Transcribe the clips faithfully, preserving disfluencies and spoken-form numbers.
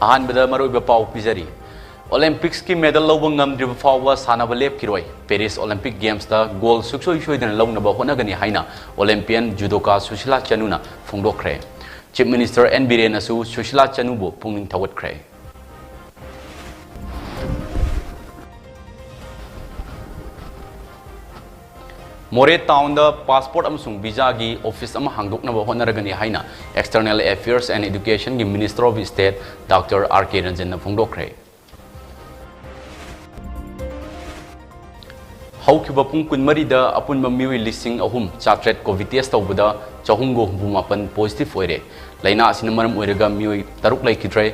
ꯑꯍꯥꯟꯕꯗ ꯃꯔꯨꯑꯣꯏꯕ ꯄꯥꯎ ꯄꯤꯖꯔꯤ꯫ Olympics ꯀꯤ medal ꯂꯧꯕ ꯉꯝꯗ꯭ꯔꯤꯕ ꯐꯥꯎꯕ ꯁꯥꯟꯅꯕ ꯂꯦꯞꯈꯤꯔꯣꯏ꯫ Paris Olympic Games ꯇ gold ꯁꯨꯡꯁꯣꯏ ꯁꯣꯏꯗꯅ ꯂꯧꯅꯕ ꯍꯣꯠꯅꯒꯅꯤ ꯍꯥꯏꯅ Olympian judoka ꯁꯨꯁꯤꯂꯥ ꯆꯅꯨꯅ ꯐꯣꯡꯗꯣꯛꯈ꯭ꯔꯦ꯫ Chief Minister ꯑꯦꯟ ꯕꯤꯔꯦꯟꯅꯁꯨ ꯁꯨꯁꯤꯂꯥ ꯆꯅꯨꯕꯨ ꯄꯨꯛꯅꯤꯡ ꯊꯧꯒꯠꯈ꯭ꯔꯦ꯫ ꯃꯣꯔꯦ town ꯗ passport ꯑꯃꯁꯨꯡ visa ꯒꯤ office ꯑꯃ ꯍꯥꯡꯗꯣꯛꯅꯕ ꯍꯣꯠꯅꯔꯒꯅꯤ ꯍꯥꯏꯅ External Affairs and Education ꯒꯤ Minister of State Doctor R K ꯔꯟꯖꯟꯅ ꯐꯣꯡꯗꯣꯛꯈ꯭ꯔꯦ꯫ ꯍꯧꯈꯤꯕ ꯄꯨꯡ ꯀꯨꯟꯃꯔꯤꯗ ꯑꯄꯨꯟꯕ ꯃꯤꯑꯣꯏ ꯂꯤꯁꯤꯡ ꯑꯍꯨꯝ ꯆꯥꯇ꯭ꯔꯦꯠ COVID test ꯇꯧꯕꯗ ꯆꯍꯨꯝꯒ ꯍꯨꯝꯐꯨ ꯃꯥꯄꯟ positive ꯑꯣꯏꯔꯦ꯫ ꯂꯥꯏꯅꯥ ꯑꯁꯤꯅ ꯃꯔꯝ ꯑꯣꯏꯔꯒ ꯃꯤꯑꯣꯏ ꯇꯔꯨꯛ ꯂꯩꯈꯤꯗ꯭ꯔꯦ꯫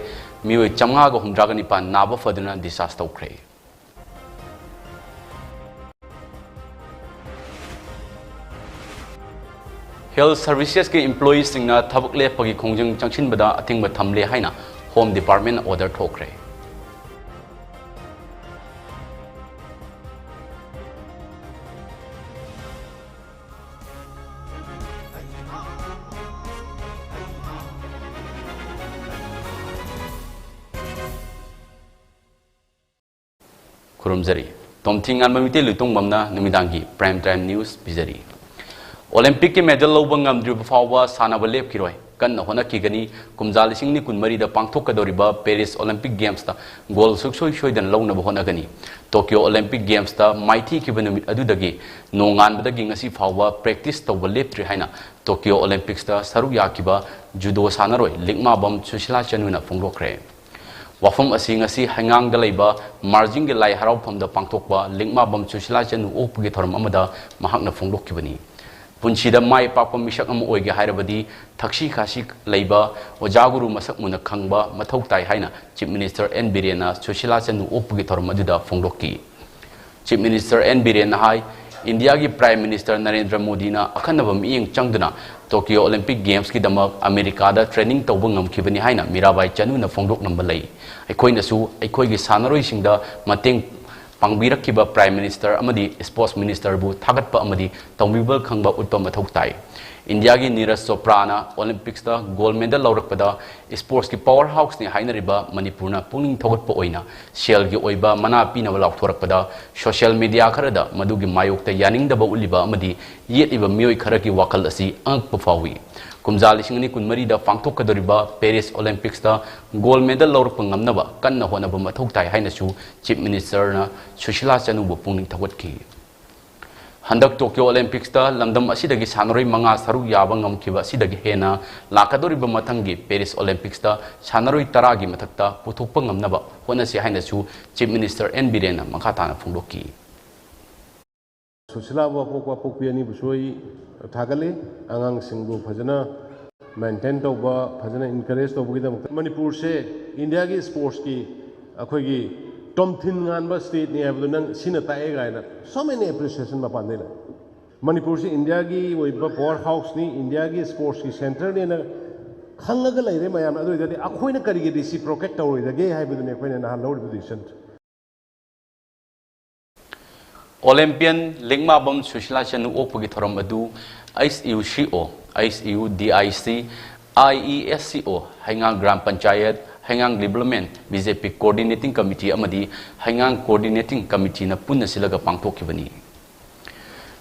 ꯃꯤꯑꯣꯏ ꯆꯥꯝꯃꯉꯥꯒ ꯍꯨꯝꯗ꯭ꯔꯥꯒ ꯅꯤꯄꯥꯟ ꯅꯥꯕ ꯐꯗꯨꯅ discharge ꯇꯧꯈ꯭ꯔꯦ꯫ Health services ꯀꯤ employee ꯁꯤꯡꯅ ꯊꯕꯛ ꯂꯦꯞꯄꯒꯤ ꯈꯣꯡꯖꯪ ꯆꯪꯁꯤꯟꯕꯗ ꯑꯊꯤꯡꯕ ꯊꯝꯂꯦ ꯍꯥꯏꯅ Home Department order ꯊꯣꯛꯈ꯭ꯔꯦ꯫ ꯈꯨꯔꯨꯝꯖꯔꯤ꯫ ꯇꯣꯝꯊꯤꯉꯥꯟꯕ ꯃꯤꯇꯩ ꯂꯨꯏꯇꯣꯡꯕꯝꯅ ꯅꯨꯃꯤꯗꯥꯡꯒꯤ Prime Time News ꯄꯤꯖꯔꯤ꯫ Olympic ꯀꯤ medal ꯂꯧꯕ ꯉꯝꯗ꯭ꯔꯤꯕ ꯐꯥꯎꯕ ꯁꯥꯟꯅꯕ ꯂꯦꯞꯈꯤꯔꯣꯏ꯫ ꯀꯟꯅ ꯍꯣꯠꯅꯈꯤꯒꯅꯤ꯫ ꯀꯨꯝꯖꯥ ꯂꯤꯁꯤꯡ ꯑꯅꯤ ꯀꯨꯟꯃꯔꯤꯗ ꯄꯥꯡꯊꯣꯛꯀꯗꯧꯔꯤꯕ Paris Olympic Games ꯇ gold ꯁꯨꯡꯁꯣꯏ ꯁꯣꯏꯗꯅ ꯂꯧꯅꯕ ꯍꯣꯠꯅꯒꯅꯤ꯫ Tokyo Olympic Games ꯇ ꯃꯥꯏꯊꯤꯈꯤꯕ ꯅꯨꯃꯤꯠ ꯑꯗꯨꯗꯒꯤ ꯅꯣꯡꯉꯥꯟꯕꯗꯒꯤ ꯉꯁꯤ ꯐꯥꯎꯕ practice ꯇꯧꯕ ꯂꯦꯞꯇ꯭ꯔꯤ ꯍꯥꯏꯅ Tokyo Olympics ꯇ ꯁꯔꯨꯛ ꯌꯥꯈꯤꯕ judo ꯁꯥꯟꯅꯔꯣꯏ ꯂꯤꯛꯃꯥꯕꯝ ꯁꯨꯁꯤꯂꯥ ꯆꯅꯨꯅ ꯐꯣꯡꯗꯣꯛꯈ꯭ꯔꯦ꯫ ꯋꯥꯐꯝ ꯑꯁꯤ ꯉꯁꯤ ꯍꯩꯉꯥꯡꯗ ꯂꯩꯕ ꯃꯥꯔꯖꯤꯡꯒꯤ ꯂꯥꯏ ꯍꯔꯥꯎꯐꯝꯗ ꯄꯥꯡꯊꯣꯛꯄ ꯂꯤꯛꯃꯥꯕꯝ ꯁꯨꯁꯤꯂꯥ ꯆꯅꯨ ꯑꯣꯛꯄꯒꯤ ꯊꯧꯔꯝ ꯑꯃꯗ ꯃꯍꯥꯛꯅ ꯐꯣꯡꯗꯣꯛꯈꯤꯕꯅꯤ꯫ ꯄꯨꯟꯁꯤꯗ ꯃꯥꯏ ꯄꯥꯛꯄ ꯃꯤꯁꯛ ꯑꯃ ꯑꯣꯏꯒꯦ ꯍꯥꯏꯔꯕꯗꯤ ꯊꯛꯁꯤ ꯈꯥꯁꯤ ꯂꯩꯕ, ꯑꯣꯖꯥ ꯒꯨꯔꯨ ꯃꯁꯛ ꯃꯨꯟꯅ ꯈꯪꯕ ꯃꯊꯧ ꯇꯥꯏ ꯍꯥꯏꯅ Chief Minister ꯑꯦꯟ ꯕꯤꯔꯦꯟꯅ ꯁꯨꯁꯤꯂꯥ ꯆꯅꯨ ꯑꯣꯛꯄꯒꯤ ꯊꯧꯔꯝ ꯑꯗꯨꯗ ꯐꯣꯡꯗꯣꯛꯈꯤ꯫ Chief Minister ꯑꯦꯟ ꯕꯤꯔꯦꯟꯅ ꯍꯥꯏ, ꯏꯟꯗꯤꯌꯥꯒꯤ Prime Minister ꯅꯔꯦꯟꯗ꯭ꯔ ꯃꯣꯗꯤꯅ ꯑꯈꯟꯅꯕ ꯃꯤꯠꯌꯦꯡ ꯆꯪꯗꯨꯅ Tokyo Olympic Games ꯀꯤꯗꯃꯛ ꯑꯃꯦꯔꯤꯀꯥꯗ training ꯇꯧꯕ ꯉꯝꯈꯤꯕꯅꯤ ꯍꯥꯏꯅ ꯃꯤꯔꯥꯕꯥꯏ ꯆꯅꯨꯅ ꯐꯣꯡꯗꯣꯛꯂꯝꯕ ꯂꯩ꯫ ꯑꯩꯈꯣꯏꯅꯁꯨ ꯑꯩꯈꯣꯏꯒꯤ ꯁꯥꯟꯅꯔꯣꯏꯁꯤꯡꯗ ꯃꯇꯦꯡ ꯄꯥꯡꯕꯤꯔꯛꯈꯤꯕ Prime Minister ꯑꯃꯗꯤ Sports Ministerꯕꯨ ꯊꯥꯒꯠꯄ ꯑꯃꯗꯤ ꯇꯧꯕꯤꯕ ꯈꯪꯕ ꯎꯠꯄ ꯃꯊꯧ ꯇꯥꯏ꯫ ꯏꯟꯗꯤꯌꯥꯒꯤ ꯅꯤꯔꯖ ꯆꯣꯄ꯭ꯔꯥꯅ Olympicsꯇ gold medal ꯂꯧꯔꯛꯄꯗ sportsꯀꯤ power houseꯅꯤ ꯍꯥꯏꯅꯔꯤꯕ ꯃꯅꯤꯄꯨꯔꯅ ꯄꯨꯛꯅꯤꯡ ꯊꯧꯒꯠꯄ ꯑꯣꯏꯅ ꯁꯦꯜꯒꯤ ꯑꯣꯏꯕ ꯃꯅꯥ ꯄꯤꯅꯕ ꯂꯥꯎꯊꯣꯔꯛꯄꯗ social media ꯈꯔꯗ ꯃꯗꯨꯒꯤ ꯃꯥꯌꯣꯛꯇ ꯌꯥꯅꯤꯡꯗꯕ ꯎꯠꯂꯤꯕ ꯑꯃꯗꯤ ꯌꯦꯠꯂꯤꯕ ꯃꯤꯑꯣꯏ ꯈꯔꯒꯤ ꯋꯥꯈꯜ ꯑꯁꯤ ꯑꯉꯛꯄ ꯐꯥꯎꯏ꯫ ꯀꯨꯝꯖꯥ ꯂꯤꯁꯤꯡ ꯑꯅꯤ ꯀꯨꯟꯃꯔꯤꯗ ꯄꯥꯡꯊꯣꯛꯀꯗꯧꯔꯤꯕ Paris Olympicsꯇ gold medal ꯂꯧꯔꯛꯄ ꯉꯝꯅꯕ ꯀꯟꯅ ꯍꯣꯠꯅꯕ ꯃꯊꯧ ꯇꯥꯏ ꯍꯥꯏꯅꯁꯨ Chief Ministerꯅ ꯁꯨꯁꯤꯂꯥ ꯆꯅꯨꯕꯨ ꯄꯨꯛꯅꯤꯡ ꯊꯧꯒꯠꯈꯤ꯫ ꯍꯟꯗꯛ Tokyo Olympicsꯇ ꯂꯝꯗꯝ ꯑꯁꯤꯗꯒꯤ ꯁꯥꯟꯅꯔꯣꯏ ꯃꯉꯥ ꯁꯔꯨꯛ ꯌꯥꯕ ꯉꯝꯈꯤꯕ ꯑꯁꯤꯗꯒꯤ ꯍꯦꯟꯅ ꯂꯥꯛꯀꯗꯧꯔꯤꯕ ꯃꯊꯪꯒꯤ Paris Olympicsꯇ ꯁꯥꯟꯅꯔꯣꯏ ꯇꯔꯥꯒꯤ ꯃꯊꯛꯇ ꯄꯨꯊꯣꯛꯄ ꯉꯝꯅꯕ ꯍꯣꯠꯅꯁꯤ ꯍꯥꯏꯅꯁꯨ Chief Minister N ꯕꯤꯔꯦꯟꯅ ꯃꯈꯥ ꯇꯥꯅ ꯐꯣꯡꯗꯣꯛꯈꯤ꯫ ꯁꯨꯁꯤꯂꯥꯕꯨ ꯑꯄꯣꯛꯄ ꯄꯣꯛꯄꯤ ꯑꯅꯤꯕꯨꯁꯨ ꯑꯩ ꯊꯥꯒꯠꯂꯤ꯫ ꯑꯉꯥꯡꯁꯤꯡꯕꯨ ꯐꯖꯅ maintain ꯇꯧꯕ, ꯐꯖꯅ encourage ꯇꯧꯕꯒꯤꯗꯃꯛꯇ꯫ ꯃꯅꯤꯄꯨꯔꯁꯦ ꯏꯟꯗꯤꯌꯥꯒꯤ sportsꯀꯤ ꯑꯩꯈꯣꯏꯒꯤ ꯇꯣꯝꯊꯤꯟ ꯉꯥꯟꯕ stateꯅꯤ ꯍꯥꯏꯕꯗꯣ ꯅꯪ ꯁꯤꯅ ꯇꯥꯛꯑꯦ ꯀꯥꯏꯅ so many appreciation ꯃꯄꯥꯟꯗꯩ ꯂꯥꯛꯑꯦ꯫ ꯃꯅꯤꯄꯨꯔꯁꯤ ꯏꯟꯗꯤꯌꯥꯒꯤ ꯑꯣꯏꯕ power houseꯅꯤ, ꯏꯟꯗꯤꯌꯥꯒꯤ sportsꯀꯤ centreꯅꯦꯅ ꯈꯪꯉꯒ ꯂꯩꯔꯦ ꯃꯌꯥꯝꯅ꯫ ꯑꯗꯨ ꯑꯣꯏꯔꯒꯗꯤ ꯑꯩꯈꯣꯏꯅ ꯀꯔꯤꯒꯤ reciprocate ꯇꯧꯔꯣꯏꯗꯒꯦ ꯍꯥꯏꯕꯗꯨꯅꯤ ꯑꯩꯈꯣꯏꯅ ꯅꯍꯥꯟ ꯂꯧꯔꯤꯕ decision꯫ Olympian ꯂꯤꯛꯃꯥꯕꯝ ꯁꯨꯁꯤꯂꯥ ꯆꯅꯨ ꯑꯣꯛꯄꯒꯤ ꯊꯧꯔꯝ ꯑꯗꯨ H U C O, H U D I C, I E S C O, ꯍꯩꯉꯥꯡ gram panchayat, ꯍꯩꯉꯥꯡ Development, B J P Coordinating Committee ꯑꯃꯗꯤ ꯍꯩꯉꯥꯡ Coordinating Committeeꯅ ꯄꯨꯟꯅ ꯁꯤꯜꯂꯒ ꯄꯥꯡꯊꯣꯛꯈꯤꯕꯅꯤ꯫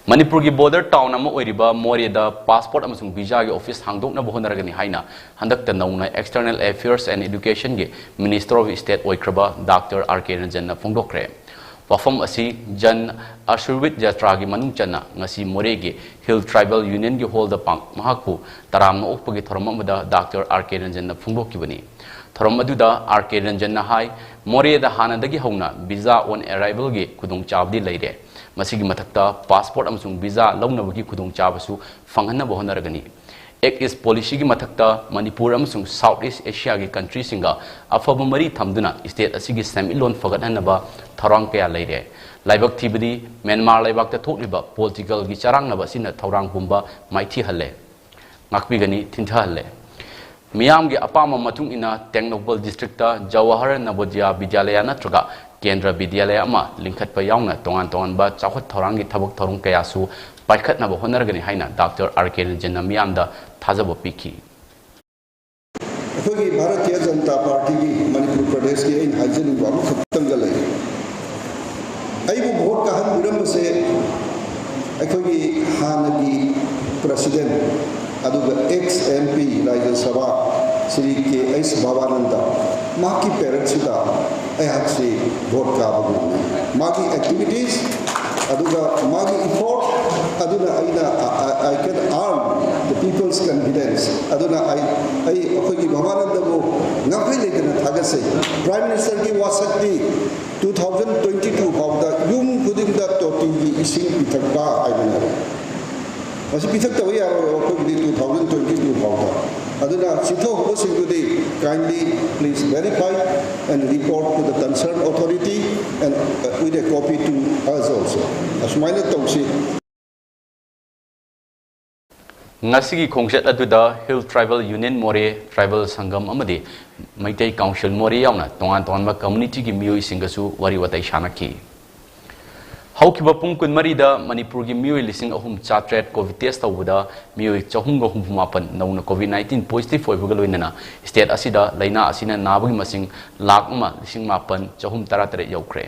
ꯃꯅꯤꯄꯨꯔꯒꯤ border town ꯑꯃ ꯑꯣꯏꯔꯤꯕ ꯃꯣꯔꯦꯗ passport ꯑꯃꯁꯨꯡ visaꯒꯤ office ꯍꯥꯡꯗꯣꯛꯅꯕ ꯍꯣꯠꯅꯔꯒꯅꯤ ꯍꯥꯏꯅ ꯍꯟꯗꯛꯇ ꯅꯧꯅ External Affairs and Educationꯒꯤ Minister of State ꯑꯣꯏꯈ꯭ꯔꯕ Doctor R K ꯔꯟꯖꯟꯅ ꯐꯣꯡꯗꯣꯛꯈ꯭ꯔꯦ꯫ ꯋꯥꯐꯝ ꯑꯁꯤ ꯖꯟ ꯑꯁꯨꯔꯋꯤꯠ ꯖꯇ꯭ꯔꯥꯒꯤ ꯃꯅꯨꯡ ꯆꯟꯅ ꯉꯁꯤ ꯃꯣꯔꯦꯒꯤ Hill Tribal Unionꯒꯤ hallꯗ ꯄꯥꯡ-, ꯃꯍꯥꯛꯄꯨ ꯇꯔꯥꯝꯅ ꯑꯣꯛꯄꯒꯤ ꯊꯧꯔꯝ ꯑꯃꯗ Doctor R K ꯔꯟꯖꯟꯅ ꯐꯣꯡꯗꯣꯛꯈꯤꯕꯅꯤ꯫ ꯊꯧꯔꯝ ꯑꯗꯨꯗ R K ꯔꯟꯖꯟꯅ ꯍꯥꯏ, ꯃꯣꯔꯦꯗ ꯍꯥꯟꯅꯗꯒꯤ ꯍꯧꯅ visa on arrivalꯒꯤ ꯈꯨꯗꯣꯡꯆꯥꯕꯗꯤ ꯂꯩꯔꯦ꯫ ꯃꯁꯤꯒꯤ ꯃꯊꯛꯇ passport ꯑꯃꯁꯨꯡ visa ꯂꯧꯅꯕꯒꯤ ꯈꯨꯗꯣꯡꯆꯥꯕꯁꯨ ꯐꯪꯍꯟꯅꯕ ꯍꯣꯠꯅꯔꯒꯅꯤ꯫ Act East policyꯒꯤ ꯃꯊꯛꯇ ꯃꯅꯤꯄꯨꯔ ꯑꯃꯁꯨꯡ South East Asiaꯒꯤ countryꯁꯤꯡꯒ ꯑꯐꯕ ꯃꯔꯤ ꯊꯝꯗꯨꯅ state ꯑꯁꯤꯒꯤ ꯁꯦꯟꯃꯤꯠꯂꯣꯟ ꯐꯒꯠꯍꯟꯅꯕ ꯊꯧꯔꯥꯡ ꯀꯌꯥ ꯂꯩꯔꯦ꯫ ꯂꯥꯏꯕꯛ ꯊꯤꯕꯗꯤ ꯃ꯭ꯌꯥꯟꯃꯥꯔ ꯂꯩꯕꯥꯛꯇ ꯊꯣꯛꯂꯤꯕ politicalꯒꯤ ꯆꯔꯥꯡꯅꯕ ꯑꯁꯤꯅ ꯊꯧꯔꯥꯡ ꯄꯨꯝꯕ ꯃꯥꯏꯊꯤꯍꯜꯂꯦ꯫ ꯉꯥꯛꯄꯤꯒꯅꯤ, ꯊꯤꯟꯊꯍꯜꯂꯦ꯫ ꯃꯤꯌꯥꯝꯒꯤ ꯑꯄꯥꯝꯕ ꯃꯇꯨꯡ ꯏꯟꯅ ꯇꯦꯡꯅꯧꯄꯜ districtꯇ ꯖꯋꯥꯍꯔ ꯅꯕꯣꯗꯤꯌꯥ ꯕꯤꯗ꯭ꯌꯥꯂꯌꯥ ꯅꯠꯇ꯭ꯔꯒ ꯀꯦꯟꯗ꯭ꯔ ꯕꯤꯗ꯭ꯌꯥꯂꯌ ꯑꯃ ꯂꯤꯡꯈꯠꯄ ꯌꯥꯎꯅ ꯇꯣꯉꯥꯟ ꯇꯣꯉꯥꯟꯕ ꯆꯥꯎꯈꯠ ꯊꯧꯔꯥꯡꯒꯤ ꯊꯕꯛ ꯊꯧꯔꯝ ꯀꯌꯥꯁꯨ ꯄꯥꯏꯈꯠꯅꯕ ꯍꯣꯠꯅꯔꯒꯅꯤ ꯍꯥꯏꯅ ꯗꯥꯛꯇꯔ ꯑꯥꯔ ꯀꯦ ꯔꯟꯖꯟꯅ ꯃꯤꯌꯥꯝꯗ ꯊꯥꯖꯕ ꯄꯤꯈꯤ꯫ ꯑꯩꯈꯣꯏꯒꯤ ꯚꯥꯔꯇꯤꯌ ꯖꯅꯇꯥ ꯄꯥꯔꯇꯤꯒꯤ ꯃꯅꯤꯄꯨꯔ ꯄ꯭ꯔꯗꯦꯁꯀꯤ ꯑꯩꯅ ꯍꯥꯏꯖꯅꯤꯡꯕ ꯑꯃꯈꯛꯇꯪꯒ ꯂꯩ꯫ ꯑꯩꯕꯨ ꯚꯣꯠ ꯀꯥꯍꯟꯕꯤꯔꯝꯕꯁꯦ ꯑꯩꯈꯣꯏꯒꯤ ꯍꯥꯟꯅꯒꯤ ꯄ꯭ꯔꯁꯤꯗꯦꯟ ꯑꯗꯨꯒ ꯑꯦꯛꯁ ꯑꯦꯝ ꯄꯤ ꯔꯥꯖ꯭ꯌ ꯁꯚꯥ ꯁ꯭ꯔꯤ ꯀꯦ ꯑꯩꯆ ꯚꯥꯕꯥꯅꯟꯗ, ꯃꯍꯥꯛꯀꯤ ꯄꯦꯔꯠꯁꯤꯗ ꯑꯩꯍꯥꯛꯁꯤ ꯚꯣꯠ ꯀꯥꯕ ꯉꯝꯃꯤ꯫ ꯃꯥꯒꯤ ꯑꯦꯛꯇꯤꯚꯤꯇꯤꯁ ꯑꯗꯨꯒ ꯃꯥꯒꯤ ꯏꯐꯣꯔꯠ ꯑꯗꯨꯅ ꯑꯩꯅ, I, I can earn the people's confidence꯫ ꯑꯗꯨꯅ ꯑꯩ, ꯑꯩ ꯑꯩꯈꯣꯏꯒꯤ ꯚꯥꯕꯥꯅꯟꯗꯕꯨ ꯉꯝꯈꯩ ꯂꯩꯇꯅ ꯊꯥꯒꯠꯆꯩ꯫ ꯄ꯭ꯔꯥꯏꯝ ꯃꯤꯅꯤꯁꯇꯔꯒꯤ ꯋꯥꯁꯛꯇꯤ ꯇꯨ ꯊꯥꯎꯖꯟ ꯇ꯭ꯋꯦꯟꯇꯤ ꯇꯨ ꯐꯥꯎꯗ ꯌꯨꯝ ꯈꯨꯗꯤꯡꯗ ꯇꯣꯇꯤꯒꯤ ꯏꯁꯤꯡ ꯄꯤꯊꯛꯄ ꯍꯥꯏꯕꯅꯦꯕ꯫ ꯃꯁꯤ ꯄꯤꯊꯛꯇꯕ ꯌꯥꯔꯣꯏ ꯑꯩꯈꯣꯏꯒꯤꯗꯤ ꯇꯨ ꯊꯥꯎꯖꯟ ꯇ꯭ꯋꯦꯟꯇꯤ ꯇꯨ ꯐꯥꯎꯗ꯫ ꯑꯗꯨꯅ ꯆꯤꯊꯍꯧꯕꯁꯤꯡꯗꯨꯗꯤ kindly please verify and report to the concerned authority and, uh, with a copy to us also꯫ ꯑꯁꯨꯃꯥꯏꯅ ꯇꯧꯁꯤ꯫ ꯉꯁꯤꯒꯤ ꯈꯣꯡꯆꯠ ꯑꯗꯨꯗ Hill Tribal Union ꯃꯣꯔꯦ, ꯇ꯭ꯔꯥꯏꯕꯦꯜ ꯁꯪꯒꯝ ꯑꯃꯗꯤ ꯃꯩꯇꯩ ꯀꯥꯎꯟꯁꯤꯜ ꯃꯣꯔꯦ ꯌꯥꯎꯅ ꯇꯣꯉꯥꯟ ꯇꯣꯉꯥꯟꯕ ꯀꯝꯃ꯭ꯌꯨꯅꯤꯇꯤꯒꯤ ꯃꯤꯑꯣꯏꯁꯤꯡꯒꯁꯨ ꯋꯥꯔꯤ ꯋꯥꯇꯥꯏ ꯁꯥꯟꯅꯈꯤ꯫ ꯍꯧꯈꯤꯕ ꯄꯨꯡ ꯀꯨꯟꯃꯔꯤꯗ ꯃꯅꯤꯄꯨꯔꯒꯤ ꯃꯤꯑꯣꯏ ꯂꯤꯁꯤꯡ ꯑꯍꯨꯝ ꯆꯥꯇ꯭ꯔꯦꯠ ꯀꯣꯚꯤꯗ ꯇꯦꯁ ꯇꯧꯕꯗ ꯃꯤꯑꯣꯏ ꯆꯍꯨꯝꯒ ꯍꯨꯝꯐꯨ ꯃꯥꯄꯟ ꯅꯧꯅ ꯀꯣꯚꯤꯗ ꯅꯥꯏꯟꯇꯤꯟ ꯄꯣꯖꯤꯇꯤꯚ ꯑꯣꯏꯕꯒ ꯂꯣꯏꯅꯅ ꯁ꯭ꯇꯦꯠ ꯑꯁꯤꯗ ꯂꯥꯏꯅꯥ ꯑꯁꯤꯅ ꯅꯥꯕꯒꯤ ꯃꯁꯤꯡ ꯂꯥꯈ ꯑꯃ ꯂꯤꯁꯤꯡ ꯃꯥꯄꯟ ꯆꯍꯨꯝ ꯇꯔꯥꯇꯔꯦꯠ ꯌꯧꯈ꯭ꯔꯦ꯫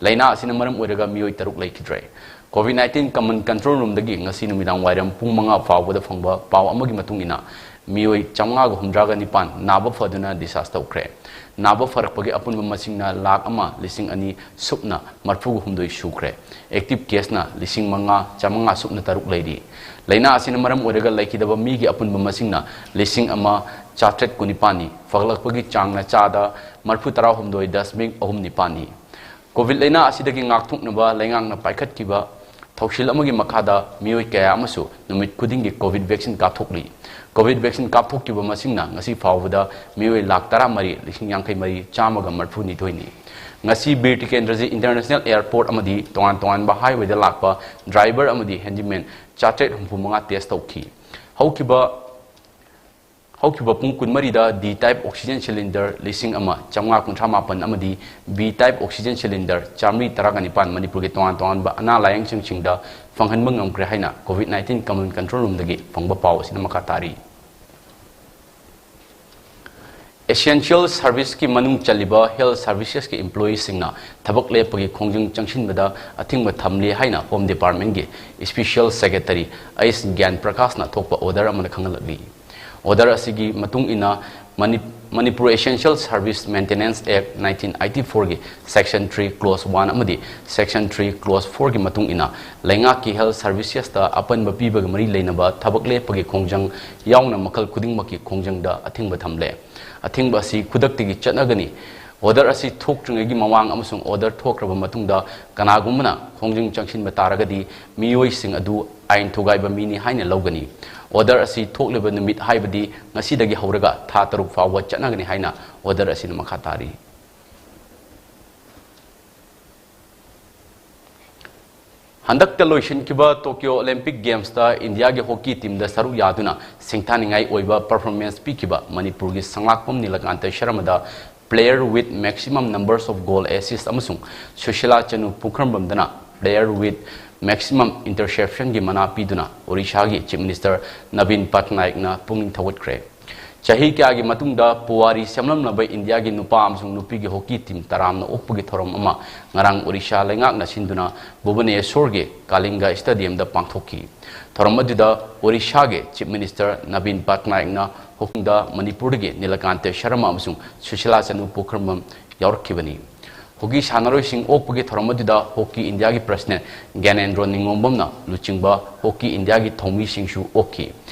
ꯂꯥꯏꯅꯥ ꯑꯁꯤꯅ ꯃꯔꯝ ꯑꯣꯏꯔꯒ ꯃꯤꯑꯣꯏ ꯇꯔꯨꯛ ꯂꯩꯈꯤꯗ꯭ꯔꯦ꯫ ꯀꯣꯚꯤꯗ ꯅꯥꯏꯟꯇꯤꯟ ꯀꯃꯟ ꯀꯟꯇ꯭ꯔꯣꯜ ꯔꯨꯝꯗꯒꯤ ꯉꯁꯤ ꯅꯨꯃꯤꯗꯥꯡ ꯋꯥꯏꯔꯝ ꯄꯨꯡ ꯃꯉꯥ ꯐꯥꯎꯕꯗ ꯐꯪꯕ ꯄꯥꯎ ꯑꯃꯒꯤ ꯃꯇꯨꯡ ꯏꯟꯅ, ꯃꯤꯑꯣꯏ ꯆꯥꯝꯃꯉꯥꯒ ꯍꯨꯝꯗ꯭ꯔꯥꯒ ꯅꯤꯄꯥꯟ ꯅꯥꯕ ꯐꯗꯨꯅ ꯗꯤꯁꯆꯥꯔꯖ ꯇꯧꯈ꯭ꯔꯦ꯫ ꯅꯥꯕ ꯐꯔꯛꯄꯒꯤ ꯑꯄꯨꯟꯕ ꯃꯁꯤꯡꯅ ꯂꯥꯈ ꯑꯃ ꯂꯤꯁꯤꯡ ꯑꯅꯤ ꯁꯨꯞꯅ ꯃꯔꯤꯐꯨꯒ ꯍꯨꯝꯗꯣꯏ ꯁꯨꯈ꯭ꯔꯦ꯫ ꯑꯦꯛꯇꯤꯚ ꯀꯦꯁꯅ ꯂꯤꯁꯤꯡ ꯃꯉꯥ ꯆꯥꯝꯃꯉꯥ ꯁꯨꯞꯅ ꯇꯔꯨꯛ ꯂꯩꯔꯤ꯫ ꯂꯥꯏꯅꯥ ꯑꯁꯤꯅ ꯃꯔꯝ ꯑꯣꯏꯔꯒ ꯂꯩꯈꯤꯗꯕ ꯃꯤꯒꯤ ꯑꯄꯨꯟꯕ ꯃꯁꯤꯡꯅ ꯂꯤꯁꯤꯡ ꯑꯃ ꯆꯥꯇ꯭ꯔꯦꯠ ꯀꯨꯟꯅꯤꯄꯥꯟꯅꯤ꯫ ꯐꯒꯠꯂꯛꯄꯒꯤ ꯆꯥꯡꯅ ꯆꯥꯗ ꯃꯔꯤꯐꯨ ꯇꯔꯥꯍꯨꯝꯗꯣꯏ ꯗꯁꯃꯤꯛ ꯑꯍꯨꯝ ꯅꯤꯄꯥꯟꯅꯤ꯫ ꯀꯣꯚꯤꯗ ꯂꯥꯏꯅꯥ ꯑꯁꯤꯗꯒꯤ ꯉꯥꯛꯊꯣꯛꯅꯕ ꯂꯩꯉꯥꯛꯅ ꯄꯥꯏꯈꯠꯈꯤꯕ ꯊꯧꯁꯤꯜ ꯑꯃꯒꯤ ꯃꯈꯥꯗ ꯃꯤꯑꯣꯏ ꯀꯌꯥ ꯑꯃꯁꯨ ꯅꯨꯃꯤꯠ ꯈꯨꯗꯤꯡꯒꯤ ꯀꯣꯚꯤꯗ ꯚꯦꯛꯁꯤꯟ ꯀꯥꯞꯊꯣꯛꯂꯤ꯫ ꯀꯣꯚꯤꯗ ꯚꯦꯛꯁꯤꯟ ꯀꯥꯞꯊꯣꯛꯈꯤꯕ ꯃꯁꯤꯡꯅ ꯉꯁꯤ ꯐꯥꯎꯕꯗ ꯃꯤꯑꯣꯏ ꯂꯥꯈ ꯇꯔꯥꯃꯔꯤ ꯂꯤꯁꯤꯡ ꯌꯥꯡꯈꯩ ꯃꯔꯤ ꯆꯥꯝꯃꯒ ꯃꯔꯤꯐꯨ ꯅꯤꯊꯣꯏꯅꯤ꯫ ꯉꯁꯤ ꯕꯤꯔ ꯇꯤꯀꯦꯟꯗ꯭ꯔꯖꯤ ꯏꯟꯇꯔꯅꯦꯁꯅꯦꯜ ꯑꯦꯌꯔꯄꯣꯔꯠ ꯑꯃꯗꯤ ꯇꯣꯉꯥꯟ ꯇꯣꯉꯥꯟꯕ ꯍꯥꯏꯋꯦꯗ ꯂꯥꯛꯄ ꯗ꯭ꯔꯥꯏꯚꯔ ꯑꯃꯗꯤ ꯍꯦꯟꯗꯤꯃꯦꯟ ꯆꯥꯇ꯭ꯔꯦꯠ ꯍꯨꯝꯐꯨ ꯃꯉꯥ ꯇꯦꯁ ꯇꯧꯈꯤ꯫ ꯍꯧꯈꯤꯕ ꯍꯧꯈꯤꯕ ꯄꯨꯡ ꯀꯨꯟꯃꯔꯤꯗ D type oxygen cylinder ꯂꯤꯁꯤꯡ ꯑꯃ ꯆꯥꯝꯃꯉꯥ ꯀꯨꯟꯊ꯭ꯔꯥ ꯃꯥꯄꯟ ꯑꯃꯗꯤ B type oxygen cylinder ꯆꯥꯃꯔꯤ ꯇꯔꯥꯒ ꯅꯤꯄꯥꯟ ꯃꯅꯤꯄꯨꯔꯒꯤ ꯇꯣꯉꯥꯟ ꯇꯣꯉꯥꯟꯕ ꯑꯅꯥ ꯂꯥꯌꯦꯡ ꯁꯪꯁꯤꯡꯗ ꯐꯪꯍꯟꯕ ꯉꯝꯈ꯭ꯔꯦ ꯍꯥꯏꯅ COVID nineteen Common Control Roomꯗꯒꯤ ꯐꯪꯕ ꯄꯥꯎ ꯑꯁꯤꯅ ꯃꯈꯥ ꯇꯥꯔꯤ꯫ Essential serviceꯀꯤ ꯃꯅꯨꯡ ꯆꯜꯂꯤꯕ health servicesꯀꯤ employeeꯁꯤꯡꯅ ꯊꯕꯛ ꯂꯦꯞꯄꯒꯤ ꯈꯣꯡꯖꯪ ꯆꯪꯁꯤꯟꯕꯗ ꯑꯊꯤꯡꯕ ꯊꯝꯂꯤ ꯍꯥꯏꯅ Home Departmentꯀꯤ Special Secretary ꯑꯩꯁ ꯒ꯭ꯌꯥꯟ ꯄ꯭ꯔꯀꯥꯁꯅ ꯊꯣꯛꯄ order ꯑꯃꯅ ꯈꯪꯍꯜꯂꯛꯂꯤ꯫ Order ꯑꯁꯤꯒꯤ ꯃꯇꯨꯡ ꯏꯟꯅ ꯃꯅꯤ-, Manipur Essential Service Maintenance Act nineteen eighty fourꯒꯤ Section three Clause one ꯑꯃꯗꯤ Section three Clause fourꯒꯤ ꯃꯇꯨꯡ ꯏꯟꯅ ꯂꯩꯉꯥꯛꯀꯤ health servicesꯇ ꯑꯄꯟꯕ ꯄꯤꯕꯒ ꯃꯔꯤ ꯂꯩꯅꯕ ꯊꯕꯛ ꯂꯦꯞꯄꯒꯤ ꯈꯣꯡꯖꯪ ꯌꯥꯎꯅ ꯃꯈꯜ ꯈꯨꯗꯤꯡꯃꯛꯀꯤ ꯈꯣꯡꯖꯪꯗ ꯑꯊꯤꯡꯕ ꯊꯝꯂꯦ꯫ ꯑꯊꯤꯡꯕ ꯑꯁꯤ ꯈꯨꯗꯛꯇꯒꯤ ꯆꯠꯅꯒꯅꯤ꯫ Order ꯑꯁꯤ ꯊꯣꯛꯇ꯭ꯔꯤꯉꯩꯒꯤ ꯃꯃꯥꯡ ꯑꯃꯁꯨꯡ order ꯊꯣꯛꯈ꯭ꯔꯕ ꯃꯇꯨꯡꯗ ꯀꯅꯥꯒꯨꯝꯕꯅ ꯈꯣꯡꯖꯪ ꯆꯪꯁꯤꯟꯕ ꯇꯥꯔꯒꯗꯤ ꯃꯤꯑꯣꯏꯁꯤꯡ ꯑꯗꯨ ꯑꯥꯏꯟ ꯊꯨꯒꯥꯏꯕ ꯃꯤꯅꯤ ꯍꯥꯏꯅ ꯂꯧꯒꯅꯤ꯫ Order ꯑꯁꯤ ꯊꯣꯛꯂꯤꯕ ꯅꯨꯃꯤꯠ, ꯍꯥꯏꯕꯗꯤ ꯉꯁꯤꯗꯒꯤ ꯍꯧꯔꯒ ꯊꯥ ꯇꯔꯨꯛ ꯐꯥꯎꯕ ꯆꯠꯅꯒꯅꯤ ꯍꯥꯏꯅ order ꯑꯁꯤꯅ ꯃꯈꯥ ꯇꯥꯔꯤ꯫ ꯍꯟꯗꯛꯇ ꯂꯣꯏꯁꯤꯟꯈꯤꯕ Tokyo Olympic Gamesꯇ ꯏꯟꯗꯤꯌꯥꯒꯤ hockey teamꯗ ꯁꯔꯨꯛ ꯌꯥꯗꯨꯅ ꯁꯤꯡꯊꯥꯅꯤꯡꯉꯥꯏ ꯑꯣꯏꯕ performance ꯄꯤꯈꯤꯕ ꯃꯅꯤꯄꯨꯔꯒꯤ ꯁꯉꯥꯛꯄꯝ Nilakanta ꯁꯔꯃꯗ player with maximum numbers of goal assist ꯑꯃꯁꯨꯡ ꯁꯨꯁꯤꯂꯥ ꯆꯅꯨ ꯄꯨꯈ꯭ꯔꯝꯕꯝꯗꯅ player with maximum interceptionꯒꯤ ꯃꯅꯥ ꯄꯤꯗꯨꯅ ꯑꯣꯔꯤꯁꯥꯒꯤ Chief Minister ꯅꯕꯤꯟ ꯄꯠꯅꯥꯌꯛꯅ ꯄꯨꯛꯅꯤꯡ ꯊꯧꯒꯠꯈ꯭ꯔꯦ꯫ ꯆꯍꯤ ꯀꯌꯥꯒꯤ ꯃꯇꯨꯡꯗ ꯄꯨꯋꯥꯔꯤ ꯁꯦꯝꯂꯝꯂꯕ ꯏꯟꯗꯤꯌꯥꯒꯤ ꯅꯨꯄꯥ ꯑꯃꯁꯨꯡ ꯅꯨꯄꯤꯒꯤ hockey team ꯇꯔꯥꯝꯅ ꯑꯣꯛꯄꯒꯤ ꯊꯧꯔꯝ ꯑꯃ ꯉꯔꯥꯡ ꯑꯣꯔꯤꯁꯥ ꯂꯩꯉꯥꯛꯅ ꯁꯤꯟꯗꯨꯅ ꯚꯨꯕꯅꯦꯁꯣꯔꯒꯤ ꯀꯥꯂꯤꯡꯒ Stadiumꯗ ꯄꯥꯡꯊꯣꯛꯈꯤ꯫ ꯊꯧꯔꯝ ꯑꯗꯨꯗ ꯑꯣꯔꯤꯁꯥꯒꯤ Chief Minister ꯅꯕꯤꯟ ꯄꯠꯅꯥꯌꯛꯅ hockeyꯗ ꯃꯅꯤꯄꯨꯔꯗꯒꯤ ꯅꯤꯂꯀꯥꯟꯇ ꯁꯔꯃ ꯑꯃꯁꯨꯡ ꯁꯨꯁꯤꯂꯥ ꯆꯅꯨ ꯄꯨꯈ꯭ꯔꯝꯕꯝ ꯌꯥꯎꯔꯛꯈꯤꯕꯅꯤ꯫ Hockey ꯁꯥꯟꯅꯔꯣꯏꯁꯤꯡ ꯑꯣꯛꯄꯒꯤ ꯊꯧꯔꯝ ꯑꯗꯨꯗ Hockey Indiaꯒꯤ President ꯒ꯭ꯌꯥꯅꯦꯟꯗ꯭ꯔꯣ ꯅꯤꯉꯣꯝꯕꯝꯅ ꯂꯨꯆꯤꯡꯕ Hockey Indiaꯒꯤ ꯊꯧꯃꯤꯁꯤꯡꯁꯨ ꯑꯣꯛꯈꯤ꯫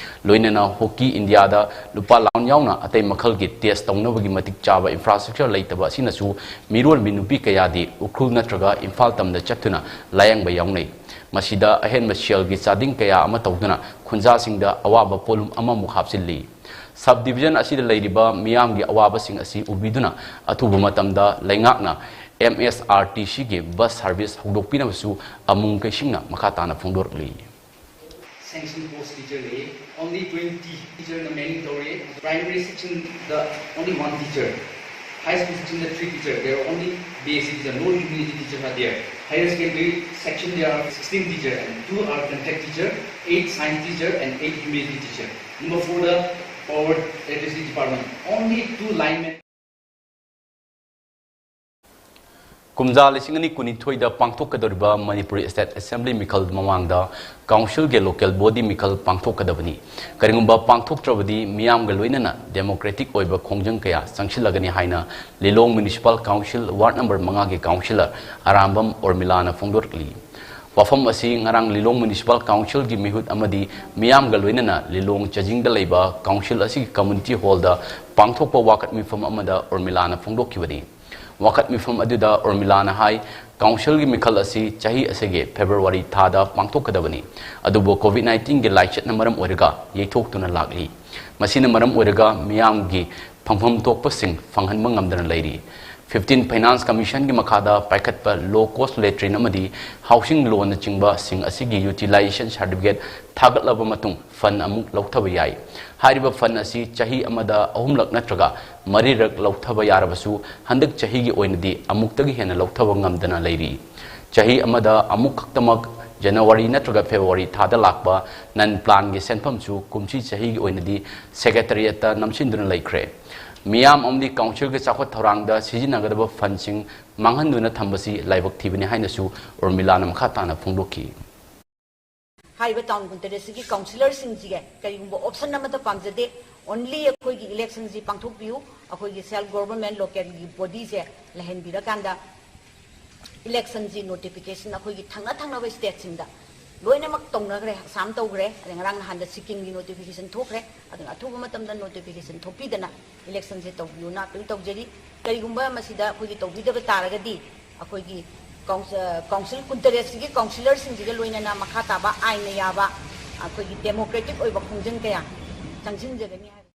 ꯂꯣꯏꯅꯅ Hockey Indiaꯗ ꯂꯨꯄꯥ ꯂꯥꯈ ꯌꯥꯎꯅ ꯑꯇꯩ ꯃꯈꯜꯒꯤ test ꯇꯧꯅꯕꯒꯤ ꯃꯇꯤꯛ ꯆꯥꯕ infrastructure ꯂꯩꯇꯕ ꯑꯁꯤꯅꯁꯨ ꯃꯤꯔꯣꯟꯕꯤ ꯅꯨꯄꯤ ꯀꯌꯥꯗꯤ ꯎꯈ꯭ꯔꯨꯜ ꯅꯠꯇ꯭ꯔꯒ ꯏꯝꯐꯥꯜ ꯇꯝꯗ ꯆꯠꯇꯨꯅ ꯂꯥꯌꯦꯡꯕ ꯌꯥꯎꯅꯩ꯫ ꯃꯁꯤꯗ ꯑꯍꯦꯟꯕ ꯁꯦꯜꯒꯤ ꯆꯥꯗꯤꯡ ꯀꯌꯥ ꯑꯃ ꯇꯧꯗꯨꯅ ꯈꯨꯟꯖꯥꯁꯤꯡꯗ ꯑꯋꯥꯕ ꯄꯣꯠꯂꯨꯝ ꯑꯃꯃꯨꯛ ꯍꯥꯞꯆꯤꯜꯂꯤ꯫ Sub division ꯑꯁꯤꯗ ꯂꯩꯔꯤꯕ ꯃꯤꯌꯥꯝꯒꯤ ꯑꯋꯥꯕꯁꯤꯡ ꯑꯁꯤ ꯎꯕꯤꯗꯨꯅ ꯑꯊꯨꯕ ꯃꯇꯝꯗ ꯂꯩꯉꯥꯛꯅ M S R T Cꯒꯤ bus service ꯍꯧꯗꯣꯛꯄꯤꯅꯕꯁꯨ ꯑꯃꯨꯡ ꯀꯩꯁꯤꯡꯅ ꯃꯈꯥ ꯇꯥꯅ ꯐꯣꯡꯗꯣꯔꯛꯂꯤ꯫ Sanction post teacher ꯂꯩ, only twenty teacher ꯅ manning ꯇꯧꯔꯦ꯫ Primary section the only one teacher, high school section the three teacher, there are only B S C teacher, no humanities teacher are there. Higher secondary section there are sixteen teacher and two are contact teacher, eight science teacher and eight humanities teacher. Number four, the power electricity department, only two linemen. ꯀꯨꯝꯖꯥ ꯂꯤꯁꯤꯡ ꯑꯅꯤ ꯀꯨꯟꯅꯤꯊꯣꯏꯗ ꯄꯥꯡꯊꯣꯛꯀꯗꯧꯔꯤꯕ Manipur state assembly ꯃꯤꯈꯜ ꯃꯃꯥꯡꯗ ꯀꯥꯎꯟꯁꯤꯜꯒꯤ local body ꯃꯤꯈꯜ ꯄꯥꯡꯊꯣꯛꯀꯗꯕꯅꯤ꯫ ꯀꯔꯤꯒꯨꯝꯕ ꯄꯥꯡꯊꯣꯛꯇ꯭ꯔꯕꯗꯤ ꯃꯤꯌꯥꯝꯒ ꯂꯣꯏꯅꯅ democratic ꯑꯣꯏꯕ ꯈꯣꯡꯖꯪ ꯀꯌꯥ ꯆꯪꯁꯤꯜꯂꯒꯅꯤ ꯍꯥꯏꯅ ꯂꯤꯂꯣꯡ ꯃ꯭ꯌꯨꯅꯤꯁꯤꯄꯥꯜ ꯀꯥꯎꯟꯁꯤꯜ ꯋꯥꯔꯗ ꯅꯝꯕꯔ ꯃꯉꯥꯒꯤ ꯀꯥꯎꯟꯁꯤꯂꯔ ꯑꯔꯥꯝꯕꯝ ꯎꯔꯃꯤꯂꯥꯅ ꯐꯣꯡꯗꯣꯔꯛꯂꯤ꯫ ꯋꯥꯐꯝ ꯑꯁꯤ ꯉꯔꯥꯡ ꯂꯤꯂꯣꯡ ꯃ꯭ꯌꯨꯅꯤꯁꯤꯄꯥꯜ ꯀꯥꯎꯟꯁꯤꯜꯒꯤ ꯃꯤꯍꯨꯠ ꯑꯃꯗꯤ ꯃꯤꯌꯥꯝꯒ ꯂꯣꯏꯅꯅ ꯂꯤꯂꯣꯡ ꯆꯖꯤꯡꯗ ꯂꯩꯕ ꯀꯥꯎꯟꯁꯤꯜ ꯑꯁꯤꯒꯤ ꯀꯝꯃ꯭ꯌꯨꯅꯤꯇꯤ ꯍꯣꯜꯗ ꯄꯥꯡꯊꯣꯛꯄ ꯋꯥꯀꯠ ꯃꯤꯐꯝ ꯑꯃꯗ ꯎꯔꯃꯤꯂꯥꯅ ꯐꯣꯡꯗꯣꯛꯈꯤꯕꯅꯤ꯫ ꯋꯥꯀꯠ ꯃꯤꯐꯝ ꯑꯗꯨꯗ ꯎꯔꯃꯤꯂꯥꯅ ꯍꯥꯏ, ꯀꯥꯎꯟꯁꯤꯜꯒꯤ ꯃꯤꯈꯜ ꯑꯁꯤ ꯆꯍꯤ ꯑꯁꯤꯒꯤ ꯐꯦꯕ꯭ꯔꯨꯋꯥꯔꯤ ꯊꯥꯗ ꯄꯥꯡꯊꯣꯛꯀꯗꯕꯅꯤ, ꯑꯗꯨꯕꯨ ꯀꯣꯚꯤꯗ ꯅꯥꯏꯟꯇꯤꯟꯒꯤ ꯂꯥꯏꯆꯠꯅ ꯃꯔꯝ ꯑꯣꯏꯔꯒ ꯌꯩꯊꯣꯛꯇꯨꯅ ꯂꯥꯛꯂꯤ꯫ ꯃꯁꯤꯅ ꯃꯔꯝ ꯑꯣꯏꯔꯒ ꯃꯤꯌꯥꯝꯒꯤ ꯐꯪꯐꯝ ꯊꯣꯛꯄꯁꯤꯡ ꯐꯪꯍꯟꯕ ꯉꯝꯗꯅ ꯂꯩꯔꯤ꯫ ꯐꯤꯐꯇꯤꯟ ꯐꯥꯏꯅꯥꯟꯁ ꯀꯃꯤꯁꯟꯒꯤ ꯃꯈꯥꯗ ꯄꯥꯏꯈꯠꯄ ꯂꯣ ꯀꯣꯁ ꯂꯦꯇ꯭ꯔꯤꯟ ꯑꯃꯗꯤ ꯍꯥꯎꯁꯤꯡ ꯂꯣꯟꯅꯆꯤꯡꯕꯁꯤꯡ ꯑꯁꯤꯒꯤ ꯌꯨꯇꯤꯂꯥꯏꯖꯦꯁꯟ ꯁꯥꯔꯇꯤꯐꯤꯀꯦꯠ ꯊꯥꯒꯠꯂꯕ ꯃꯇꯨꯡ ꯐꯟ ꯑꯃꯨꯛ ꯂꯧꯊꯕ ꯌꯥꯏ꯫ ꯍꯥꯏꯔꯤꯕ ꯐꯟ ꯑꯁꯤ ꯆꯍꯤ ꯑꯃꯗ ꯑꯍꯨꯝꯂꯛ ꯅꯠꯇ꯭ꯔꯒ ꯃꯔꯤꯔꯛ ꯂꯧꯊꯕ ꯌꯥꯔꯕꯁꯨ, ꯍꯟꯗꯛ ꯆꯍꯤꯒꯤ ꯑꯣꯏꯅꯗꯤ ꯑꯃꯨꯛꯇꯒꯤ ꯍꯦꯟꯅ ꯂꯧꯊꯕ ꯉꯝꯗꯅ ꯂꯩꯔꯤ꯫ ꯆꯍꯤ ꯑꯃꯗ ꯑꯃꯨꯛ ꯈꯛꯇꯃꯛ ꯖꯅꯋꯥꯔꯤ ꯅꯠꯇ꯭ꯔꯒ ꯐꯦꯕ꯭ꯔꯨꯋꯥꯔꯤ ꯊꯥꯗ ꯂꯥꯛꯄ ꯅꯟ ꯄ꯭ꯂꯥꯟꯒꯤ ꯁꯦꯟꯐꯝꯁꯨ ꯀꯨꯝꯁꯤ ꯆꯍꯤꯒꯤ ꯑꯣꯏꯅꯗꯤ ꯁꯦꯀ꯭ꯔꯦꯇꯔꯤꯌꯦꯠꯇ ꯅꯝꯁꯤꯟꯗꯨꯅ ꯂꯩꯈ꯭ꯔꯦ꯫ ꯃꯤꯌꯥꯝ ꯑꯃꯗꯤ ꯀꯥꯎꯟꯁꯤꯜꯒꯤ ꯆꯥꯎꯈꯠ ꯊꯧꯔꯥꯡꯗ ꯁꯤꯖꯤꯟꯅꯒꯗꯕ ꯐꯟꯁꯤꯡ ꯃꯥꯡꯍꯟꯗꯨꯅ ꯊꯝꯕꯁꯤ ꯂꯥꯏꯕꯛ ꯊꯤꯕꯅꯤ ꯍꯥꯏꯅꯁꯨ ꯎꯔꯃꯤꯂꯥꯅ ꯃꯈꯥ ꯇꯥꯅ ꯐꯣꯡꯗꯣꯛꯈꯤ꯫ ꯍꯥꯏꯔꯤꯕ ꯇꯥꯎꯟ ꯀꯨꯟꯇꯔꯦꯠꯁꯤꯒꯤ ꯀꯥꯎꯟꯁꯤꯂꯔꯁꯤꯡꯁꯤꯒ ꯀꯔꯤꯒꯨꯝꯕ ꯑꯣꯞꯁꯟ ꯑꯃꯠꯇ ꯄꯥꯝꯖꯗꯦ, ꯑꯣꯟꯂꯤ ꯑꯩꯈꯣꯏꯒꯤ ꯏꯂꯦꯛꯁꯟꯁꯤ ꯄꯥꯡꯊꯣꯛꯄꯤꯌꯨ, ꯑꯩꯈꯣꯏꯒꯤ ꯁꯦꯜꯐ ꯒꯣꯚꯔꯟꯃꯦꯟꯠ ꯂꯣꯀꯦꯜꯒꯤ ꯕꯣꯗꯤꯁꯦ ꯂꯩꯍꯟꯕꯤꯔꯀꯥꯟꯗ ꯏꯂꯦꯛꯁꯟꯁꯤ ꯅꯣꯇꯤꯐꯤꯀꯦꯁꯟ ꯑꯩꯈꯣꯏꯒꯤ ꯊꯪꯅ ꯊꯪꯅꯕ ꯁ꯭ꯇꯦꯠꯁꯤꯡꯗ ꯂꯣꯏꯅꯃꯛ ꯇꯧꯅꯈ꯭ꯔꯦ꯫ ꯑꯁꯥꯝ ꯇꯧꯈ꯭ꯔꯦ, ꯑꯗꯩ ꯉꯔꯥꯡ ꯅꯍꯥꯟꯗ ꯁꯤꯛꯀꯤꯝꯒꯤ ꯅꯣꯇꯤꯐꯤꯀꯦꯁꯟ ꯊꯣꯛꯈ꯭ꯔꯦ꯫ ꯑꯗꯨꯅ ꯑꯊꯨꯕ ꯃꯇꯝꯗ ꯅꯣꯇꯤꯐꯤꯀꯦꯁꯟ ꯊꯣꯛꯄꯤꯗꯅ ꯏꯂꯦꯛꯁꯟꯁꯦ ꯇꯧꯕꯤꯌꯨꯅ ꯑꯄꯤꯜ ꯇꯧꯖꯔꯤ꯫ ꯀꯔꯤꯒꯨꯝꯕ ꯃꯁꯤꯗ ꯑꯩꯈꯣꯏꯒꯤ ꯇꯧꯕꯤꯗꯕ ꯇꯥꯔꯒꯗꯤ ꯑꯩꯈꯣꯏꯒꯤ ꯀꯥꯎꯟꯁ-, ꯀꯥꯎꯟꯁꯤꯜ ꯀꯨꯟꯇꯔꯦꯠꯁꯤꯒꯤ ꯀꯥꯎꯟꯁꯤꯂꯔꯁꯤꯡꯁꯤꯒ ꯂꯣꯏꯅꯅ ꯃꯈꯥ ꯇꯥꯕ ꯑꯥꯏꯟꯅ ꯌꯥꯕ ꯑꯩꯈꯣꯏꯒꯤ ꯗꯦꯃꯣꯀ꯭ꯔꯦꯇꯤꯛ ꯑꯣꯏꯕ ꯈꯣꯡꯖꯪ ꯀꯌꯥ ꯆꯪꯁꯤꯟꯖꯒꯅꯤ ꯍꯥꯏꯕ꯫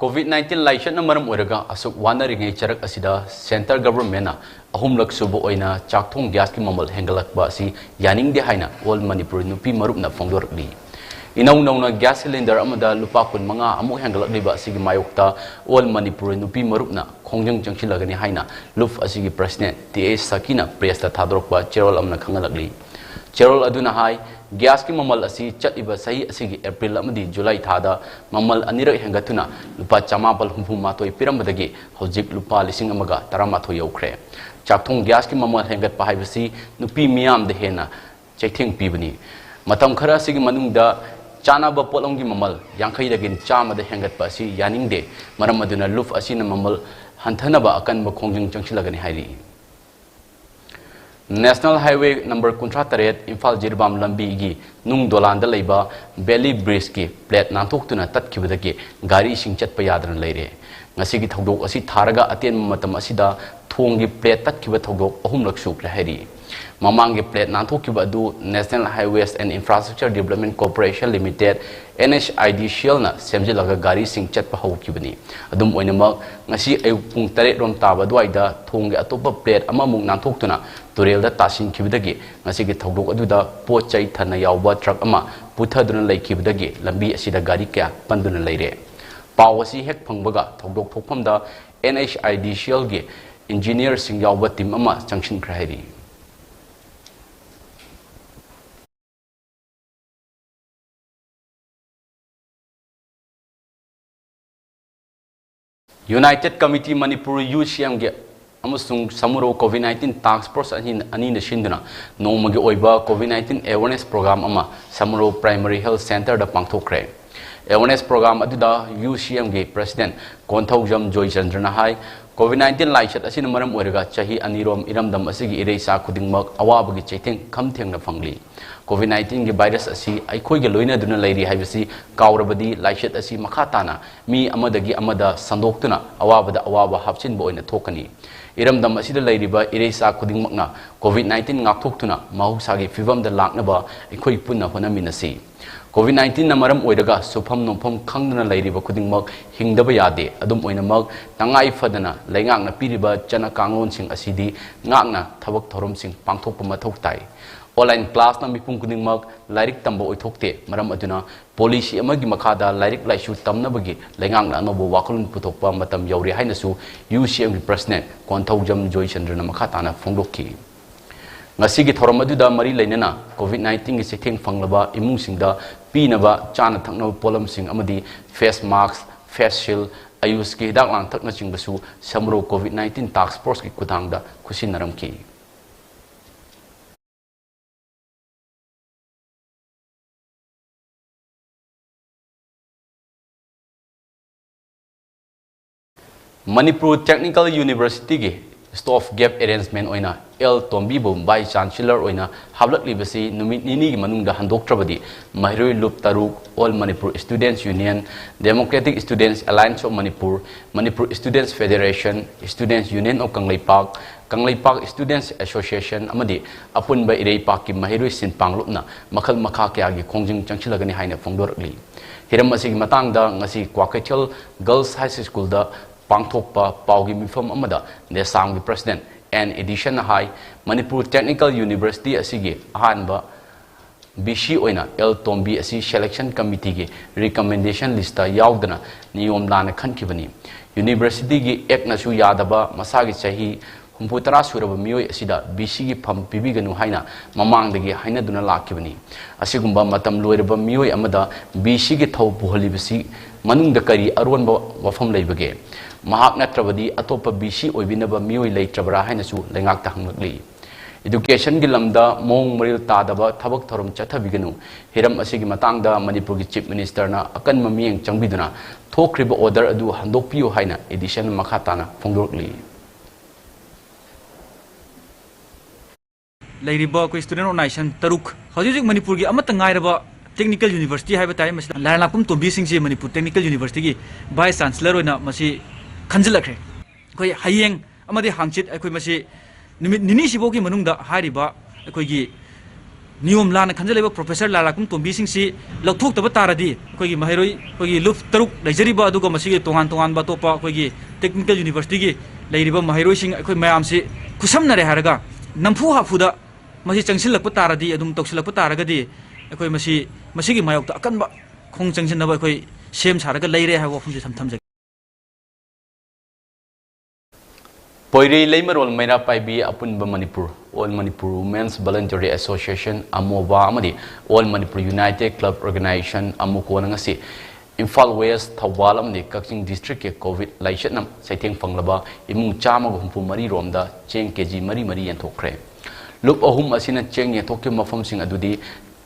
ꯀꯣꯚꯤꯗ ꯅꯥꯏꯟꯇꯤꯟ ꯂꯥꯏꯆꯠꯅ ꯃꯔꯝ ꯑꯣꯏꯔꯒ ꯑꯁꯨꯛ ꯋꯥꯅꯔꯤꯉꯩ ꯆꯔꯛ ꯑꯁꯤꯗ ꯁꯦꯟꯇꯔ ꯒꯚꯔꯟꯃꯦꯟꯠꯅ ꯑꯍꯨꯝꯂꯛ ꯁꯨꯕ ꯑꯣꯏꯅ ꯆꯥꯛꯊꯣꯡ ꯒ꯭ꯌꯥꯁꯀꯤ ꯃꯃꯜ ꯍꯦꯟꯒꯠꯂꯛꯄ ꯑꯁꯤ ꯌꯥꯅꯤꯡꯗꯦ ꯍꯥꯏꯅ ꯑꯣꯜ ꯃꯅꯤꯄꯨꯔ ꯅꯨꯄꯤ ꯃꯔꯨꯞꯅ ꯐꯣꯡꯗꯣꯔꯛꯂꯤ꯫ ꯏꯅꯧ ꯅꯧꯅ ꯒ꯭ꯌꯥꯁ ꯁꯤꯂꯤꯟꯗꯔ ꯑꯃꯗ ꯂꯨꯄꯥ ꯀꯨꯟꯃꯉꯥ ꯑꯃꯨꯛ ꯍꯦꯟꯒꯠꯂꯛꯂꯤꯕ ꯑꯁꯤꯒꯤ ꯃꯥꯌꯣꯛꯇ ꯑꯣꯜ ꯃꯅꯤꯄꯨꯔ ꯅꯨꯄꯤ ꯃꯔꯨꯞꯅ ꯈꯣꯡꯖꯪ ꯆꯪꯁꯤꯜꯂꯒꯅꯤ ꯍꯥꯏꯅ ꯂꯨꯞ ꯑꯁꯤꯒꯤ ꯄ꯭ꯔꯁꯤꯗꯦꯟꯠ ꯇꯤ ꯑꯦꯁ ꯁꯀꯤꯅ ꯄ꯭ꯔꯦꯁꯇ ꯊꯥꯗꯣꯔꯛꯄ ꯆꯦꯔꯣꯜ ꯑꯃꯅ ꯈꯪꯍꯜꯂꯛꯂꯤ꯫ ꯆꯦꯔꯣꯜ ꯑꯗꯨꯅ ꯍꯥꯏ, ꯒ꯭ꯌꯥꯁꯀꯤ ꯃꯃꯜ ꯑꯁꯤ ꯆꯠꯂꯤꯕ ꯆꯍꯤ ꯑꯁꯤꯒꯤ ꯑꯦꯄ꯭ꯔꯤꯜ ꯑꯃꯗꯤ ꯖꯨꯂꯥꯏ ꯊꯥꯗ ꯃꯃꯜ ꯑꯅꯤꯔꯛ ꯍꯦꯟꯒꯠꯇꯨꯅ ꯂꯨꯄꯥ ꯆꯃꯥꯄꯜ ꯍꯨꯝꯐꯨ ꯃꯥꯊꯣꯏ ꯄꯤꯔꯝꯕꯗꯒꯤ ꯍꯧꯖꯤꯛ ꯂꯨꯄꯥ ꯂꯤꯁꯤꯡ ꯑꯃꯒ ꯇꯔꯥꯃꯥꯊꯣꯏ ꯌꯧꯈ꯭ꯔꯦ꯫ ꯆꯥꯛꯊꯣꯡ ꯒ꯭ꯌꯥꯁꯀꯤ ꯃꯃꯜ ꯍꯦꯟꯒꯠꯄ ꯍꯥꯏꯕꯁꯤ ꯅꯨꯄꯤ ꯃꯤꯌꯥꯝꯗ ꯍꯦꯟꯅ ꯆꯩꯊꯦꯡ ꯄꯤꯕꯅꯤ꯫ ꯃꯇꯝ ꯈꯔ ꯑꯁꯤꯒꯤ ꯃꯅꯨꯡꯗ ꯆꯥꯅꯕ ꯄꯣꯠꯂꯝꯒꯤ ꯃꯃꯜ ꯌꯥꯡꯈꯩꯗꯒꯤ ꯆꯥꯝꯃꯗ ꯍꯦꯟꯒꯠꯄ ꯑꯁꯤ ꯌꯥꯅꯤꯡꯗꯦ꯫ ꯃꯔꯝ ꯑꯗꯨꯅ ꯂꯨꯞ ꯑꯁꯤꯅ ꯃꯃꯜ ꯍꯟꯊꯅꯕ ꯑꯀꯟꯕ ꯈꯣꯡꯖꯪ ꯆꯪꯁꯤꯜꯂꯒꯅꯤ ꯍꯥꯏꯔꯤ꯫ ꯅꯦꯁꯅꯦꯜ ꯍꯥꯏꯋꯦ ꯅꯝꯕꯔ ꯀꯨꯟꯊ꯭ꯔꯥ ꯇꯔꯦꯠ ꯏꯝꯐꯥꯜ ꯖꯤꯔꯤꯕꯥꯝ ꯂꯝꯕꯤꯒꯤ ꯅꯨꯡ ꯗꯣꯂꯥꯟꯗ ꯂꯩꯕ ꯕꯦꯂꯤ ꯕ꯭ꯔꯤꯖꯀꯤ ꯄ꯭ꯂꯦꯠ ꯅꯥꯟꯊꯣꯛꯇꯨꯅ ꯇꯠꯈꯤꯕꯗꯒꯤ ꯒꯥꯔꯤꯁꯤꯡ ꯆꯠꯄ ꯌꯥꯗꯅ ꯂꯩꯔꯦ꯫ ꯉꯁꯤꯒꯤ ꯊꯧꯗꯣꯛ ꯑꯁꯤ ꯊꯥꯔꯒ ꯑꯇꯦꯟꯕ ꯃꯇꯝ ꯑꯁꯤꯗ ꯊꯣꯡꯒꯤ ꯄ꯭ꯂꯦꯠ ꯇꯠꯈꯤꯕ ꯊꯧꯗꯣꯛ ꯑꯍꯨꯝꯂꯛ ꯁꯨꯈ꯭ꯔꯦ ꯍꯥꯏꯔꯤ꯫ ꯃꯃꯥꯡꯒꯤ ꯄ꯭ꯂꯦꯠ ꯅꯥꯟꯊꯣꯛꯈꯤꯕ ꯑꯗꯨ National Highways and Infrastructure Development Corporation Limited, N H I D C L ꯅ ꯁꯦꯝꯖꯤꯜꯂꯒ ꯒꯥꯔꯤꯁꯤꯡ ꯆꯠꯄ ꯍꯧꯈꯤꯕꯅꯤ꯫ ꯑꯗꯨꯝ ꯑꯣꯏꯅꯃꯛ, ꯉꯁꯤ ꯑꯌꯨꯛ ꯄꯨꯡ ꯇꯔꯦꯠ ꯔꯣꯝ ꯇꯥꯕ ꯑꯗꯨꯋꯥꯏꯗ ꯊꯣꯡꯒꯤ ꯑꯇꯣꯞꯄ ꯄ꯭ꯂꯦꯠ ꯑꯃꯃꯨꯛ ꯅꯥꯟꯊꯣꯛꯇꯨꯅ ꯇꯨꯔꯦꯜꯗ ꯇꯥꯁꯤꯟꯈꯤꯕꯗꯒꯤ ꯉꯁꯤꯒꯤ ꯊꯧꯗꯣꯛ ꯑꯗꯨꯗ ꯄꯣꯠ ꯆꯩ ꯊꯟꯅ ꯌꯥꯎꯕ ꯇ꯭ꯔꯛ ꯑꯃ ꯄꯨꯊꯗꯨꯅ ꯂꯩꯈꯤꯕꯗꯒꯤ ꯂꯝꯕꯤ ꯑꯁꯤꯗ ꯒꯥꯔꯤ ꯀꯌꯥ ꯄꯟꯗꯨꯅ ꯂꯩꯔꯦ꯫ ꯄꯥꯎ ꯑꯁꯤ ꯍꯦꯛ ꯐꯪꯕꯒ ꯊꯧꯗꯣꯛ ꯊꯣꯛꯐꯝꯗ N H I D C L ꯒꯤ ꯏꯟꯖꯤꯅꯤꯌꯔꯁꯤꯡ ꯌꯥꯎꯕ ꯇꯤꯝ ꯑꯃ ꯆꯪꯁꯤꯟꯈ꯭ꯔꯦ ꯍꯥꯏꯔꯤ꯫ United Committee Manipur, U C M ꯒꯤ ꯑꯃꯁꯨꯡ Samurou COVID nineteen Task Force ꯑꯅꯤ, ꯑꯅꯤꯅ ꯁꯤꯟꯗꯨꯅ ꯅꯣꯡꯃꯒꯤ ꯑꯣꯏꯕ COVID nineteen Awareness Program ꯑꯃ ꯁꯃꯨꯔꯧ Primary Health Centre ꯗ ꯄꯥꯡꯊꯣꯛꯈ꯭ꯔꯦ꯫ Awareness Program ꯑꯗꯨꯗ U C M ꯒꯤ President ꯀꯣꯟꯊꯧꯖꯝ ꯖꯣꯏꯆꯟꯗ꯭ꯔꯅ ꯍꯥꯏ, COVID nineteen ꯂꯥꯏꯆꯠ ꯑꯁꯤꯅ ꯃꯔꯝ ꯑꯣꯏꯔꯒ ꯆꯍꯤ ꯑꯅꯤꯔꯣꯝ ꯏꯔꯝꯗꯝ ꯑꯁꯤꯒꯤ ꯏꯔꯩꯆꯥ ꯈꯨꯗꯤꯡꯃꯛ ꯑꯋꯥꯕꯒꯤ ꯆꯩꯊꯦꯡ ꯈꯝ ꯊꯦꯡꯅ ꯐꯪꯂꯤ꯫ COVID nineteen ꯒꯤ virus ꯑꯁꯤ ꯑꯩꯈꯣꯏꯒ ꯂꯣꯏꯅꯗꯨꯅ ꯂꯩꯔꯤ ꯍꯥꯏꯕꯁꯤ ꯀꯥꯎꯔꯕꯗꯤ ꯂꯥꯏꯆꯠ ꯑꯁꯤ ꯃꯈꯥ ꯇꯥꯅ ꯃꯤ ꯑꯃꯗꯒꯤ ꯑꯃꯗ ꯁꯟꯗꯣꯛꯇꯨꯅ ꯑꯋꯥꯕꯗ ꯑꯋꯥꯕ ꯍꯥꯞꯆꯤꯟꯕ ꯑꯣꯏꯅ ꯊꯣꯛꯀꯅꯤ꯫ ꯏꯔꯝꯗꯝ ꯑꯁꯤꯗ ꯂꯩꯔꯤꯕ ꯏꯔꯩꯆꯥ ꯈꯨꯗꯤꯡꯃꯛꯅ COVID nineteen ꯉꯥꯛꯊꯣꯛꯇꯨꯅ ꯃꯍꯧꯁꯥꯒꯤ ꯐꯤꯕꯝꯗ ꯂꯥꯛꯅꯕ ꯑꯩꯈꯣꯏ ꯄꯨꯟꯅ ꯍꯣꯠꯅꯃꯤꯟꯅꯁꯤ꯫ COVID nineteenꯅ ꯃꯔꯝ ꯑꯣꯏꯔꯒ ꯁꯨꯐꯝ ꯅꯣꯝꯐꯝ ꯈꯪꯗꯅ ꯂꯩꯔꯤꯕ ꯈꯨꯗꯤꯡꯃꯛ ꯍꯤꯡꯗꯕ ꯌꯥꯗꯦ꯫ ꯑꯗꯨꯝ ꯑꯣꯏꯅꯃꯛ, ꯇꯉꯥꯏ ꯐꯗꯅ ꯂꯩꯉꯥꯛꯅ ꯄꯤꯔꯤꯕ ꯆꯠꯅ ꯀꯥꯡꯂꯣꯟꯁꯤꯡ ꯑꯁꯤꯗꯤ ꯉꯥꯛꯅ ꯊꯕꯛ ꯊꯧꯔꯝꯁꯤꯡ ꯄꯥꯡꯊꯣꯛꯄ ꯃꯊꯧ ꯇꯥꯏ꯫ Online classꯅ ꯃꯤꯄꯨꯝ ꯈꯨꯗꯤꯡꯃꯛ ꯂꯥꯏꯔꯤꯛ ꯇꯝꯕ ꯑꯣꯏꯊꯣꯛꯇꯦ꯫ ꯃꯔꯝ ꯑꯗꯨꯅ, policy ꯑꯃꯒꯤ ꯃꯈꯥꯗ ꯂꯥꯏꯔꯤꯛ ꯂꯥꯏꯁꯨ ꯇꯝꯅꯕꯒꯤ ꯂꯩꯉꯥꯛꯅ ꯑꯅꯧꯕ ꯋꯥꯈꯜꯂꯣꯟ ꯄꯨꯊꯣꯛꯄ ꯃꯇꯝ ꯌꯧꯔꯦ ꯍꯥꯏꯅꯁꯨ UCMꯒꯤ president ꯀꯣꯟꯊꯧꯖꯝ ꯖꯣꯏꯆꯟꯗ꯭ꯔꯅ ꯃꯈꯥ ꯇꯥꯅ ꯐꯣꯡꯗꯣꯛꯈꯤ꯫ ꯉꯁꯤꯒꯤ ꯊꯧꯔꯝ ꯑꯗꯨꯗ ꯃꯔꯤ ꯂꯩꯅꯅ COVID nineteenꯒꯤ ꯆꯩꯊꯦꯡ ꯐꯪꯂꯕ ꯏꯃꯨꯡꯁꯤꯡꯗ ꯄꯤꯅꯕ ꯆꯥꯅ ꯊꯛꯅꯕ ꯄꯣꯠꯂꯝꯁꯤꯡ ꯑꯃꯗꯤ face mask, face shield, ꯑꯌꯨꯁꯀꯤ ꯍꯤꯗꯥꯛ ꯂꯥꯡꯊꯛꯅꯆꯤꯡꯕꯁꯨ ꯁꯃꯨꯔꯧ COVID nineteen task forceꯀꯤ ꯈꯨꯠꯊꯥꯡꯗ ꯈꯨꯠꯁꯤꯟꯅꯔꯝꯈꯤ꯫ ꯃꯅꯤꯄꯨꯔ Technical Universityꯒꯤ stopgap arrangement ꯑꯣꯏꯅ ꯑꯦꯜ ꯇꯣꯝꯕꯤꯕꯨ Vice Chancellor ꯑꯣꯏꯅ ꯍꯥꯞꯂꯛꯂꯤꯕꯁꯤ ꯅꯨꯃꯤꯠ ꯅꯤꯅꯤꯒꯤ ꯃꯅꯨꯡꯗ ꯍꯟꯗꯣꯛꯇ꯭ꯔꯕꯗꯤ ꯃꯍꯩꯔꯣꯏ ꯂꯨꯞ ꯇꯔꯨꯛ, All Manipur Students Union, Democratic Students Alliance of Manipur, Manipur Students Federation, Students Union of Kangleipak, Kangleipak Students Association ꯑꯃꯗꯤ ꯑꯄꯨꯟꯕ ꯏꯔꯩꯄꯥꯛꯀꯤ ꯃꯍꯩꯔꯣꯏ ꯁꯤꯟ ꯄꯥꯡꯂꯨꯞꯅ ꯃꯈꯜ ꯃꯈꯥ ꯀꯌꯥꯒꯤ ꯈꯣꯡꯖꯪ ꯆꯪꯁꯤꯜꯂꯒꯅꯤ ꯍꯥꯏꯅ ꯐꯣꯡꯗꯣꯔꯛꯂꯤ꯫ ꯍꯤꯔꯝ ꯑꯁꯤꯒꯤ ꯃꯇꯥꯡꯗ ꯉꯁꯤ ꯀ꯭ꯋꯥꯀꯩꯊꯦꯜ Girls High Schoolꯗ ꯄꯥꯡꯊꯣꯛꯄ ꯄꯥꯎꯒꯤ ꯃꯤꯐꯝ ꯑꯃꯗ ꯅꯦꯁꯥꯝꯒꯤ president ꯑꯦꯟ ꯑꯦꯗꯤꯁꯟꯅ ꯍꯥꯏ, ꯃꯅꯤꯄꯨꯔ Technical University ꯑꯁꯤꯒꯤ ꯑꯍꯥꯟꯕ VC ꯑꯣꯏꯅ ꯑꯦꯜ ꯇꯣꯝꯕꯤ ꯑꯁꯤ selection committeeꯒꯤ recommendation listꯇ ꯌꯥꯎꯗꯅ ꯅꯤꯌꯣꯝ ꯂꯥꯟꯅ ꯈꯟꯈꯤꯕꯅꯤ꯫ Universityꯒꯤ actꯅꯁꯨ ꯌꯥꯗꯕ ꯃꯁꯥꯒꯤ ꯆꯍꯤ ꯍꯨꯝꯐꯨ ꯇꯔꯥ ꯁꯨꯔꯕ ꯃꯤꯑꯣꯏ ꯑꯁꯤꯗ VCꯒꯤ ꯐꯝ ꯄꯤꯕꯤꯒꯅꯨ ꯍꯥꯏꯅ ꯃꯃꯥꯡꯗꯒꯤ ꯍꯥꯏꯅꯗꯨꯅ ꯂꯥꯛꯈꯤꯕꯅꯤ꯫ ꯑꯁꯤꯒꯨꯝꯕ ꯃꯇꯝ ꯂꯣꯏꯔꯕ ꯃꯤꯑꯣꯏ ꯑꯃꯗ VCꯒꯤ ꯊꯧ ꯄꯨꯍꯜꯂꯤꯕꯁꯤ ꯃꯅꯨꯡꯗ ꯀꯔꯤ ꯑꯔꯣꯟꯕ ꯋꯥꯐꯝ ꯂꯩꯕꯒꯦ? ꯃꯍꯥꯛ ꯅꯠꯇ꯭ꯔꯕꯗꯤ ꯑꯇꯣꯞꯄ VC ꯑꯣꯏꯕꯤꯅꯕ ꯃꯤꯑꯣꯏ ꯂꯩꯇ꯭ꯔꯕ꯭ꯔꯥ ꯍꯥꯏꯅꯁꯨ ꯂꯩꯉꯥꯛꯇ ꯍꯪꯂꯛꯂꯤ꯫ Educationꯒꯤ ꯂꯝꯗ ꯃꯑꯣꯡ ꯃꯔꯤꯜ ꯇꯥꯗꯕ ꯊꯕꯛ ꯊꯧꯔꯝ ꯆꯠꯊꯕꯤꯒꯅꯨ꯫ ꯍꯤꯔꯝ ꯑꯁꯤꯒꯤ ꯃꯇꯥꯡꯗ ꯃꯅꯤꯄꯨꯔꯒꯤ Chief Ministerꯅ ꯑꯀꯟꯕ ꯃꯤꯠꯌꯦꯡ ꯆꯪꯕꯤꯗꯨꯅ ꯊꯣꯛꯈ꯭ꯔꯤꯕ order ꯑꯗꯨ ꯍꯟꯗꯣꯛꯄꯤꯌꯨ ꯍꯥꯏꯅ ꯑꯦꯗꯤꯁꯟꯅ ꯃꯈꯥ ꯇꯥꯅ ꯐꯣꯡꯗꯣꯔꯛꯂꯤ꯫ ꯂꯩꯔꯤꯕ ꯑꯩꯈꯣꯏ student organization ꯇꯔꯨꯛ, ꯍꯧꯖꯤꯛ ꯍꯧꯖꯤꯛ ꯃꯅꯤꯄꯨꯔꯒꯤ ꯑꯃꯠꯇ ꯉꯥꯏꯔꯕ technical university ꯍꯥꯏꯕ ꯇꯥꯔꯦ, ꯃꯁꯤꯗ ꯂꯥꯏꯔꯦꯟꯂꯥꯛꯄꯝ ꯇꯣꯝꯕꯤꯁꯤꯡꯁꯤ ꯃꯅꯤꯄꯨꯔ Technical Universityꯒꯤ Vice Chancellor ꯑꯣꯏꯅ ꯃꯁꯤ ꯈꯟꯖꯤꯜꯂꯛꯈ꯭ꯔꯦ꯫ ꯑꯩꯈꯣꯏ ꯍꯌꯦꯡ ꯑꯃꯗꯤ ꯍꯥꯡꯆꯤꯠ ꯑꯩꯈꯣꯏ ꯃꯁꯤ ꯅꯨꯃꯤꯠ ꯅꯤꯅꯤꯁꯤꯐꯥꯎꯒꯤ ꯃꯅꯨꯡꯗ ꯍꯥꯏꯔꯤꯕ ꯑꯩꯈꯣꯏꯒꯤ ꯅꯤꯌꯣꯝ ꯂꯥꯟꯅ ꯈꯟꯖꯜꯂꯤꯕ ꯄ꯭ꯔꯣꯐꯦꯁꯔ ꯂꯥꯂꯥꯀꯨꯝ ꯇꯣꯝꯕꯤꯁꯤꯡꯁꯤ ꯂꯧꯊꯣꯛꯇꯕ ꯇꯥꯔꯗꯤ, ꯑꯩꯈꯣꯏꯒꯤ ꯃꯍꯩꯔꯣꯏ, ꯑꯩꯈꯣꯏꯒꯤ ꯂꯨꯞ ꯇꯔꯨꯛ ꯂꯩꯖꯔꯤꯕ, ꯑꯗꯨꯒ ꯃꯁꯤꯒꯤ ꯇꯣꯉꯥꯟ ꯇꯣꯉꯥꯟꯕ ꯑꯇꯣꯞꯄ ꯑꯩꯈꯣꯏꯒꯤ technical universityꯒꯤ ꯂꯩꯔꯤꯕ ꯃꯍꯩꯔꯣꯏꯁꯤꯡ, ꯑꯩꯈꯣꯏ ꯃꯌꯥꯝꯁꯤ ꯈꯨꯠꯁꯝꯅꯔꯦ ꯍꯥꯏꯔꯒ ꯅꯝꯐꯨ ꯍꯥꯐꯨꯗ ꯃꯁꯤ ꯆꯪꯁꯤꯜꯂꯛꯄ ꯇꯥꯔꯗꯤ, ꯑꯗꯨꯝ ꯇꯧꯁꯤꯜꯂꯛꯄ ꯇꯥꯔꯒꯗꯤ, ꯑꯩꯈꯣꯏ ꯃꯁꯤ, ꯃꯁꯤꯒꯤ ꯃꯥꯌꯣꯛꯇ ꯑꯀꯟꯕ ꯈꯣꯡ ꯆꯪꯁꯤꯟꯅꯕ ꯑꯩꯈꯣꯏ ꯁꯦꯝ ꯁꯥꯔꯒ ꯂꯩꯔꯦ ꯍꯥꯏꯕ ꯋꯥꯐꯝꯁꯤ ꯊꯝ-, ꯊꯝꯖꯒꯦ꯫ ꯄꯣꯏꯔꯩ ꯂꯩꯃꯔꯣꯜ ꯃꯩꯔꯥ ꯄꯥꯏꯕꯤ ꯑꯄꯨꯟꯕ Manipur, All Manipur Women's Voluntary Association, ꯑꯃꯣꯕꯥ, ꯑꯃꯗꯤ All Manipur United Club Organization, ꯑꯃꯨꯀꯣꯅ ꯉꯁꯤ ꯏꯝꯐꯥꯜ ꯋꯦꯁ, ꯊꯧꯕꯥꯜ ꯑꯃꯗꯤ ꯀꯛꯆꯤꯡ districtꯀꯤ COVID ꯂꯥꯏꯆꯠꯅ ꯆꯩꯊꯦꯡ ꯐꯪꯂꯕ ꯏꯃꯨꯡ ꯆꯥꯝꯃꯒ ꯍꯨꯝꯐꯨ ꯃꯔꯤ ꯔꯣꯝꯗ ꯆꯦꯡ KG ꯃꯔꯤ ꯃꯔꯤ ꯌꯦꯟꯊꯣꯛꯈ꯭ꯔꯦ꯫ ꯂꯨꯞ ꯑꯍꯨꯝ ꯑꯁꯤꯅ ꯆꯦꯡ ꯌꯦꯟꯊꯣꯛꯈꯤꯕ ꯃꯐꯝꯁꯤꯡ ꯑꯗꯨꯗꯤ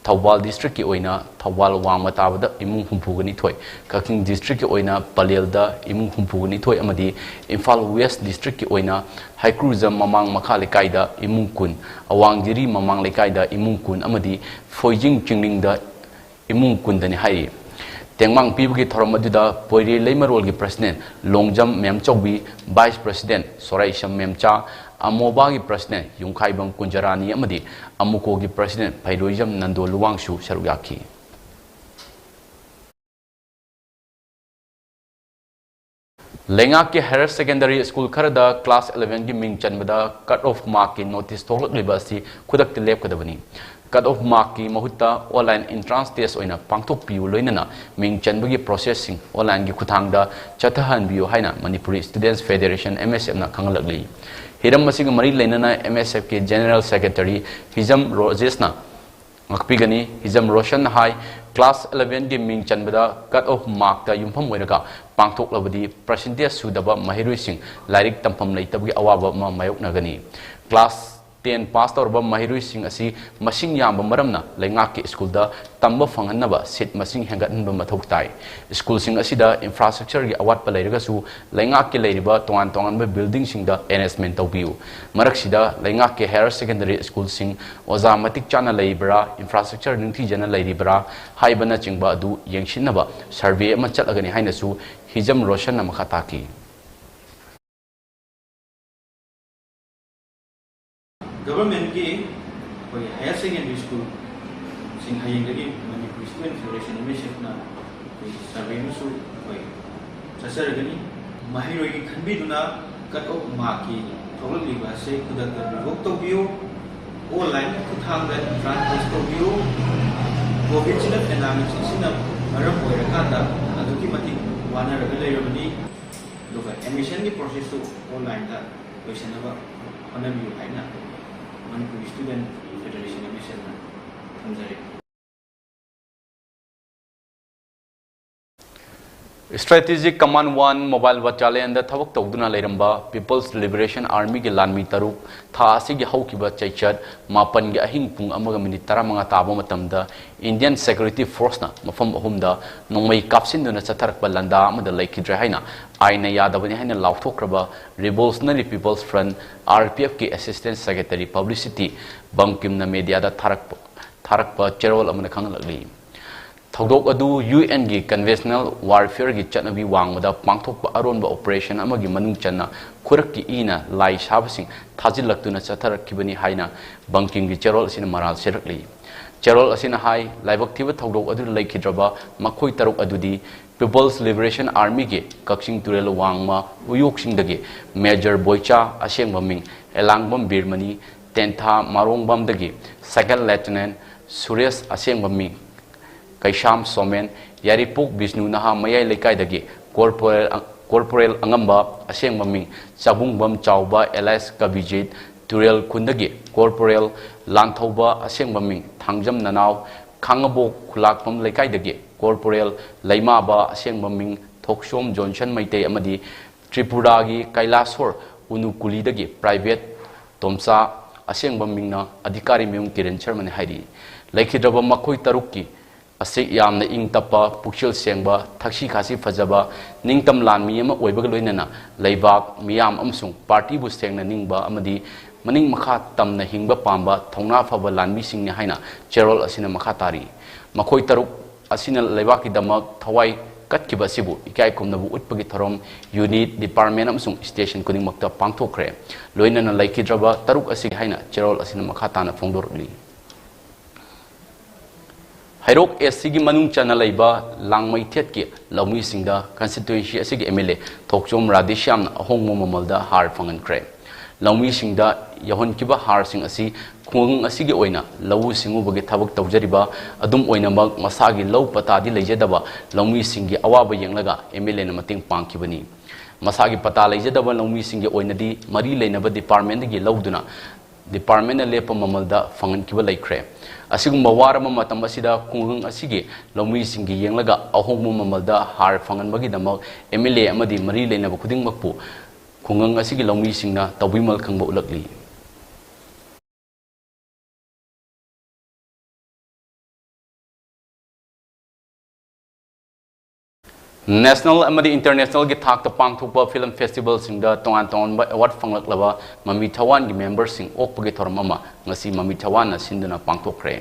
ꯊꯧꯕꯥꯜ districtꯀꯤ ꯑꯣꯏꯅ ꯊꯧꯕꯥꯜ ꯋꯥꯡꯃ ꯇꯥꯕꯗ ꯏꯃꯨꯡ ꯍꯨꯝꯐꯨꯒ ꯅꯤꯊꯣꯏ, ꯀꯛꯆꯤꯡ districtꯀꯤ ꯑꯣꯏꯅ ꯄꯂꯦꯜꯗ ꯏꯃꯨꯡ ꯍꯨꯝꯐꯨꯒ ꯅꯤꯊꯣꯏ ꯑꯃꯗꯤ ꯏꯝꯐꯥꯜ ꯋꯦꯁ districtꯀꯤ ꯑꯣꯏꯅ ꯍꯩꯀ꯭ꯔꯨꯖꯝ ꯃꯃꯥꯡ ꯃꯈꯥ ꯂꯩꯀꯥꯏꯗ ꯏꯃꯨꯡ ꯀꯨꯟ, ꯑꯋꯥꯡꯖꯤꯔꯤ ꯃꯃꯥꯡ ꯂꯩꯀꯥꯏꯗ ꯏꯃꯨꯡ ꯀꯨꯟ ꯑꯃꯗꯤ ꯐꯣꯏꯖꯤꯡ ꯆꯤꯡꯅꯤꯡꯗ ꯏꯃꯨꯡ ꯀꯨꯟꯗꯅꯤ ꯍꯥꯏꯔꯤ꯫ ꯇꯦꯡꯕꯥꯡ ꯄꯤꯕꯒꯤ ꯊꯧꯔꯝ ꯑꯗꯨꯗ ꯄꯣꯏꯔꯦ ꯂꯩꯃꯔꯣꯜꯒꯤ president Longjam ꯃꯦꯝꯆꯧꯕꯤ, vice president ꯁꯣꯔꯥꯏꯁꯝ ꯃꯦꯝꯆꯥ, ꯑꯃꯣꯕꯥꯒꯤ president ꯌꯨꯝꯈꯥꯏꯕꯝ ꯀꯨꯟꯖꯔꯥꯅꯤ ꯑꯃꯗꯤ ꯑꯃꯨꯀꯣꯒꯤ president ꯐꯩꯔꯣꯏꯖꯝ ꯅꯟꯗꯣ ꯂꯨꯋꯥꯡꯁꯨ ꯁꯔꯨꯛ ꯌꯥꯈꯤ꯫ ꯂꯩꯉꯥꯛꯀꯤ higher secondary school ꯈꯔꯗ class elevenꯒꯤ ꯃꯤꯡ ꯆꯟꯕꯗ cut off markꯀꯤ notice ꯊꯣꯛꯂꯛꯂꯤꯕ ꯑꯁꯤ ꯈꯨꯗꯛꯇ ꯂꯦꯞꯀꯗꯕꯅꯤ꯫ Cut off markꯀꯤ ꯃꯍꯨꯠꯇ online entrance test ꯑꯣꯏꯅ ꯄꯥꯡꯊꯣꯛꯄꯤꯌꯨ, ꯂꯣꯏꯅꯅ ꯃꯤꯡ ꯆꯟꯕꯒꯤ processꯁꯤꯡ onlineꯒꯤ ꯈꯨꯠꯊꯥꯡꯗ ꯆꯠꯊꯍꯟꯕꯤꯌꯨ ꯍꯥꯏꯅ Manipuri Students Federation, MSFꯅ ꯈꯪꯍꯜꯂꯛꯂꯤ꯫ ꯍꯤꯔꯝ ꯑꯁꯤꯒ ꯃꯔꯤ ꯂꯩꯅꯅ MSFꯀꯤ General Secretary ꯍꯤꯖꯝ ꯔꯣꯖꯦꯁꯅ ꯉꯥꯛꯄꯤꯒꯅꯤ꯫ ꯍꯤꯖꯝ ꯔꯣꯁꯟꯅ ꯍꯥꯏ, class elevenꯒꯤ ꯃꯤꯡ ꯆꯟꯕꯗ cut off markꯇ ꯌꯨꯝꯐꯝ ꯑꯣꯏꯔꯒ ꯄꯥꯡꯊꯣꯛꯂꯕꯗꯤ percentage ꯁꯨꯗꯕ ꯃꯍꯩꯔꯣꯏꯁꯤꯡ ꯂꯥꯏꯔꯤꯛ ꯇꯝꯐꯝ ꯂꯩꯇꯕꯒꯤ ꯑꯋꯥꯕ ꯑꯃ ꯃꯥꯌꯣꯛꯅꯒꯅꯤ꯫ Class ten pass ꯇꯧꯔꯕ ꯃꯍꯩꯔꯣꯏꯁꯤꯡ ꯑꯁꯤ ꯃꯁꯤꯡ ꯌꯥꯝꯕ ꯃꯔꯝꯅ ꯂꯩꯉꯥꯛꯀꯤ schoolꯗ ꯇꯝꯕ ꯐꯪꯍꯟꯅꯕ seat ꯃꯁꯤꯡ ꯍꯦꯟꯒꯠꯍꯟꯕ ꯃꯊꯧ ꯇꯥꯏ꯫ Schoolꯁꯤꯡ ꯑꯁꯤꯗ infrastructureꯒꯤ ꯑꯋꯥꯠꯄ ꯂꯩꯔꯒꯁꯨ ꯂꯩꯉꯥꯛꯀꯤ ꯂꯩꯔꯤꯕ ꯇꯣꯉꯥꯟ ꯇꯣꯉꯥꯟꯕ buildingꯁꯤꯡꯗ arrangement ꯇꯧꯕꯤꯌꯨ꯫ ꯃꯔꯛꯁꯤꯗ ꯂꯩꯉꯥꯛꯀꯤ higher secondary schoolꯁꯤꯡ ꯑꯣꯖꯥ ꯃꯇꯤꯛ ꯆꯥꯅ ꯂꯩꯔꯤꯕ꯭ꯔꯥ, infrastructure ꯅꯤꯡꯊꯤꯖꯅ ꯂꯩꯔꯤꯕ꯭ꯔꯥ ꯍꯥꯏꯕꯅꯆꯤꯡꯕ ꯑꯗꯨ ꯌꯦꯡꯁꯤꯟꯅꯕ survey ꯑꯃ ꯆꯠꯂꯒꯅꯤ ꯍꯥꯏꯅꯁꯨ ꯍꯤꯖꯝ ꯔꯣꯁꯟꯅ ꯃꯈꯥ ꯇꯥꯈꯤ꯫ Governmentꯀꯤ ꯑꯩꯈꯣꯏꯒꯤ ꯍꯥꯌꯔ ꯁꯦꯀꯦꯟꯗꯔꯤ ꯁ꯭ꯀꯨꯜꯁꯤꯡ ꯍꯌꯦꯡꯗꯒꯤ ꯃꯅꯤꯄꯨꯔ ꯁ꯭ꯇꯨꯗꯦꯟꯠ ꯐꯦꯗꯔꯦꯁꯟ, ꯑꯦꯝ ꯑꯦꯁ ꯑꯦꯐꯅ ꯑꯩꯈꯣꯏꯒꯤ ꯁꯔꯚꯦ ꯑꯃꯁꯨ ꯑꯩꯈꯣꯏ ꯆꯠꯆꯔꯒꯅꯤ꯫ ꯃꯍꯩꯔꯣꯏꯒꯤ ꯈꯟꯕꯤꯗꯨꯅ ꯀꯠ ꯑꯣꯐ ꯃꯥꯔꯛꯀꯤ ꯊꯣꯛꯂꯛꯂꯤꯕ ꯑꯁꯦ ꯈꯨꯗꯛꯇ ꯔꯤꯚꯣꯛ ꯇꯧꯕꯤꯌꯨ꯫ ꯑꯣꯟꯂꯥꯏꯟꯒꯤ ꯈꯨꯠꯊꯥꯡꯗ ꯑꯦꯟꯇ꯭ꯔꯥꯟꯁ ꯇꯦꯁ ꯇꯧꯕꯤꯌꯨ꯫ ꯀꯣꯚꯤꯗ ꯆꯤꯛꯅ ꯄꯦꯟꯗꯥꯃꯤꯛ ꯑꯁꯤꯅ ꯃꯔꯝ ꯑꯣꯏꯔꯀꯥꯟꯗ ꯑꯗꯨꯛꯀꯤ ꯃꯇꯤꯛ ꯋꯥꯅꯔꯒ ꯂꯩꯔꯕꯅꯤ꯫ ꯑꯗꯨꯒ ꯑꯦꯗꯃꯤꯁꯟꯒꯤ ꯄ꯭ꯔꯣꯁꯦꯁꯁꯨ ꯑꯣꯟꯂꯥꯏꯟꯗ ꯂꯣꯏꯁꯤꯟꯅꯕ ꯍꯣꯠꯅꯕꯤꯌꯨ ꯍꯥꯏꯅ ꯃꯅꯤꯄꯨꯔ ꯁ꯭ꯇꯨꯗꯦꯟꯠ ꯐꯦꯗꯔꯦꯁꯟ, ꯑꯦꯝ ꯑꯦꯁ ꯑꯦꯐꯅ ꯊꯝꯖꯔꯤ꯫ Strategic Command One Mobile Battalion ꯗ ꯊꯕꯛ ꯇꯧꯗꯨꯅ ꯂꯩꯔꯝꯕ People's Liberation Army ꯒꯤ ꯂꯥꯟꯃꯤ ꯇꯔꯨꯛ ꯊꯥ ꯑꯁꯤꯒꯤ ꯍꯧꯈꯤꯕ ꯆꯩꯆꯠ ꯃꯥꯄꯟꯒꯤ ꯑꯍꯤꯡ ꯄꯨꯡ ꯑꯃꯒ ꯃꯤꯅꯤꯠ ꯇꯔꯥꯃꯉꯥ ꯇꯥꯕ ꯃꯇꯝꯗ Indian Security Force ꯅ ꯃꯐꯝ ꯑꯍꯨꯝꯗ ꯅꯣꯡꯃꯩ ꯀꯥꯞꯁꯤꯟꯗꯨꯅ ꯆꯠꯊꯔꯛꯄ ꯂꯥꯟꯗꯥ ꯑꯃꯗ ꯂꯩꯈꯤꯗ꯭ꯔꯦ ꯍꯥꯏꯅ ꯑꯥꯏꯟꯅ ꯌꯥꯗꯕꯅꯤ ꯍꯥꯏꯅ ꯂꯥꯎꯊꯣꯛꯈ꯭ꯔꯕ Revolutionary People's Front, R P F ꯀꯤ Assistant Secretary Publicity ꯕꯝꯀꯤꯝꯅ media ꯗ ꯊꯥꯔꯛꯄ, ꯊꯥꯔꯛꯄ ꯆꯦꯔꯣꯜ ꯑꯃꯅ ꯈꯪꯍꯜꯂꯛꯂꯤ꯫ ꯊꯧꯗꯣꯛ ꯑꯗꯨ U N ꯒꯤ conventional warfare ꯒꯤ ꯆꯠꯅꯕꯤ ꯋꯥꯡꯃꯗ ꯄꯥꯡꯊꯣꯛꯄ ꯑꯔꯣꯟꯕ operation ꯑꯃꯒꯤ ꯃꯅꯨꯡ ꯆꯟꯅ ꯈꯨꯔꯛꯀꯤ ꯏꯅ ꯂꯥꯏ ꯁꯥꯕꯁꯤꯡ ꯊꯥꯖꯤꯜꯂꯛꯇꯨꯅ ꯆꯠꯊꯔꯛꯈꯤꯕꯅꯤ ꯍꯥꯏꯅ ꯕꯪꯀꯤꯝꯒꯤ ꯆꯦꯔꯣꯜ ꯑꯁꯤꯅ ꯃꯔꯥꯜ ꯁꯤꯔꯛꯂꯤ꯫ ꯆꯦꯔꯣꯜ ꯑꯁꯤꯅ ꯍꯥꯏ, ꯂꯥꯏꯕꯛ ꯊꯤꯕ ꯊꯧꯗꯣꯛ ꯑꯗꯨꯗ ꯂꯩꯈꯤꯗ꯭ꯔꯕ ꯃꯈꯣꯏ ꯇꯔꯨꯛ ꯑꯗꯨꯗꯤ People's Liberation Army ꯒꯤ ꯀꯛꯆꯤꯡ ꯇꯨꯔꯦꯜ ꯋꯥꯡꯃ ꯎꯌꯣꯛꯁꯤꯡꯗꯒꯤ Major ꯕꯣꯏꯆꯥ, ꯑꯁꯦꯡꯕ ꯃꯤꯡ ꯑꯦꯂꯥꯡꯕꯝ ꯕꯤꯔꯃꯅꯤ, ꯇꯦꯟꯊꯥ ꯃꯥꯔꯣꯡꯕꯝꯗꯒꯤ Second Lieutenant ꯁꯨꯔꯦꯁ, ꯑꯁꯦꯡꯕ ꯃꯤꯡ ꯀꯩꯁꯥꯝ ꯁꯣꯃꯦꯟ, ꯌꯥꯏꯔꯤꯄꯣꯛ ꯕꯤꯁꯅꯨ ꯅꯍꯥ ꯃꯌꯥꯏ ꯂꯩꯀꯥꯏꯗꯒꯤ Corporal, Corporal ꯑꯉꯝꯕ, ꯑꯁꯦꯡꯕ ꯃꯤꯡ ꯆꯥꯕꯨꯡꯕꯝ ꯆꯥꯎꯕ alias ꯀꯕꯤꯖꯤꯠ, ꯇꯨꯔꯦꯜ ꯈꯨꯟꯗꯒꯤ Corporal ꯂꯥꯟꯊꯧꯕ, ꯑꯁꯦꯡꯕ ꯃꯤꯡ ꯊꯥꯡꯖꯝ ꯅꯅꯥꯎ, ꯈꯥꯡꯉꯕꯣꯛ ꯈꯨꯂꯥꯛꯄꯝ ꯂꯩꯀꯥꯏꯗꯒꯤ Corporal ꯂꯩꯃꯥꯕ, ꯑꯁꯦꯡꯕ ꯃꯤꯡ ꯊꯣꯛꯁꯣꯝ ꯖꯣꯟꯁꯟ ꯃꯩꯇꯩ ꯑꯃꯗꯤ ꯇ꯭ꯔꯤꯄꯨꯔꯥꯒꯤ ꯀꯩꯂꯥꯁꯣꯔ ꯎꯅꯨꯀꯨꯂꯤꯗꯒꯤ Private ꯇꯣꯝꯆꯥ, ꯑꯁꯦꯡꯕ ꯃꯤꯡꯅ ꯑꯙꯤꯀꯥꯔꯤ ꯃꯌꯨꯝ ꯀꯤꯔꯟ ꯁꯔꯃꯅ ꯍꯥꯏꯔꯤ꯫ ꯂꯩꯈꯤꯗ꯭ꯔꯕ ꯃꯈꯣꯏ ꯇꯔꯨꯛꯀꯤ ꯑꯁꯤ ꯌꯥꯝꯅ ꯏꯪ ꯇꯞꯄ, ꯄꯨꯛꯆꯦꯜ ꯁꯦꯡꯕ, ꯊꯛꯁꯤ ꯈꯥꯁꯤ ꯐꯖꯕ, ꯅꯤꯡꯇꯝ ꯂꯥꯟꯃꯤ ꯑꯃ ꯑꯣꯏꯕꯒ ꯂꯣꯏꯅꯅ ꯂꯩꯕꯥꯛ, ꯃꯤꯌꯥꯝ ꯑꯃꯁꯨꯡ party ꯕꯨ ꯁꯦꯡꯅ ꯅꯤꯡꯕ ꯑꯃꯗꯤ ꯃꯅꯤꯡ ꯃꯈꯥ ꯇꯝꯅ ꯍꯤꯡꯕ ꯄꯥꯝꯕ ꯊꯧꯅꯥ ꯐꯕ ꯂꯥꯟꯃꯤꯁꯤꯡꯅꯤ ꯍꯥꯏꯅ ꯆꯦꯔꯣꯜ ꯑꯁꯤꯅ ꯃꯈꯥ ꯇꯥꯔꯤ꯫ ꯃꯈꯣꯏ ꯇꯔꯨꯛ ꯑꯁꯤꯅ ꯂꯩꯕꯥꯛꯀꯤꯗꯃꯛ ꯊꯋꯥꯏ ꯀꯠꯈꯤꯕ ꯑꯁꯤꯕꯨ ꯏꯀꯥꯏ ꯈꯨꯝꯅꯕ ꯎꯠꯄꯒꯤ ꯊꯧꯔꯝ unit, department ꯑꯃꯁꯨꯡ station ꯈꯨꯗꯤꯡꯃꯛꯇ ꯄꯥꯡꯊꯣꯛꯈ꯭ꯔꯦ꯫ ꯂꯣꯏꯅꯅ ꯂꯩꯈꯤꯗ꯭ꯔꯕ ꯇꯔꯨꯛ ꯑꯁꯤꯒꯤ ꯍꯥꯏꯅ ꯆꯦꯔꯣꯜ ꯑꯁꯤꯅ ꯃꯈꯥ ꯇꯥꯅ ꯐꯣꯡꯗꯣꯔꯛꯂꯤ꯫ ꯍꯩꯔꯣꯛ East ꯀꯤ ꯃꯅꯨꯡ ꯆꯟꯅ ꯂꯩꯕ ꯂꯥꯡꯃꯩꯊꯦꯠꯀꯤ ꯂꯧꯃꯤꯁꯤꯡꯗ constituency ꯑꯁꯤꯒꯤ M L A ꯊꯣꯛꯆꯣꯝ ꯔꯥꯙꯦꯁ꯭ꯌꯥꯝꯅ ꯑꯍꯣꯡꯕ ꯃꯃꯜꯗ ꯍꯥꯔ ꯐꯪꯍꯟꯈ꯭ꯔꯦ꯫ ꯂꯧꯃꯤꯁꯤꯡꯗ ꯌꯧꯍꯟꯈꯤꯕ ꯍꯥꯔꯁꯤꯡ ꯑꯁꯤ ꯈꯨꯡꯒꯪ ꯑꯁꯤꯒꯤ ꯑꯣꯏꯅ ꯂꯧꯎ ꯁꯤꯡꯎꯕꯒꯤ ꯊꯕꯛ ꯇꯧꯖꯔꯤꯕ, ꯑꯗꯨꯝ ꯑꯣꯏꯅꯃꯛ ꯃꯁꯥꯒꯤ ꯂꯧ ꯄꯇꯥꯗꯤ ꯂꯩꯖꯗꯕ ꯂꯧꯃꯤꯁꯤꯡꯒꯤ ꯑꯋꯥꯕ ꯌꯦꯡꯂꯒ M L A ꯅ ꯃꯇꯦꯡ ꯄꯥꯡꯈꯤꯕꯅꯤ꯫ ꯃꯁꯥꯒꯤ ꯄꯇꯥ ꯂꯩꯖꯗꯕ ꯂꯧꯃꯤꯁꯤꯡꯒꯤ ꯑꯣꯏꯅꯗꯤ ꯃꯔꯤ ꯂꯩꯅꯕ department ꯇꯒꯤ ꯂꯧꯗꯨꯅ department ꯅ ꯂꯦꯞꯄ ꯃꯃꯜꯗ ꯐꯪꯍꯟꯈꯤꯕ ꯂꯩꯈ꯭ꯔꯦ꯫ ꯑꯁꯤꯒꯨꯝꯕ ꯋꯥꯔꯕ ꯃꯇꯝ ꯑꯁꯤꯗ ꯈꯨꯡꯒꯪ ꯑꯁꯤꯒꯤ ꯂꯧꯃꯤꯁꯤꯡꯒꯤ ꯌꯦꯡꯂꯒ ꯑꯍꯣꯡꯕ ꯃꯃꯜꯗ ꯍꯥꯔ ꯐꯪꯍꯟꯕꯒꯤꯗꯃꯛ M L A ꯑꯃꯗꯤ ꯃꯔꯤ ꯂꯩꯅꯕ ꯈꯨꯗꯤꯡꯃꯛꯄꯨ ꯈꯨꯡꯒꯪ ꯑꯁꯤꯒꯤ ꯂꯧꯃꯤꯁꯤꯡꯅ ꯇꯧꯕꯤꯃꯜ ꯈꯪꯕ ꯎꯠꯂꯛꯂꯤ꯫ National ꯑꯃꯗꯤ international ꯒꯤ ꯊꯥꯛꯇ ꯄꯥꯡꯊꯣꯛꯄ film festival ꯁꯤꯡꯗ ꯇꯣꯉꯥꯟ ꯇꯣꯉꯥꯟꯕ award ꯐꯪꯂꯛꯂꯕ ꯃꯃꯤ ꯊꯋꯥꯟꯒꯤ member ꯁꯤꯡ ꯑꯣꯛꯄꯒꯤ ꯊꯧꯔꯝ ꯑꯃ ꯉꯁꯤ ꯃꯃꯤ ꯊꯋꯥꯟꯅ ꯁꯤꯟꯗꯨꯅ ꯄꯥꯡꯊꯣꯛꯈ꯭ꯔꯦ꯫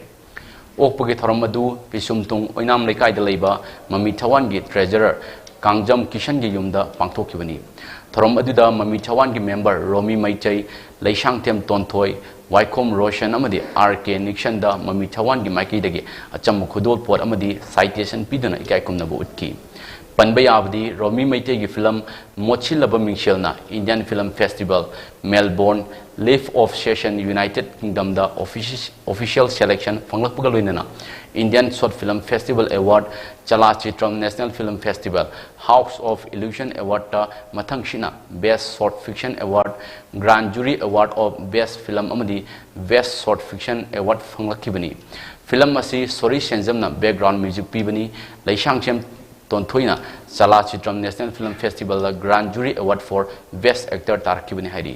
ꯑꯣꯛꯄꯒꯤ ꯊꯧꯔꯝ ꯑꯗꯨ ꯄꯤꯁꯨꯝꯊꯣꯡ ꯑꯣꯏꯅꯥꯝ ꯂꯩꯀꯥꯏꯗ ꯂꯩꯕ ꯃꯃꯤ ꯊꯋꯥꯟꯒꯤ treasurer ꯀꯥꯡꯖꯝ ꯀꯤꯁꯟꯒꯤ ꯌꯨꯝꯗ ꯄꯥꯡꯊꯣꯛꯈꯤꯕꯅꯤ꯫ ꯊꯧꯔꯝ ꯑꯗꯨꯗ ꯃꯃꯤ ꯊꯋꯥꯟꯒꯤ member ꯔꯣꯃꯤ ꯃꯩꯇꯩ, ꯂꯩꯁꯥꯡꯊꯦꯝ ꯇꯣꯟꯊꯣꯏ, ꯋꯥꯏꯈꯣꯝ ꯔꯣꯁꯟ ꯑꯃꯗꯤ R K ꯅꯤꯛꯁꯟꯗ ꯃꯃꯤ ꯊꯋꯥꯟꯒꯤ ꯃꯥꯏꯀꯩꯗꯒꯤ ꯑꯆꯝꯕ ꯈꯨꯗꯣꯜꯄꯣꯠ ꯑꯃꯗꯤ citation ꯄꯤꯗꯨꯅ ꯏꯀꯥꯏ ꯈꯨꯝꯅꯕ ꯎꯠꯈꯤ꯫ ꯄꯟꯕ ꯌꯥꯕꯗꯤ ꯔꯣꯃꯤ ꯃꯩꯇꯩꯒꯤ film ꯃꯣꯠꯁꯤꯜꯂꯕ ꯃꯤꯡꯁꯦꯜꯅ Indian Film Festival, Melbourne, Leaf of Session, United Kingdom the offici-, official selection ꯐꯪꯂꯛꯄꯒ ꯂꯣꯏꯅꯅ Indian Short Film Festival Award, Chalachitram National Film Festival, House of Illusion Award ꯇ ꯃꯊꯪꯁꯤꯠꯅ Best Short Fiction Award, Grand Jury Award of Best Film ꯑꯃꯗꯤ Best Short Fiction Award ꯐꯪꯂꯛꯈꯤꯕꯅꯤ꯫ Film ꯑꯁꯤ ꯁꯣꯔꯤ ꯁꯦꯟꯖꯝꯅ background music ꯄꯤꯕꯅꯤ꯫ Leishangthem ꯇꯣꯟꯊꯣꯏꯅ ꯆꯂꯥꯆꯤꯇ꯭ꯔꯝ National Film Festival the Grand Jury Award for Best Actor ꯇꯥꯔꯛꯈꯤꯕꯅꯤ ꯍꯥꯏꯔꯤ꯫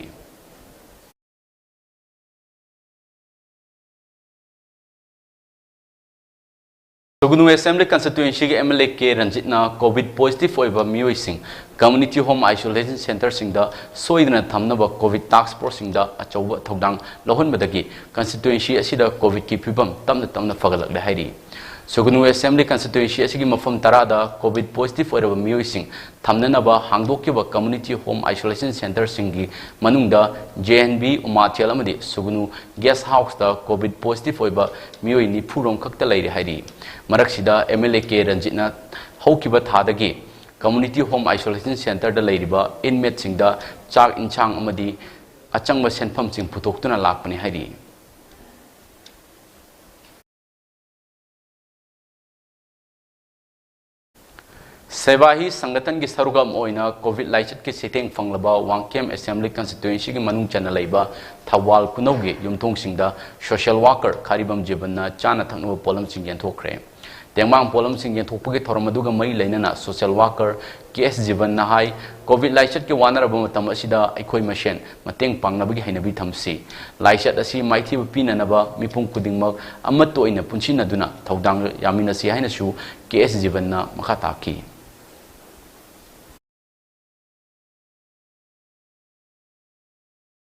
ꯁꯨꯒꯅꯨ Assembly Constituency ꯒꯤ M L A K ꯔꯟꯖꯤꯠꯅ COVID positive ꯑꯣꯏꯕ ꯃꯤꯑꯣꯏꯁꯤꯡ community home isolation centre ꯁꯤꯡꯗ ꯁꯣꯏꯗꯅ ꯊꯝꯅꯕ COVID task force ꯁꯤꯡꯗ ꯑꯆꯧꯕ ꯊꯧꯗꯥꯡ ꯂꯧꯍꯟꯕꯗꯒꯤ constituency ꯑꯁꯤꯗ COVID ꯀꯤ ꯐꯤꯕꯝ ꯇꯞꯅ ꯇꯞꯅ ꯐꯒꯠꯂꯛꯂꯦ ꯍꯥꯏꯔꯤ꯫ ꯁꯨꯒꯅꯨ Assembly Constituency ꯑꯁꯤꯒꯤ ꯃꯐꯝ ꯇꯔꯥꯗ COVID positive ꯑꯣꯏꯔꯕ ꯃꯤꯑꯣꯏꯁꯤꯡ ꯊꯝꯅꯅꯕ ꯍꯥꯡꯗꯣꯛꯈꯤꯕ Community Home Isolation Centreꯁꯤꯡꯒꯤ ꯃꯅꯨꯡꯗ J N B ꯎꯃꯥꯊꯦꯜ ꯑꯃꯗꯤ ꯁꯨꯒꯅꯨ Guest Houseꯇ COVID positive ꯑꯣꯏꯕ ꯃꯤꯑꯣꯏ ꯅꯤꯐꯨ ꯔꯣꯝ ꯈꯛꯇ ꯂꯩꯔꯦ ꯍꯥꯏꯔꯤ꯫ ꯃꯔꯛꯁꯤꯗ M L A K ꯔꯟꯖꯤꯠꯅ ꯍꯧꯈꯤꯕ ꯊꯥꯗꯒꯤ Community Home Isolation Centreꯗ ꯂꯩꯔꯤꯕ inmateꯁꯤꯡꯗ ꯆꯥꯛ ꯏꯟꯁꯥꯡ ꯑꯃꯗꯤ ꯑꯆꯪꯕ ꯁꯦꯟꯐꯝꯁꯤꯡ ꯄꯨꯊꯣꯛꯇꯨꯅ ꯂꯥꯛꯄꯅꯤ ꯍꯥꯏꯔꯤ꯫ ꯁꯦꯕꯥꯍꯤ ꯁꯪꯒꯊꯟꯒꯤ ꯁꯔꯨꯛ ꯑꯃ ꯑꯣꯏꯅ COVID ꯂꯥꯏꯆꯠꯀꯤ ꯆꯩꯊꯦꯡ ꯐꯪꯂꯕ ꯋꯥꯡꯈꯦꯝ Assembly Constituencyꯒꯤ ꯃꯅꯨꯡ ꯆꯟꯅ ꯂꯩꯕ ꯊꯧꯕꯥꯜ ꯈꯨꯅꯧꯒꯤ ꯌꯨꯝꯊꯣꯡꯁꯤꯡꯗ social worker ꯈꯥꯔꯤꯕꯝ ꯖꯤꯕꯟꯅ ꯆꯥꯅ ꯊꯛꯅꯕ ꯄꯣꯠꯂꯝꯁꯤꯡ ꯌꯦꯟꯊꯣꯛꯈ꯭ꯔꯦ꯫ ꯇꯦꯡꯕꯥꯡ ꯄꯣꯠꯂꯝꯁꯤꯡ ꯌꯦꯟꯊꯣꯛꯄꯒꯤ ꯊꯧꯔꯝ ꯑꯗꯨꯒ ꯃꯔꯤ ꯂꯩꯅꯅ social worker K S ꯖꯤꯕꯟꯅ ꯍꯥꯏ, COVID ꯂꯥꯏꯆꯠꯀꯤ ꯋꯥꯅꯔꯕ ꯃꯇꯝ ꯑꯁꯤꯗ ꯑꯩꯈꯣꯏ ꯃꯁꯦꯟ ꯃꯇꯦꯡ ꯄꯥꯡꯅꯕꯒꯤ ꯍꯩꯅꯕꯤ ꯊꯝꯁꯤ꯫ ꯂꯥꯏꯆꯠ ꯑꯁꯤ ꯃꯥꯏꯊꯤꯕ ꯄꯤꯅꯅꯕ ꯃꯤꯄꯨꯝ ꯈꯨꯗꯤꯡꯃꯛ ꯑꯃꯠꯇ ꯑꯣꯏꯅ ꯄꯨꯟꯁꯤꯟꯅꯗꯨꯅ ꯊꯧꯗꯥꯡ ꯌꯥꯃꯤꯟꯅꯁꯤ ꯍꯥꯏꯅꯁꯨ K S ꯖꯤꯕꯟꯅ ꯃꯈꯥ ꯇꯥꯈꯤ꯫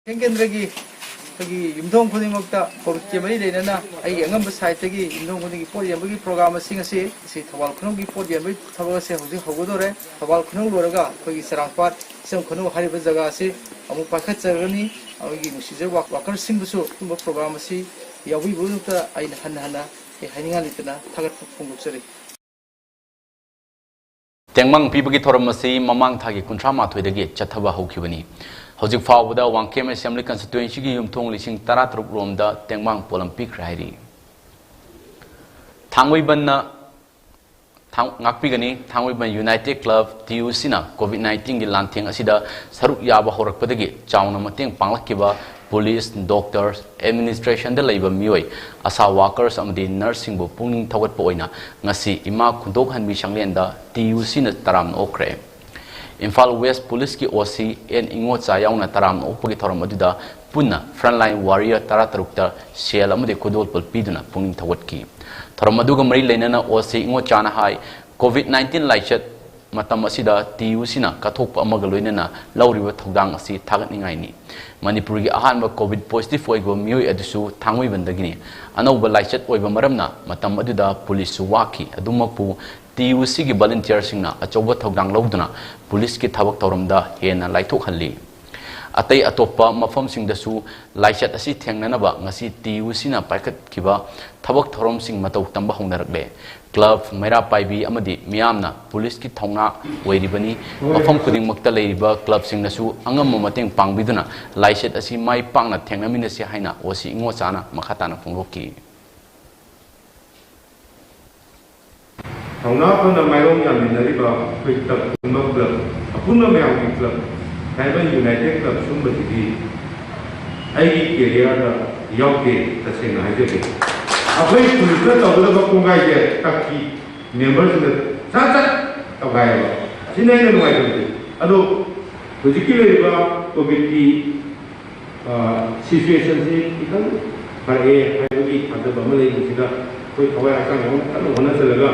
ꯀꯦꯟꯗ꯭ꯔꯒꯤ ꯑꯩꯈꯣꯏꯒꯤ ꯌꯨꯝꯊꯣꯡ ꯈꯨꯗꯤꯡꯃꯛꯇ COVIDꯀꯤ ꯃꯔꯤ ꯂꯩꯅꯅ ꯑꯩꯒꯤ ꯑꯉꯝꯕ sideꯇꯒꯤ ꯌꯨꯝꯊꯣꯡ ꯈꯨꯗꯤꯡꯒꯤ ꯄꯣꯠ ꯌꯦꯟꯕꯒꯤ program ꯑꯁꯤꯡ ꯑꯁꯤ, ꯑꯁꯤ ꯊꯧꯕꯥꯜ ꯈꯨꯅꯧꯒꯤ ꯄꯣꯠ ꯌꯦꯟꯕꯒꯤ ꯊꯕꯛ ꯑꯁꯦ ꯍꯧꯖꯤꯛ ꯍꯧꯒꯗꯧꯔꯦ꯫ ꯊꯧꯕꯥꯜ ꯈꯨꯅꯧ ꯂꯣꯏꯔꯒ ꯑꯩꯈꯣꯏꯒꯤ ꯆꯔꯥꯡꯄꯥꯠ, ꯏꯆꯝ ꯈꯨꯅꯧ ꯍꯥꯏꯔꯤꯕ ꯖꯒꯥ ꯑꯁꯤ ꯑꯃꯨꯛ ꯄꯥꯏꯈꯠꯆꯔꯒꯅꯤ꯫ ꯑꯩꯈꯣꯏꯒꯤ ꯅꯨꯡꯁꯤꯖꯔꯕ workerꯁꯤꯡꯕꯨꯁꯨ ꯑꯗꯨꯒꯨꯝꯕ program ꯑꯁꯤ ꯌꯥꯎꯕꯤꯕꯒꯤꯗꯃꯛꯇ ꯑꯩꯅ ꯍꯟꯅ ꯍꯟꯅ ꯑꯩ ꯍꯥꯏꯅꯤꯡꯉꯥꯏ ꯂꯩꯇꯅ ꯊꯥꯒꯠꯄ ꯐꯣꯡꯗꯣꯛꯆꯔꯤ꯫ ꯇꯦꯡꯃꯥꯡ ꯄꯤꯕꯒꯤ ꯊꯧꯔꯝ ꯑꯁꯤ ꯃꯃꯥꯡ ꯊꯥꯒꯤ ꯀꯨꯟꯊ꯭ꯔꯥ ꯃꯥꯊꯣꯏꯗꯒꯤ ꯆꯠꯊꯕ ꯍꯧꯈꯤꯕꯅꯤ꯫ ꯍꯧꯖꯤꯛ ꯐꯥꯎꯕꯗ ꯋꯥꯡꯈꯦꯝ Assembly Constituencyꯒꯤ ꯌꯨꯝꯊꯣꯡ ꯂꯤꯁꯤꯡ ꯇꯔꯥꯇꯔꯨꯛ ꯔꯣꯝꯗ ꯇꯦꯡꯃꯥꯡ ꯄꯣꯠꯂꯝ ꯄꯤꯈ꯭ꯔꯦ ꯍꯥꯏꯔꯤ꯫ ꯊꯥꯡꯃꯩꯕꯟꯅ ꯊꯥꯡ-, ꯉꯥꯛꯄꯤꯒꯅꯤ꯫ ꯊꯥꯡꯃꯩꯕꯟ United Club TUCꯅ COVID nineteenꯒꯤ ꯂꯥꯟꯊꯦꯡ ꯑꯁꯤꯗ ꯁꯔꯨꯛ ꯌꯥꯕ ꯍꯧꯔꯛꯄꯗꯒꯤ ꯆꯥꯎꯅ ꯃꯇꯦꯡ ꯄꯥꯡꯂꯛꯈꯤꯕ police, doctors, administrationꯗ ꯂꯩꯕ ꯃꯤꯑꯣꯏ, ASHA workers ꯑꯃꯗꯤ nurseꯁꯤꯡꯕꯨ ꯄꯨꯛꯅꯤꯡ ꯊꯧꯒꯠꯄ ꯑꯣꯏꯅ ꯉꯁꯤ ꯏꯃꯥ ꯈꯨꯟꯗꯣꯛꯍꯟꯕꯤ ꯁꯪꯂꯦꯟꯗ TUCꯅ ꯇꯔꯥꯝꯅ ꯑꯣꯛꯈ꯭ꯔꯦ꯫ ꯏꯝꯐꯥꯜ West Policeꯀꯤ OC N ꯏꯉꯣꯆꯥ ꯌꯥꯎꯅ ꯇꯔꯥꯝꯅ ꯑꯣꯛꯄꯒꯤ ꯊꯧꯔꯝ ꯑꯗꯨꯗ ꯄꯨꯟꯅ frontline warrior ꯇꯔꯥꯇꯔꯨꯛꯇ ꯁꯦꯜ ꯑꯃꯗꯤ ꯈꯨꯗꯣꯜꯄꯣꯠ ꯄꯤꯗꯨꯅ ꯄꯨꯛꯅꯤꯡ ꯊꯧꯒꯠꯈꯤ꯫ ꯊꯧꯔꯝ ꯑꯗꯨꯒ ꯃꯔꯤ ꯂꯩꯅꯅ OC ꯏꯉꯣꯆꯥꯅ ꯍꯥꯏ, COVID nineteen ꯂꯥꯏꯆꯠ ꯃꯇꯝ ꯑꯁꯤꯗ ꯇꯤ ꯌꯨ ꯁꯤꯅ ꯀꯠꯊꯣꯛꯄ ꯑꯃꯒ ꯂꯣꯏꯅꯅ ꯂꯧꯔꯤꯕ ꯊꯧꯗꯥꯡ ꯑꯁꯤ ꯊꯥꯒꯠꯅꯤꯡꯉꯥꯏꯅꯤ꯫ ꯃꯅꯤꯄꯨꯔꯒꯤ ꯑꯍꯥꯟꯕ ꯀꯣꯚꯤꯗ ꯄꯣꯖꯤꯇꯤꯚ ꯑꯣꯏꯕ ꯃꯤꯑꯣꯏ ꯑꯗꯨꯁꯨ ꯊꯥꯡꯃꯩꯕꯟꯗꯒꯤꯅꯤ꯫ ꯑꯅꯧꯕ ꯂꯥꯏꯆꯠ ꯑꯣꯏꯕ ꯃꯔꯝꯅ ꯃꯇꯝ ꯑꯗꯨꯗ ꯄꯨꯂꯤꯁꯁꯨ ꯋꯥꯈꯤ꯫ ꯑꯗꯨꯃꯛꯄꯨ ꯇꯤ ꯌꯨ ꯁꯤꯒꯤ ꯚꯣꯂꯨꯟꯇꯤꯌꯔꯁꯤꯡꯅ ꯑꯆꯧꯕ ꯊꯧꯗꯥꯡ ꯂꯧꯗꯨꯅ ꯄꯨꯂꯤꯁꯀꯤ ꯊꯕꯛ ꯊꯧꯔꯝꯗ ꯍꯦꯟꯅ ꯂꯥꯏꯊꯣꯛꯍꯜꯂꯤ꯫ ꯑꯇꯩ ꯑꯇꯣꯞꯄ ꯃꯐꯝꯁꯤꯡꯗꯁꯨ ꯂꯥꯏꯆꯠ ꯑꯁꯤ ꯊꯦꯡꯅꯅꯕ ꯉꯁꯤ ꯇꯤ ꯌꯨ ꯁꯤꯅ ꯄꯥꯏꯈꯠꯈꯤꯕ ꯊꯕꯛ ꯊꯧꯔꯝꯁꯤꯡ ꯃꯇꯧ ꯇꯝꯕ ꯍꯧꯅꯔꯛꯂꯦ꯫ ꯀ꯭ꯂꯕ, ꯃꯩꯔꯥ ꯄꯥꯏꯕꯤ ꯑꯃꯗꯤ ꯃꯤꯌꯥꯝꯅ ꯄꯨꯂꯤꯁꯀꯤ ꯊꯧꯅꯥ ꯑꯣꯏꯔꯤꯕꯅꯤ꯫ ꯃꯐꯝ ꯈꯨꯗꯤꯡꯃꯛꯇ ꯂꯩꯔꯤꯕ ꯀ꯭ꯂꯕꯁꯤꯡꯅꯁꯨ ꯑꯉꯝꯕ ꯃꯇꯦꯡ ꯄꯥꯡꯕꯤꯗꯨꯅ ꯂꯥꯏꯆꯠ ꯑꯁꯤ ꯃꯥꯏ ꯄꯥꯛꯅ ꯊꯦꯡꯅꯃꯤꯟꯅꯁꯤ ꯍꯥꯏꯅ ꯑꯣ ꯁꯤ ꯏꯉꯣꯆꯥꯅ ꯃꯈꯥ ꯇꯥꯅ ꯐꯣꯡꯗꯣꯛꯈꯤ꯫ ꯊꯧꯅꯥ ꯐꯅ ꯃꯥꯏꯔꯣꯡ ꯌꯥꯃꯤꯟꯅꯔꯤꯕ ꯑꯩꯈꯣꯏ ꯇꯞ ꯄꯨꯝꯕ ꯀ꯭ꯂꯕ, ꯑꯄꯨꯟꯕ ꯃꯌꯥꯝꯒꯤ ꯀ꯭ꯂꯕ, ꯇ꯭ꯔꯥꯏꯕꯦꯜ ꯌꯨꯅꯥꯏꯇꯦꯗ ꯀ꯭ꯂꯕ ꯁꯨꯝꯕꯁꯤꯗꯤ ꯑꯩꯒꯤ ꯀꯦꯔꯤꯌꯔꯗ ꯌꯥꯎꯗꯦ, ꯇꯁꯦꯡꯅ ꯍꯥꯏꯖꯒꯦ꯫ ꯑꯩꯈꯣꯏ ꯄꯨꯂꯤꯁꯅ ꯇꯧꯒꯗꯕ ꯀꯣꯡꯒꯥꯏꯁꯦ ꯇꯛꯀꯤ ꯃꯦꯝꯕꯔꯁꯤꯡꯅ ꯁꯠ ꯁꯠ ꯇꯧꯒꯥꯏꯌꯦꯕ꯫ ꯑꯁꯤꯅ ꯍꯦꯟꯅ ꯅꯨꯡꯉꯥꯏꯇꯕꯗꯤ꯫ ꯑꯗꯣ ꯍꯧꯖꯤꯛꯀꯤ ꯂꯩꯔꯤꯕ ꯀꯣꯚꯤꯗꯀꯤ ꯁꯤꯆꯨꯋꯦꯁꯟꯁꯤ ꯈꯤꯇꯪ ꯐꯔꯛꯑꯦ ꯍꯥꯏꯕꯒꯤ ꯊꯥꯖꯕ ꯑꯃ ꯂꯩꯕꯁꯤꯗ ꯑꯩꯈꯣꯏ ꯊꯋꯥꯏ ꯍꯛꯆꯥꯡ ꯌꯥꯎꯅ ꯀꯟꯅ ꯍꯣꯠꯅꯖꯔꯒ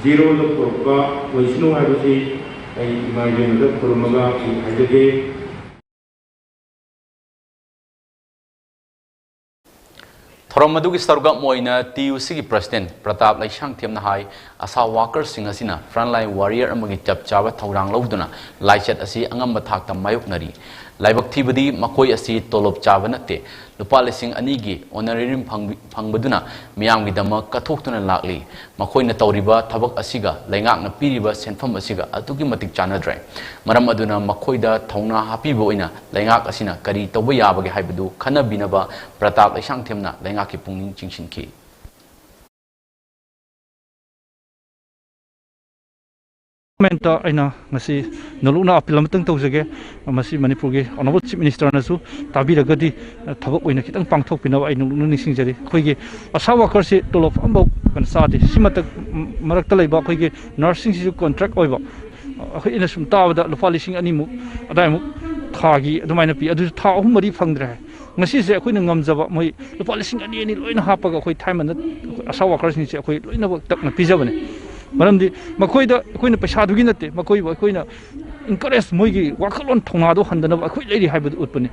ꯖꯤꯔꯣꯗ ꯄꯨꯔꯛꯄ ꯑꯣꯏꯁꯅꯨ ꯍꯥꯏꯕꯁꯤ ꯑꯩ ꯏꯃꯥ ꯏꯕꯦꯟꯕꯗ ꯈꯨꯔꯨꯝꯃꯒ ꯑꯩ ꯍꯥꯏꯖꯒꯦ꯫ ꯊꯧꯔꯝ ꯑꯗꯨꯒꯤ ꯁꯔꯨꯛ ꯑꯃ ꯑꯣꯏꯅ ꯇꯤ ꯌꯨ ꯁꯤꯒꯤ ꯄ꯭ꯔꯁꯤꯗꯦꯟ ꯄ꯭ꯔꯇꯥꯞ ꯂꯩꯁꯥꯡꯊꯦꯝꯅ ꯍꯥꯏ, ꯑꯁꯥ ꯋꯥꯀꯔꯁꯤꯡ ꯑꯁꯤꯅ ꯐ꯭ꯔꯟꯂꯥꯏꯟ ꯋꯥꯔꯤꯌꯔ ꯑꯃꯒꯤ ꯆꯞ ꯆꯥꯕ ꯊꯧꯗꯥꯡ ꯂꯧꯗꯨꯅ ꯂꯥꯏꯆꯠ ꯑꯁꯤ ꯑꯉꯝꯕ ꯊꯥꯛꯇ ꯃꯥꯌꯣꯛꯅꯔꯤ꯫ ꯂꯥꯏꯕꯛ ꯊꯤꯕꯗꯤ ꯃꯈꯣꯏ ꯑꯁꯤ ꯇꯣꯂꯣꯞ ꯆꯥꯕ ꯅꯠꯇꯦ꯫ ꯂꯨꯄꯥ ꯂꯤꯁꯤꯡ ꯑꯅꯤꯒꯤ ꯑꯣꯅꯔꯦꯔꯤꯌꯝ ꯐꯪꯕꯤ-, ꯐꯪꯕꯗꯨꯅ ꯃꯤꯌꯥꯝꯒꯤꯗꯃꯛ ꯀꯠꯊꯣꯛꯇꯨꯅ ꯂꯥꯛꯂꯤ꯫ ꯃꯈꯣꯏꯅ ꯇꯧꯔꯤꯕ ꯊꯕꯛ ꯑꯁꯤꯒ ꯂꯩꯉꯥꯛꯅ ꯄꯤꯔꯤꯕ ꯁꯦꯟꯐꯝ ꯑꯁꯤꯒ ꯑꯗꯨꯛꯀꯤ ꯃꯇꯤꯛ ꯆꯥꯟꯅꯗ꯭ꯔꯦ꯫ ꯃꯔꯝ ꯑꯗꯨꯅ ꯃꯈꯣꯏꯗ ꯊꯧꯅꯥ ꯍꯥꯞꯄꯤꯕ ꯑꯣꯏꯅ ꯂꯩꯉꯥꯛ ꯑꯁꯤꯅ ꯀꯔꯤ ꯇꯧꯕ ꯌꯥꯕꯒꯦ ꯍꯥꯏꯕꯗꯨ ꯈꯟꯅꯕꯤꯅꯕ ꯄ꯭ꯔꯇꯥꯞ ꯂꯩꯁꯥꯡꯊꯦꯝꯅ ꯂꯩꯉꯥꯛꯀꯤ ꯄꯨꯛꯅꯤꯡ ꯆꯤꯡꯁꯤꯟꯈꯤ꯫ ꯒꯣꯔꯃꯦꯟꯇ ꯑꯩꯅ ꯉꯁꯤ ꯅꯣꯂꯨꯛꯅ ꯑꯄꯤꯜ ꯑꯃꯇꯪ ꯇꯧꯖꯒꯦ꯫ ꯃꯁꯤ ꯃꯅꯤꯄꯨꯔꯒꯤ ꯑꯣꯅꯔꯦꯕꯜ ꯆꯤꯐ ꯃꯤꯅꯤꯁꯇꯔꯅꯁꯨ ꯇꯥꯕꯤꯔꯒꯗꯤ, ꯑ, ꯊꯕꯛ ꯑꯣꯏꯅ ꯈꯤꯇꯪ ꯄꯥꯡꯊꯣꯛꯄꯤꯅꯕ ꯑꯩ ꯅꯣꯂꯨꯛꯅ ꯅꯤꯡꯁꯤꯡꯖꯔꯤ꯫ ꯑꯩꯈꯣꯏꯒꯤ ꯑꯁꯥ ꯋꯥꯀꯔꯁꯤ ꯇꯣꯂꯣꯞ ꯑꯃꯐꯥꯎ ꯀꯩꯅꯣ ꯆꯥꯗꯦ꯫ ꯁꯤ ꯃꯊꯛ, ꯃꯔꯛꯇ ꯂꯩꯕ ꯑꯩꯈꯣꯏꯒꯤ ꯅꯔꯁꯁꯤꯡꯁꯤꯁꯨ ꯀꯣꯟꯇ꯭ꯔꯦꯛ ꯑꯣꯏꯕ꯫ ꯑꯩꯈꯣꯏ, ꯑꯩꯅ ꯁꯨꯝ ꯇꯥꯕꯗ ꯂꯨꯄꯥ ꯂꯤꯁꯤꯡ ꯑꯅꯤꯃꯨꯛ ꯑꯗꯥꯏꯃꯨꯛ ꯊꯥꯒꯤ ꯑꯗꯨꯃꯥꯏꯅ ꯄꯤ꯫ ꯑꯗꯨꯁꯨ ꯊꯥ ꯑꯍꯨꯝ ꯃꯔꯤ ꯐꯪꯗ꯭ꯔꯦ ꯍꯥꯏ꯫ ꯉꯁꯤꯁꯦ ꯑꯩꯈꯣꯏꯅ ꯉꯝꯖꯕ ꯃꯣꯏ ꯂꯨꯄꯥ ꯂꯤꯁꯤꯡ ꯑꯅꯤ ꯑꯅꯤ ꯂꯣꯏꯅ ꯍꯥꯞꯄꯒ ꯑꯩꯈꯣꯏ ꯊꯥꯏꯃꯟꯗ ꯑꯁꯥ ꯋꯥꯀꯔꯁꯤꯡꯁꯦ ꯑꯩꯈꯣꯏ ꯂꯣꯏꯅꯃꯛ ꯇꯞꯅ ꯄꯤꯖꯕꯅꯦ꯫ ꯃꯔꯝꯗꯤ ꯃꯈꯣꯏꯗ ꯑꯩꯈꯣꯏꯅ ꯄꯩꯁꯥꯗꯨꯒꯤ ꯅꯠꯇꯦ, ꯃꯈꯣꯏꯕꯨ ꯑꯩꯈꯣꯏꯅ encourage, ꯃꯣꯏꯒꯤ ꯋꯥꯈꯜꯂꯣꯟ ꯊꯧꯅꯥꯗꯣ ꯍꯟꯗꯅꯕ ꯑꯩꯈꯣꯏ ꯂꯩꯔꯤ ꯍꯥꯏꯕꯗꯨ ꯎꯠꯄꯅꯤ꯫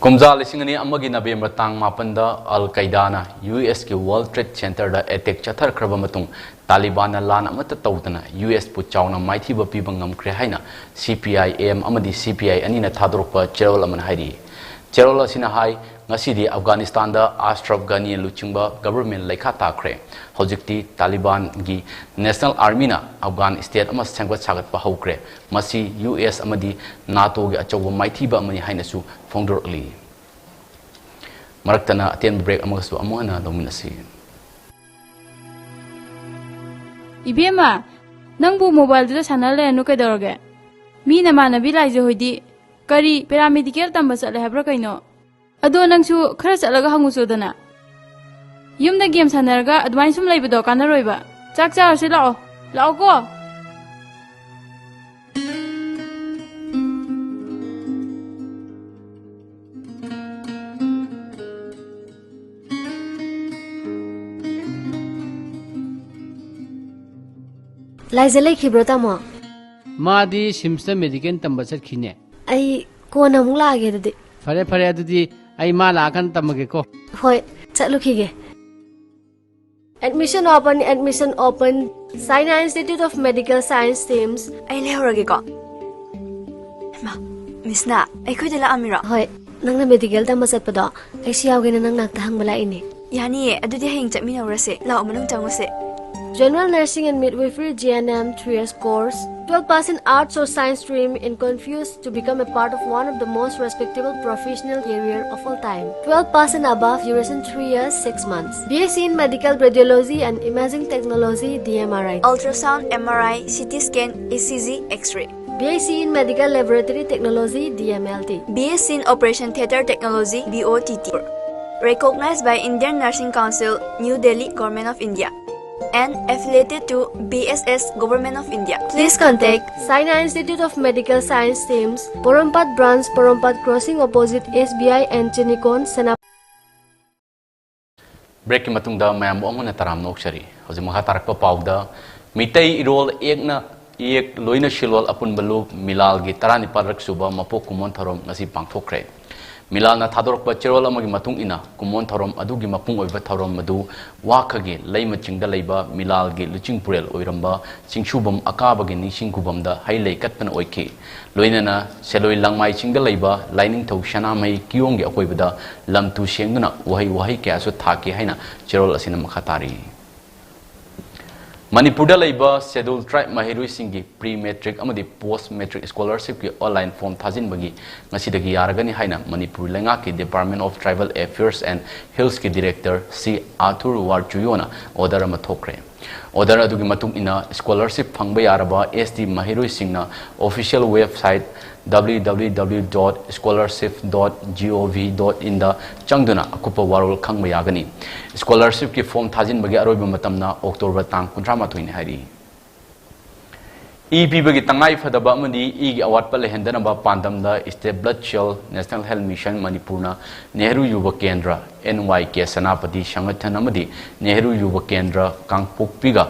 ꯀꯨꯝꯖꯥ ꯂꯤꯁꯤꯡ ꯑꯅꯤ ꯑꯃꯒꯤ ꯅꯕꯦꯝꯕꯔ ꯇꯥꯡ ꯃꯥꯄꯟꯗ ꯑꯜ ꯀꯩꯗꯥꯅ ꯌꯨ ꯑꯦꯁꯀꯤ World Trade Centerꯗ attack ꯆꯠꯊꯈ꯭ꯔꯕ ꯃꯇꯨꯡ, ꯇꯥꯂꯤꯕꯥꯟꯅ ꯂꯥꯟ ꯑꯃꯠꯇ ꯇꯧꯗꯅ ꯌꯨ ꯑꯦꯁꯄꯨ ꯆꯥꯎꯅ ꯃꯥꯏꯊꯤꯕ ꯄꯤꯕ ꯉꯝꯈ꯭ꯔꯦ ꯍꯥꯏꯅ ꯁꯤ ꯄꯤ ꯑꯥꯏ ꯑꯦꯝ ꯑꯃꯗꯤ ꯁꯤ ꯄꯤ ꯑꯥꯏ ꯑꯅꯤꯅ ꯊꯥꯗꯣꯔꯛꯄ ꯆꯦꯔꯣꯜ ꯑꯃꯅ ꯍꯥꯏꯔꯤ꯫ ꯆꯦꯔꯣꯜ ꯑꯁꯤꯅ ꯍꯥꯏ, ꯉꯁꯤꯗꯤ ꯑꯐꯒꯥꯅꯤꯁꯇꯥꯟꯗ ꯑꯁ꯭ꯔꯐ ꯘꯅꯤ ꯂꯨꯆꯤꯡꯕ government ꯂꯩꯈꯥ ꯇꯥꯈ꯭ꯔꯦ꯫ ꯍꯧꯖꯤꯛꯇꯤ ꯇꯥꯂꯤꯕꯥꯟꯒꯤ National Armyꯅ ꯑꯐꯒꯥꯟ state ꯑꯃ ꯁꯦꯝꯒꯠ ꯁꯥꯒꯠꯄ ꯍꯧꯈ꯭ꯔꯦ꯫ ꯃꯁꯤ ꯌꯨ ꯑꯦꯁ ꯑꯃꯗꯤ ꯅꯥꯇꯣꯒꯤ ꯑꯆꯧꯕ ꯃꯥꯏꯊꯤꯕ ꯑꯃꯅꯤ ꯍꯥꯏꯅꯁꯨ ꯐꯣꯡꯗꯣꯔꯛꯂꯤ꯫ ꯃꯔꯛꯇꯅ ꯑꯇꯦꯟꯕ break ꯑꯃꯒꯁꯨ ꯑꯃꯨꯛ ꯍꯟꯅ ꯂꯧꯃꯤꯟꯅꯁꯤ꯫ ꯏꯕꯦꯝꯃ, ꯅꯪꯕꯨ mobileꯗꯨꯗ ꯁꯥꯟꯅ ꯂꯩꯔꯅꯨ ꯀꯩꯗꯧꯔꯒꯦ? ꯃꯤ ꯅꯃꯥꯟꯅꯕꯤ ꯂꯥꯏꯖ ꯍꯣꯏꯗꯤ ꯀꯔꯤ paramedical ꯇꯝꯕ ꯆꯠꯂꯦ ꯍꯥꯏꯕ꯭ꯔꯥ ꯀꯩꯅꯣ? ꯑꯗꯣ ꯅꯪꯁꯨ ꯈꯔ ꯆꯠꯂꯒ ꯍꯪꯉꯨꯆꯣꯗꯅ꯫ ꯌꯨꯝꯗ game ꯁꯥꯟꯅꯔꯒ ꯑꯗꯨꯃꯥꯏꯅ ꯁꯨꯝ ꯂꯩꯕꯗꯣ ꯀꯥꯟꯅꯔꯣꯏꯕ꯫ ꯆꯥꯛ ꯆꯥꯔꯁꯤ ꯂꯥꯛꯑꯣ꯫ ꯂꯥꯛꯑꯣꯀꯣ꯫ ꯂꯥꯏꯖ ꯂꯩꯈꯤꯕ꯭ꯔꯣ, ꯇꯥꯃꯣ? ꯃꯥꯗꯤ ꯁꯤꯝꯁꯇ medical ꯇꯝꯕ ꯆꯠꯈꯤꯅꯦ꯫ ꯑꯩ ꯀꯣꯟꯅ ꯑꯃꯨꯛ ꯂꯥꯛꯑꯒꯦ ꯑꯗꯨꯗꯤ꯫ ꯐꯔꯦ, ꯐꯔꯦ, ꯑꯗꯨꯗꯤ ꯑꯩ ꯃꯥ ꯂꯥꯛꯑꯀꯥꯟꯗ ꯇꯝꯃꯒꯦꯀꯣ꯫ ꯍꯣꯏ, ꯆꯠꯂꯨꯈꯤꯒꯦ꯫ Admission open, admission open. Saina Institute of Medical Science teams. ꯑꯩ ꯂꯩꯍꯧꯔꯒꯦꯀꯣ꯫ ꯍꯩꯃꯥ, ꯃꯤꯁꯅ ꯑꯩꯈꯣꯏꯗ ꯂꯥꯛꯑꯝꯃꯤꯔꯣ? ꯍꯣꯏ, ꯅꯪꯅ medical ꯇꯝꯕ ꯆꯠꯄꯗꯣ ꯑꯩꯁꯨ ꯌꯥꯎꯒꯦꯅ ꯅꯪ ꯅꯥꯛꯇ ꯍꯪꯕ ꯂꯥꯛꯏꯅꯦ꯫ ꯌꯥꯅꯤꯌꯦ, ꯑꯗꯨꯗꯤ ꯍꯌꯦꯡ ꯆꯠꯃꯤꯟꯅꯧꯔꯁꯦ꯫ ꯂꯥꯛꯑꯣ, ꯃꯅꯨꯡ ꯆꯪꯉꯨꯁꯦ꯫ General Nursing and Midwifery, G N M, three years course. Twelve pass in arts or science stream and confused to become a part of one of the most respectable professional career of all time. Twelve pass and above, duration three years, six months. B S c in Medical Radiology and Imaging Technology, D M R I. Ultrasound, M R I, C T scan, E C G, X-ray. B S c in Medical Laboratory Technology, D M L T. B S c in Operation Theatre Technology, B O T T. Recognized by Indian Nursing Council, New Delhi, Government of India. And affiliated to B S S, Government of India. Please contact Saina Institute of Medical Science teams, Porompat Branch, Porompat Crossing opposite S B I and Chinikon, Senapati. ꯕ꯭ꯔꯦꯛꯀꯤ ꯃꯇꯨꯡꯗ ꯃꯌꯥꯝꯕꯨ ꯑꯃꯨꯛ ꯍꯟꯅ ꯇꯔꯥꯝꯅ ꯑꯣꯛꯆꯔꯤ꯫ ꯍꯧꯖꯤꯛ ꯃꯈꯥ ꯇꯥꯔꯛꯄ ꯄꯥꯎꯗ, ꯃꯤꯇꯩ ꯏꯔꯣꯜ ꯏꯌꯦꯛꯅ ꯏꯌꯦꯛ ꯂꯣꯏꯅ ꯁꯤꯜꯂꯣꯜ ꯑꯄꯨꯟꯕ ꯂꯨꯞ ꯃꯤꯂꯥꯜꯒꯤ ꯇꯔꯥꯅꯤꯄꯥꯜꯔꯛ ꯁꯨꯕ ꯃꯄꯣꯛ ꯀꯨꯝꯑꯣꯟ ꯊꯧꯔꯝ ꯉꯁꯤ ꯄꯥꯡꯊꯣꯛꯈ꯭ꯔꯦ꯫ ꯃꯤꯂꯥꯜꯅ ꯊꯥꯗꯣꯔꯛꯄ ꯆꯦꯔꯣꯜ ꯑꯃꯒꯤ ꯃꯇꯨꯡ ꯏꯟꯅ, ꯀꯨꯝꯑꯣꯟ ꯊꯧꯔꯝ ꯑꯗꯨꯒꯤ ꯃꯄꯨꯡ ꯑꯣꯏꯕ ꯊꯧꯔꯝ ꯑꯗꯨ ꯋꯥꯈꯒꯤ ꯂꯩꯃ ꯆꯤꯡꯗ ꯂꯩꯕ ꯃꯤꯂꯥꯜꯒꯤ ꯂꯨꯆꯤꯡ ꯄꯨꯔꯦꯜ ꯑꯣꯏꯔꯝꯕ ꯆꯤꯡꯁꯨꯕꯝ ꯑꯀꯥꯕꯒꯤ ꯅꯤꯡꯁꯤꯡ ꯈꯨꯕꯝꯗ ꯍꯩ ꯂꯩ ꯀꯠꯄꯅ ꯑꯣꯏꯈꯤ꯫ ꯂꯣꯏꯅꯅ ꯁꯦꯂꯣꯏ ꯂꯪꯃꯥꯏ ꯆꯤꯡꯗ ꯂꯩꯕ ꯂꯥꯏꯅꯤꯡꯊꯧ ꯁꯅꯥꯃꯍꯤ ꯀꯤꯌꯣꯡꯒꯤ ꯑꯀꯣꯏꯕꯗ ꯂꯝ ꯇꯨ ꯁꯦꯡꯗꯨꯅ ꯎꯍꯩ ꯋꯥꯍꯩ ꯀꯌꯥꯁꯨ ꯊꯥꯈꯤ ꯍꯥꯏꯅ ꯆꯦꯔꯣꯜ ꯑꯁꯤꯅ ꯃꯈꯥ ꯇꯥꯔꯤ꯫ ꯃꯅꯤꯄꯨꯔꯗ ꯂꯩꯕ Scheduled Tribe ꯃꯍꯩꯔꯣꯏꯁꯤꯡꯒꯤ pre matric ꯑꯃꯗꯤ post matric scholarshipꯀꯤ online form ꯊꯥꯖꯤꯟꯕꯒꯤ ꯉꯁꯤꯗꯒꯤ ꯌꯥꯔꯒꯅꯤ ꯍꯥꯏꯅ ꯃꯅꯤꯄꯨꯔ ꯂꯩꯉꯥꯛꯀꯤ Department of Tribal Affairs and Hillsꯀꯤ director ꯁꯤ ꯑꯥꯊꯨꯔ ꯋꯥꯔꯆꯨꯌꯣꯅ order ꯑꯃ ꯊꯣꯛꯈ꯭ꯔꯦ꯫ Order ꯑꯗꯨꯒꯤ ꯃꯇꯨꯡ ꯏꯟꯅ, scholarship ꯐꯪꯕ ꯌꯥꯔꯕ S T ꯃꯍꯩꯔꯣꯏꯁꯤꯡꯅ official website W W W dot scholarship dot gov dot inꯗ ꯆꯪꯗꯨꯅ ꯑꯀꯨꯞꯄ ꯋꯥꯔꯣꯜ ꯈꯪꯕ ꯌꯥꯒꯅꯤ꯫ Scholarshipꯀꯤ form ꯊꯥꯖꯤꯟꯕꯒꯤ ꯑꯔꯣꯏꯕ ꯃꯇꯝꯅ October ꯇꯥꯡ ꯀꯨꯟꯊ꯭ꯔꯥ ꯃꯥꯊꯣꯏꯅꯤ ꯍꯥꯏꯔꯤ꯫ ꯏ ꯄꯤꯕꯒꯤ ꯇꯉꯥꯏ ꯐꯗꯕ ꯑꯃꯗꯤ ꯏꯒꯤ ꯑꯋꯥꯠꯄ ꯂꯩꯍꯟꯗꯅꯕ ꯄꯥꯟꯗꯝꯗ State Blood Cell National Health Mission ꯃꯅꯤꯄꯨꯔꯅ ꯅꯦꯍꯔꯨ ꯌꯨꯕ ꯀꯦꯟꯗ꯭ꯔ, N Y K ꯁꯦꯅꯥꯄꯇꯤ ꯁꯪꯒꯊꯟ ꯑꯃꯗꯤ ꯅꯦꯍꯔꯨ ꯌꯨꯕ ꯀꯦꯟꯗ꯭ꯔ ꯀꯥꯡꯄꯣꯛꯄꯤꯒ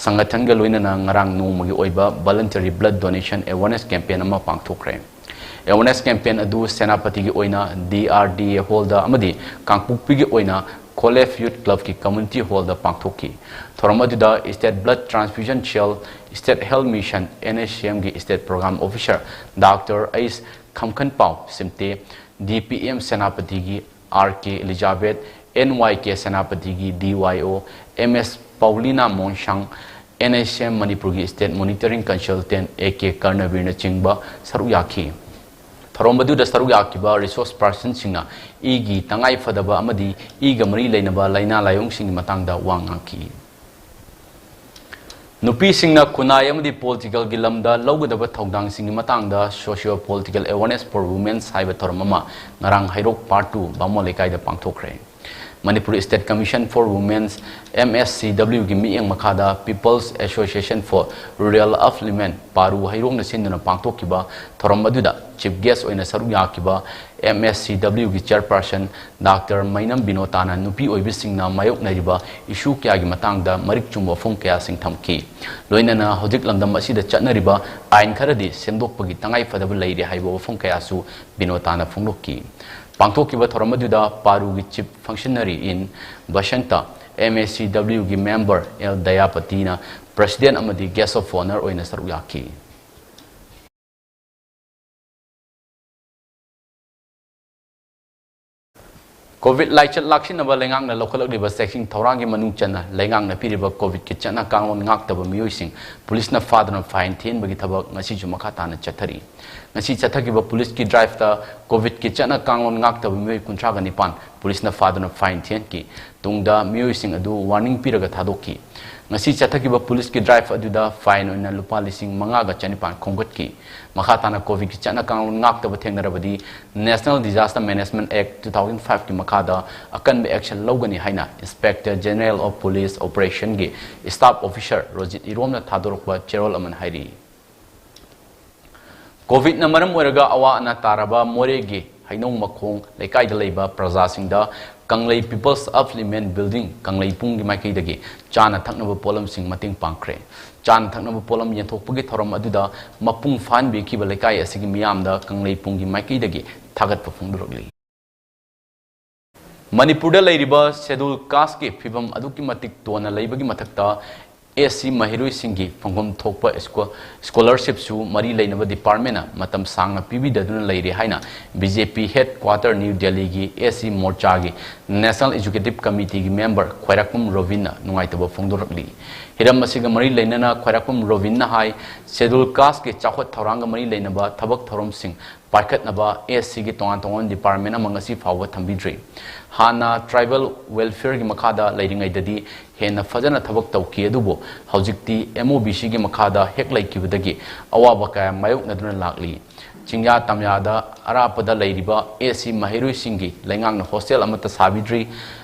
ꯁꯪꯒꯊꯟꯒ ꯂꯣꯏꯅꯅ ꯉꯔꯥꯡ ꯅꯣꯡꯃꯒꯤ ꯑꯣꯏꯕ Voluntary Blood Donation Awareness Campaign ꯑꯃ ꯄꯥꯡꯊꯣꯛꯈ꯭ꯔꯦ꯫ Awareness campaign ꯑꯗꯨ ꯁꯦꯅꯥꯄꯇꯤꯒꯤ ꯑꯣꯏꯅ D R D A hallꯗ ꯑꯃꯗꯤ ꯀꯥꯡꯄꯣꯛꯄꯤꯒꯤ ꯑꯣꯏꯅ College Youth Clubꯀꯤ community hallꯗ ꯄꯥꯡꯊꯣꯛꯈꯤ꯫ ꯊꯧꯔꯝ ꯑꯗꯨꯗ State Blood Transfusion Cell, State Health Mission, N H C Mꯒꯤ State Program Officer Doctor H ꯈꯝꯈꯟꯄꯥꯎ ꯁꯤꯝꯇꯦ, D P M ꯁꯦꯅꯥꯄꯇꯤꯒꯤ R K Elizabeth, N Y K ꯁꯦꯅꯥꯄꯇꯤꯒꯤ D Y O M S Paulina Monsang, N H C M ꯃꯅꯤꯄꯨꯔꯒꯤ State Monitoring Consultant A K ꯀꯔꯅꯕꯤꯔꯅꯆꯤꯡꯕ ꯁꯔꯨꯛ ꯌꯥꯈꯤ꯫ ꯊꯧꯔꯝ ꯑꯗꯨꯗ ꯁꯔꯨꯛ ꯌꯥꯈꯤꯕ resource personꯁꯤꯡꯅ ꯏꯒꯤ ꯇꯉꯥꯏ ꯐꯗꯕ ꯑꯃꯗꯤ ꯏꯒ ꯃꯔꯤ ꯂꯩꯅꯕ ꯂꯥꯏꯅꯥ ꯂꯥꯏꯑꯣꯡꯁꯤꯡꯒꯤ ꯃꯇꯥꯡꯗ ꯋꯥ ꯉꯥꯡꯈꯤ꯫ ꯅꯨꯄꯤꯁꯤꯡꯅ ꯈꯨꯟꯅꯥꯏ ꯑꯃꯗꯤ politicalꯒꯤ ꯂꯝꯗ ꯂꯧꯒꯗꯕ ꯊꯧꯗꯥꯡꯁꯤꯡꯒꯤ ꯃꯇꯥꯡꯗ Socio Political Awareness for Women ꯍꯥꯏꯕ ꯊꯧꯔꯝ ꯑꯃ ꯉꯔꯥꯡ ꯍꯩꯔꯣꯛ Part two ꯕꯥꯃꯣꯟ ꯂꯩꯀꯥꯏꯗ ꯄꯥꯡꯊꯣꯛꯈ꯭ꯔꯦ꯫ Manipur State Commission for Women's, M S C W ꯒꯤ ꯃꯤꯠꯌꯦꯡ ꯃꯈꯥꯗ People's Association for Rural Upliftment, ꯄꯥꯔꯨ ꯍꯩꯔꯣꯛꯅ ꯁꯤꯟꯗꯨꯅ ꯄꯥꯡꯊꯣꯛꯈꯤꯕ ꯊꯧꯔꯝ ꯑꯗꯨꯗ chief guest ꯑꯣꯏꯅ ꯁꯔꯨꯛ ꯌꯥꯈꯤꯕ M S C W ꯒꯤ chairperson Doctor ꯃꯩꯅꯝ ꯕꯤꯅꯣꯇꯥꯅ ꯅꯨꯄꯤ ꯑꯣꯏꯕꯤꯁꯤꯡꯅ ꯃꯥꯌꯣꯛꯅꯔꯤꯕ issue ꯀꯌꯥꯒꯤ ꯃꯇꯥꯡꯗ ꯃꯔꯤꯛ ꯆꯨꯝꯕ ꯋꯥꯐꯝ ꯀꯌꯥꯁꯤꯡ ꯊꯝꯈꯤ꯫ ꯂꯣꯏꯅꯅ ꯍꯧꯖꯤꯛ ꯂꯝꯗꯝ ꯑꯁꯤꯗ ꯆꯠꯅꯔꯤꯕ ꯑꯥꯏꯟ ꯈꯔꯗꯤ ꯁꯦꯝꯗꯣꯛꯄꯒꯤ ꯇꯉꯥꯏ ꯐꯗꯕ ꯂꯩꯔꯤ ꯍꯥꯏꯕ ꯋꯥꯐꯝ ꯀꯌꯥꯁꯨ ꯕꯤꯅꯣꯇꯥꯅ ꯐꯣꯡꯗꯣꯛꯈꯤ꯫ ꯄꯥꯡꯊꯣꯛꯈꯤꯕ ꯊꯧꯔꯝ ꯑꯗꯨꯗ ꯄꯥꯔꯨꯒꯤ chief functionary in Basanta, M S C W ꯒꯤ member L ꯗꯌꯥꯄꯇꯤꯅ president ꯑꯃꯗꯤ guest of honour ꯑꯣꯏꯅ ꯁꯔꯨꯛ ꯌꯥꯈꯤ꯫ COVID ꯂꯥꯏꯆꯠ ꯂꯥꯛꯁꯤꯟꯅꯕ ꯂꯩꯉꯥꯛꯅ ꯂꯧꯈꯠꯂꯛꯂꯤꯕ ꯆꯦꯛꯁꯤꯟ ꯊꯧꯔꯥꯡꯒꯤ ꯃꯅꯨꯡ ꯆꯟꯅ ꯂꯩꯉꯥꯛꯅ ꯄꯤꯔꯤꯕ COVIDꯀꯤ ꯆꯠꯅ ꯀꯥꯡꯂꯣꯟ ꯉꯥꯛꯇꯕ ꯃꯤꯑꯣꯏꯁꯤꯡ ꯄꯨꯂꯤꯁꯅ ꯐꯥꯗꯨꯅ fine ꯊꯤꯍꯟꯕꯒꯤ ꯊꯕꯛ ꯉꯁꯤꯁꯨ ꯃꯈꯥ ꯇꯥꯅ ꯆꯠꯊꯔꯤ꯫ ꯉꯁꯤ ꯆꯠꯊꯈꯤꯕ ꯄꯨꯂꯤꯁꯀꯤ driveꯇ COVIDꯀꯤ ꯆꯠꯅ ꯀꯥꯡꯂꯣꯟ ꯉꯥꯛꯇꯕ ꯃꯤꯑꯣꯏ ꯀꯨꯟꯊ꯭ꯔꯥꯒ ꯅꯤꯄꯥꯟ ꯄꯨꯂꯤꯁꯅ ꯐꯥꯗꯨꯅ fine ꯊꯤꯍꯟꯈꯤ꯫ ꯇꯨꯡꯗ ꯃꯤꯑꯣꯏꯁꯤꯡ ꯑꯗꯨ warning ꯄꯤꯔꯒ ꯊꯥꯗꯣꯛꯈꯤ꯫ ꯉꯁꯤ ꯆꯠꯊꯈꯤꯕ ꯄꯨꯂꯤꯁꯀꯤ drive ꯑꯗꯨꯗ fine ꯑꯣꯏꯅ ꯂꯨꯄꯥ ꯂꯤꯁꯤꯡ ꯃꯉꯥꯒ ꯆꯅꯤꯄꯥꯟ ꯈꯣꯝꯒꯠꯈꯤ꯫ ꯃꯈꯥ ꯇꯥꯅ COVIDꯀꯤ ꯆꯠꯅ ꯀꯥꯡꯂꯣꯟ ꯉꯥꯛꯇꯕ ꯊꯦꯡꯅꯔꯕꯗꯤ National Disaster Management Act two thousand fiveꯀꯤ ꯃꯈꯥꯗ ꯑꯀꯟꯕ action ꯂꯧꯒꯅꯤ ꯍꯥꯏꯅ Inspector General of Police Operationꯒꯤ staff officer Rojit ꯏꯔꯣꯝꯅ ꯊꯥꯗꯣꯔꯛꯄ ꯆꯦꯔꯣꯜ ꯑꯃꯅ ꯍꯥꯏꯔꯤ꯫ COVIDꯅ ꯃꯔꯝ ꯑꯣꯏꯔꯒ ꯑꯋꯥ ꯑꯅꯥ ꯇꯥꯔꯕ ꯃꯣꯔꯦꯒꯤ ꯍꯩꯅꯧ ꯃꯈꯣꯡ ꯂꯩꯀꯥꯏꯗ ꯂꯩꯕ ꯄ꯭ꯔꯖꯥꯁꯤꯡꯗ ꯀꯪꯂꯩ People's Upliftment Building ꯀꯪꯂꯩꯄꯨꯡꯒꯤ ꯃꯥꯏꯀꯩꯗꯒꯤ ꯆꯥꯅ ꯊꯛꯅꯕ ꯄꯣꯠꯂꯝꯁꯤꯡ ꯃꯇꯦꯡ ꯄꯥꯡꯈ꯭ꯔꯦ꯫ ꯆꯥꯅ ꯊꯛꯅꯕ ꯄꯣꯠꯂꯝ ꯌꯦꯟꯊꯣꯛꯄꯒꯤ ꯊꯧꯔꯝ ꯑꯗꯨꯗ ꯃꯄꯨꯡ ꯐꯥꯍꯟꯕꯤꯈꯤꯕ ꯂꯩꯀꯥꯏ ꯑꯁꯤꯒꯤ ꯃꯤꯌꯥꯝꯗ ꯀꯪꯂꯩꯄꯨꯡꯒꯤ ꯃꯥꯏꯀꯩꯗꯒꯤ ꯊꯥꯒꯠꯄ ꯐꯣꯡꯗꯣꯔꯛꯂꯤ꯫ ꯃꯅꯤꯄꯨꯔꯗ ꯂꯩꯔꯤꯕ Scheduled Casteꯀꯤ ꯐꯤꯕꯝ ꯑꯗꯨꯛꯀꯤ ꯃꯇꯤꯛ ꯇꯣꯟꯅ ꯂꯩꯕꯒꯤ ꯃꯊꯛꯇ, SC ꯃꯍꯩꯔꯣꯏꯁꯤꯡꯒꯤ ꯐꯪꯐꯝ ꯊꯣꯛꯄ ꯁ꯭ꯀꯣ-, scholarshipꯁꯨ ꯃꯔꯤ ꯂꯩꯅꯕ departmentꯅ ꯃꯇꯝ ꯁꯥꯡꯅ ꯄꯤꯕꯤꯗꯗꯨꯅ ꯂꯩꯔꯦ ꯍꯥꯏꯅ BJP headquarter New Delhiꯒꯤ SC ꯃꯣꯔꯆꯥꯒꯤ National Executive Committeeꯒꯤ member ꯈ꯭ꯋꯥꯏꯔꯥꯛꯄꯝ ꯔꯣꯕꯤꯟꯅ ꯅꯨꯡꯉꯥꯏꯇꯕ ꯐꯣꯡꯗꯣꯔꯛꯂꯤ꯫ ꯍꯤꯔꯝ ꯑꯁꯤꯒ ꯃꯔꯤ ꯂꯩꯅꯅ ꯈ꯭ꯋꯥꯏꯔꯥꯛꯄꯝ ꯔꯣꯕꯤꯟꯅ ꯍꯥꯏ, Scheduled Casteꯀꯤ ꯆꯥꯎꯈꯠ ꯊꯧꯔꯥꯡꯒ ꯃꯔꯤ ꯂꯩꯅꯕ ꯊꯕꯛ ꯊꯧꯔꯝꯁꯤꯡ ꯄꯥꯏꯈꯠꯅꯕ SCꯒꯤ ꯇꯣꯉꯥꯟ ꯇꯣꯉꯥꯟꯕ department ꯑꯃ ꯉꯁꯤ ꯐꯥꯎꯕ ꯊꯝꯕꯤꯗ꯭ꯔꯤ꯫ ꯍꯥꯟꯅ tribal welfareꯒꯤ ꯃꯈꯥꯗ ꯂꯩꯔꯤꯉꯩꯗꯗꯤ ꯍꯦꯟꯅ ꯐꯖꯅ ꯊꯕꯛ ꯇꯧꯈꯤ, ꯑꯗꯨꯕꯨ ꯍꯧꯖꯤꯛꯇꯤ MOBCꯒꯤ ꯃꯈꯥꯗ ꯍꯦꯛ ꯂꯩꯈꯤꯕꯗꯒꯤ ꯑꯋꯥꯕ ꯀꯌꯥ ꯃꯥꯌꯣꯛꯅꯗꯨꯅ ꯂꯥꯛꯂꯤ꯫ ꯆꯤꯡꯌꯥ ꯇꯝꯌꯥꯗ ꯑꯔꯥꯞꯄꯗ ꯂꯩꯔꯤꯕ SC ꯃꯍꯩꯔꯣꯏꯁꯤꯡꯒꯤ ꯂꯩꯉꯥꯛꯅ hostel ꯑꯃꯠꯇ ꯁꯥꯕꯤꯗ꯭ꯔꯤ꯫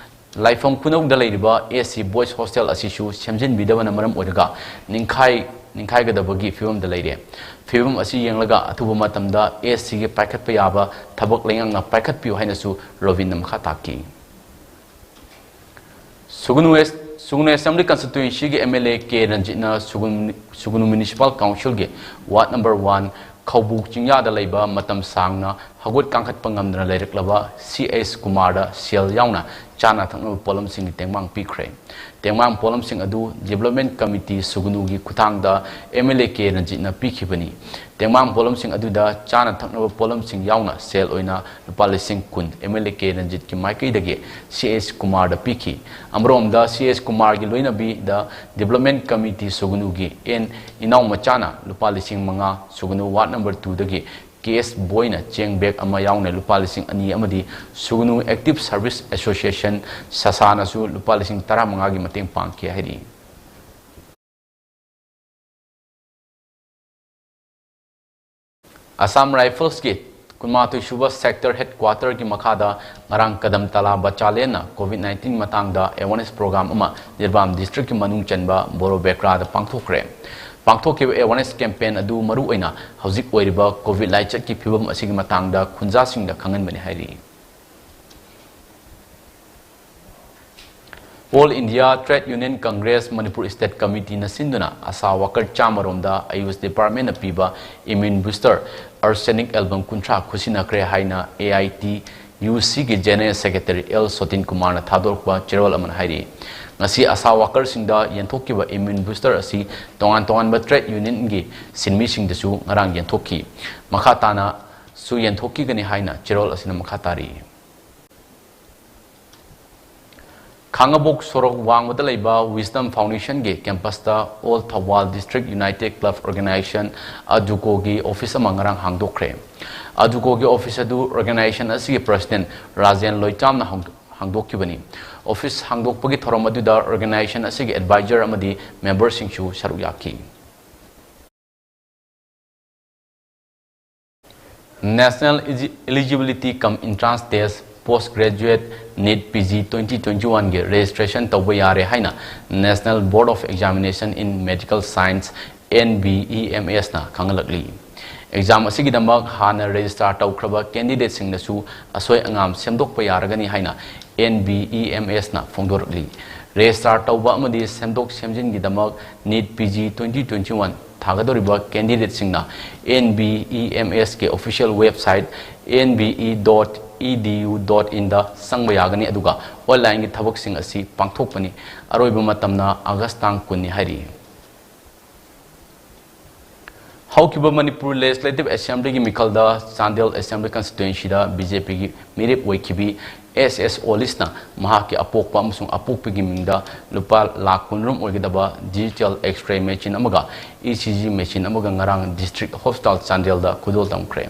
ꯂꯥꯏꯐꯝ ꯈꯨꯅꯧꯗ ꯂꯩꯔꯤꯕ ꯑꯦꯁ ꯁꯤ ꯕꯣꯏꯁ ꯍꯣꯁꯇꯦꯜ ꯑꯁꯤꯁꯨ ꯁꯦꯝꯖꯤꯟꯕꯤꯗꯕꯅ ꯃꯔꯝ ꯑꯣꯏꯔꯒ ꯅꯤꯡꯈꯥꯏ ꯅꯤꯡꯈꯥꯏꯒꯗꯕꯒꯤ ꯐꯤꯕꯝꯗ ꯂꯩꯔꯦ꯫ ꯐꯤꯕꯝ ꯑꯁꯤ ꯌꯦꯡꯂꯒ ꯑꯊꯨꯕ ꯃꯇꯝꯗ ꯑꯦꯁ ꯁꯤꯒꯤ ꯄꯥꯏꯈꯠꯄ ꯌꯥꯕ ꯊꯕꯛ ꯂꯩꯉꯥꯛꯅ ꯄꯥꯏꯈꯠꯄꯤꯌꯨ ꯍꯥꯏꯅꯁꯨ ꯔꯣꯕꯤꯟꯅ ꯃꯈꯥ ꯇꯥꯈꯤ꯫ ꯁꯨꯒꯅꯨ ꯑꯦꯁ-, ꯁꯨꯒꯅꯨ ꯑꯦꯁꯦꯝꯕ꯭ꯂꯤ ꯀꯟꯁꯇꯤꯇ꯭ꯋꯦꯟꯁꯤꯒꯤ ꯑꯦꯝ ꯑꯦꯜ ꯑꯦ ꯀꯦ ꯔꯟꯖꯤꯠꯅ ꯁꯨꯒꯅꯨ, ꯁꯨꯒꯅꯨ ꯃ꯭ꯌꯨꯅꯤꯁꯤꯄꯥꯜ ꯀꯥꯎꯟꯁꯤꯜꯒꯤ ꯋꯥꯔꯗ ꯅꯝꯕꯔ ꯋꯥꯟ ꯈꯧꯕꯨꯛ ꯆꯤꯡꯌꯥꯗ ꯂꯩꯕ ꯃꯇꯝ ꯁꯥꯡꯅ ꯍꯧꯒꯠ ꯀꯥꯡꯈꯠꯄ ꯉꯝꯗꯅ ꯂꯩꯔꯛꯂꯕ ꯁꯤ ꯑꯦꯁ ꯀꯨꯃꯥꯔꯗ ꯁꯦꯜ ꯌꯥꯎꯅ ꯆꯥꯅ ꯊꯛꯅꯕ ꯄꯣꯠꯂꯝꯁꯤꯡꯒꯤ ꯇꯦꯡꯕꯥꯡ ꯄꯤꯈ꯭ꯔꯦ꯫ ꯇꯦꯡꯕꯥꯡ ꯄꯣꯠꯂꯝꯁꯤꯡ ꯑꯗꯨ ꯗꯤꯕ꯭ꯂꯞꯃꯦꯟ ꯀꯃꯤꯇꯤ ꯁꯨꯒꯅꯨꯒꯤ ꯈꯨꯠꯊꯥꯡꯗ ꯑꯦꯝ ꯑꯦꯜ ꯑꯦ ꯀꯦ ꯔꯟꯖꯤꯠꯅ ꯄꯤꯈꯤꯕꯅꯤ꯫ ꯇꯦꯡꯕꯥꯡ ꯄꯣꯠꯂꯝꯁꯤꯡ ꯑꯗꯨꯗ ꯆꯥꯅ ꯊꯛꯅꯕ ꯄꯣꯠꯂꯝꯁꯤꯡ ꯌꯥꯎꯅ ꯁꯦꯜ ꯑꯣꯏꯅ ꯂꯨꯄꯥ ꯂꯤꯁꯤꯡ ꯀꯨꯟ ꯑꯦꯝ ꯑꯦꯜ ꯑꯦ ꯀꯦ ꯔꯟꯖꯤꯠꯀꯤ ꯃꯥꯏꯀꯩꯗꯒꯤ ꯁꯤ ꯑꯦꯁ ꯀꯨꯃꯥꯔꯗ ꯄꯤꯈꯤ꯫ ꯑꯃꯔꯣꯝꯗ ꯁꯤ ꯑꯦꯁ ꯀꯨꯃꯥꯔꯒꯤ ꯂꯣꯏꯅꯕꯤꯗ ꯗꯤꯕ꯭ꯂꯞꯃꯦꯟ ꯀꯃꯤꯇꯤ ꯁꯨꯒꯅꯨꯒꯤ ꯑꯦꯟ ꯏꯅꯥꯎ ꯃꯆꯥꯅ ꯂꯨꯄꯥ ꯂꯤꯁꯤꯡ ꯃꯉꯥ, ꯁꯨꯒꯅꯨ ꯋꯥꯔꯗ ꯅꯝꯕꯔ ꯇꯨꯗꯒꯤ ꯀꯦ ꯑꯦꯁ ꯕꯣꯏꯅ ꯆꯦꯡ ꯕꯦꯒ ꯑꯃ ꯌꯥꯎꯅ ꯂꯨꯄꯥ ꯂꯤꯁꯤꯡ ꯑꯅꯤ ꯑꯃꯗꯤ ꯁꯨꯒꯅꯨ ꯑꯦꯛꯇꯤꯚ ꯁꯔꯚꯤꯁ ꯑꯦꯁꯣꯁꯤꯌꯦꯁꯟ ꯁꯁꯥꯅꯁꯨ ꯂꯨꯄꯥ ꯂꯤꯁꯤꯡ ꯇꯔꯥꯃꯉꯥꯒꯤ ꯃꯇꯦꯡ ꯄꯥꯡꯈꯤ ꯍꯥꯏꯔꯤ꯫ ꯑꯁꯥꯝ ꯔꯥꯏꯐꯜꯁꯀꯤ ꯀꯨꯟꯃꯥꯊꯣꯏ ꯁꯨꯕ ꯁꯦꯛꯇꯔ ꯍꯦꯗꯀ꯭ꯋꯥꯇꯔꯒꯤ ꯃꯈꯥꯗ ꯉꯔꯥꯡ ꯀꯗꯝ ꯇꯂꯥ ꯕꯆꯥꯂꯦꯟꯅ ꯀꯣꯚꯤꯗ ꯅꯥꯏꯟꯇꯤꯟ ꯃꯇꯥꯡꯗ ꯑꯦꯋꯥꯔꯅꯦꯁ ꯄ꯭ꯔꯣꯒ꯭ꯔꯥꯝ ꯑꯃ ꯖꯤꯔꯤꯕꯥꯝ ꯗꯤꯁꯇ꯭ꯔꯤꯛꯀꯤ ꯃꯅꯨꯡ ꯆꯟꯕ ꯕꯣꯔꯣ ꯕꯦꯀ꯭ꯔꯥꯗ ꯄꯥꯡꯊꯣꯛꯈ꯭ꯔꯦ꯫ ꯄꯥꯡꯊꯣꯛꯈꯤꯕ ꯑꯦꯋꯥꯔꯅꯦꯁ ꯀꯦꯝꯄꯦꯟ ꯑꯗꯨ ꯃꯔꯨꯑꯣꯏꯅ ꯍꯧꯖꯤꯛ ꯑꯣꯏꯔꯤꯕ ꯀꯣꯚꯤꯗ ꯂꯥꯏꯆꯠꯀꯤ ꯐꯤꯕꯝ ꯑꯁꯤꯒꯤ ꯃꯇꯥꯡꯗ ꯈꯨꯟꯖꯥꯁꯤꯡꯗ ꯈꯪꯍꯟꯕꯅꯤ ꯍꯥꯏꯔꯤ꯫ All India trade union Congress Manipur state ꯀꯃꯤꯇꯤꯅ ꯁꯤꯟꯗꯨꯅ ꯑꯥꯁꯥ ꯋꯥꯀꯔ ꯆꯥꯝꯃ ꯔꯣꯝꯗ ꯑꯌꯨꯁ ꯗꯤꯄꯥꯔꯠꯃꯦꯟꯅ ꯄꯤꯕ ꯏꯝꯃ꯭ꯌꯨꯟ ꯕꯨꯁꯇꯔ ꯑꯥꯔꯁꯦꯅꯤꯛ ꯑꯦꯜꯕꯝ ꯀꯨꯟꯊ꯭ꯔꯥ ꯈꯨꯠꯁꯤꯟꯅꯈ꯭ꯔꯦ ꯍꯥꯏꯅ ꯑꯦ ꯑꯥꯏ ꯇꯤ ꯌꯨ ꯁꯤꯒꯤ ꯖꯦꯅꯦꯔꯦꯜ ꯁꯦꯀ꯭ꯔꯦꯇꯔꯤ ꯑꯦꯜ ꯁꯣꯇꯤꯟ ꯀꯨꯃꯥꯔꯅ ꯊꯥꯗꯣꯔꯛꯄ ꯆꯦꯔꯣꯜ ꯑꯃꯅ ꯍꯥꯏꯔꯤ꯫ ꯉꯁꯤ ꯑꯥꯁꯥ ꯋꯥꯀꯔꯁꯤꯡꯗ ꯌꯦꯟꯊꯣꯛꯈꯤꯕ ꯏꯝꯃ꯭ꯌꯨꯟ ꯕꯨꯁꯇꯔ ꯑꯁꯤ ꯇꯣꯉꯥꯟ ꯇꯣꯉꯥꯟꯕ ꯇ꯭ꯔꯦꯗ ꯌꯨꯅꯤꯌꯟꯒꯤ ꯁꯤꯟꯃꯤꯁꯤꯡꯗꯁꯨ ꯉꯔꯥꯡ ꯌꯦꯟꯊꯣꯛꯈꯤ꯫ ꯃꯈꯥ ꯇꯥꯅꯁꯨ ꯌꯦꯟꯊꯣꯛꯈꯤꯒꯅꯤ ꯍꯥꯏꯅ ꯆꯦꯔꯣꯜ ꯑꯁꯤꯅ ꯃꯈꯥ ꯇꯥꯔꯤ꯫ ꯈꯥꯡꯉꯕꯣꯛ ꯁꯣꯔꯣꯛ ꯋꯥꯡꯃꯗ ꯂꯩꯕ ꯋꯤꯁꯗꯝ ꯐꯥꯎꯟꯗꯦꯁꯟꯒꯤ ꯀꯦꯝꯄꯁꯇ all Thoubal district united club organisation, ꯑꯗꯨꯀꯣꯒꯤ ꯑꯣꯐꯤꯁ ꯑꯃ ꯉꯔꯥꯡ ꯍꯥꯡꯗꯣꯛꯈ꯭ꯔꯦ꯫ ꯑꯗꯨꯀꯣꯒꯤ ꯑꯣꯐꯤꯁ ꯑꯗꯨ ꯑꯣꯔꯒꯅꯥꯏꯖꯦꯁꯟ ꯑꯁꯤꯒꯤ ꯄ꯭ꯔꯁꯤꯗꯦꯟ ꯔꯥꯖꯦꯟ ꯂꯣꯏꯆꯥꯝꯅ ꯍꯥꯡꯗꯣꯛ-, ꯍꯥꯡꯗꯣꯛꯈꯤꯕꯅꯤ꯫ ꯑꯣꯐꯤꯁ ꯍꯥꯡꯗꯣꯛꯄꯒꯤ ꯊꯧꯔꯝ ꯑꯗꯨꯗ ꯑꯣꯔꯒꯅꯥꯏꯖꯦꯁꯟ ꯑꯁꯤꯒꯤ ꯑꯦꯗꯚꯥꯏꯖꯔ ꯑꯃꯗꯤ ꯃꯦꯝꯕꯔꯁꯤꯡꯁꯨ ꯁꯔꯨꯛ ꯌꯥꯈꯤ꯫ National Eligibility cum Entrance Test, Post Graduate NEET PG twenty twenty-one ꯒꯤ registration ꯇꯧꯕ ꯌꯥꯔꯦ ꯍꯥꯏꯅ National Board of Examination in Medical Science, NBEMS ꯅ ꯈꯪꯍꯜꯂꯛꯂꯤ꯫ Exam ꯑꯁꯤꯒꯤꯗꯃꯛ ꯍꯥꯟꯅ register ꯇꯧꯈ꯭ꯔꯕ candidate ꯁꯤꯡꯅꯁꯨ ꯑꯁꯣꯏ ꯑꯉꯥꯝ ꯁꯦꯝꯗꯣꯛꯄ ꯌꯥꯔꯒꯅꯤ ꯍꯥꯏꯅ NBEMS ꯅ ꯐꯣꯡꯗꯣꯔꯛꯂꯤ꯫ Register ꯇꯧꯕ ꯑꯃꯗꯤ ꯁꯦꯝꯗꯣꯛ ꯁꯦꯝꯖꯤꯟꯒꯤꯗꯃꯛ NEET PG twenty twenty-one ꯊꯥꯒꯗꯧꯔꯤꯕ candidate ꯁꯤꯡꯅ NBEMS ꯀꯤ official website nbe.edu.in ꯗ ꯆꯪꯕ ꯌꯥꯒꯅꯤ, ꯑꯗꯨꯒ online ꯒꯤ ꯊꯕꯛꯁꯤꯡ ꯑꯁꯤ ꯄꯥꯡꯊꯣꯛꯄꯅꯤ꯫ ꯑꯔꯣꯏꯕ ꯃꯇꯝꯅ August ꯇꯥꯡ ꯀꯨꯟꯅꯤ ꯍꯥꯏꯔꯤ꯫ ꯍꯧꯈꯤꯕ ꯃꯅꯤꯄꯨꯔ Legislative Assembly ꯒꯤ ꯃꯤꯈꯜꯗ ꯆꯥꯟꯗꯦꯜ Assembly Constituency ꯗ BJP ꯒꯤ ꯃꯤꯔꯦꯞ ꯑꯣꯏꯈꯤꯕꯤ S S ꯑꯣꯂꯤꯁꯅ ꯃꯍꯥꯛꯀꯤ ꯑꯄꯣꯛꯄ ꯑꯃꯁꯨꯡ ꯑꯄꯣꯛꯄꯒꯤ ꯃꯤꯡꯗ ꯂꯨꯄꯥ ꯂꯥꯈ ꯀꯨꯟ ꯔꯣꯝ ꯑꯣꯏꯒꯗꯕ digital X-ray machine ꯑꯃꯒ ECG machine ꯑꯃꯒ ꯉꯔꯥꯡ District Hospital ꯆꯥꯟꯗꯦꯜꯗ ꯈꯨꯗꯣꯜ ꯇꯝꯈ꯭ꯔꯦ꯫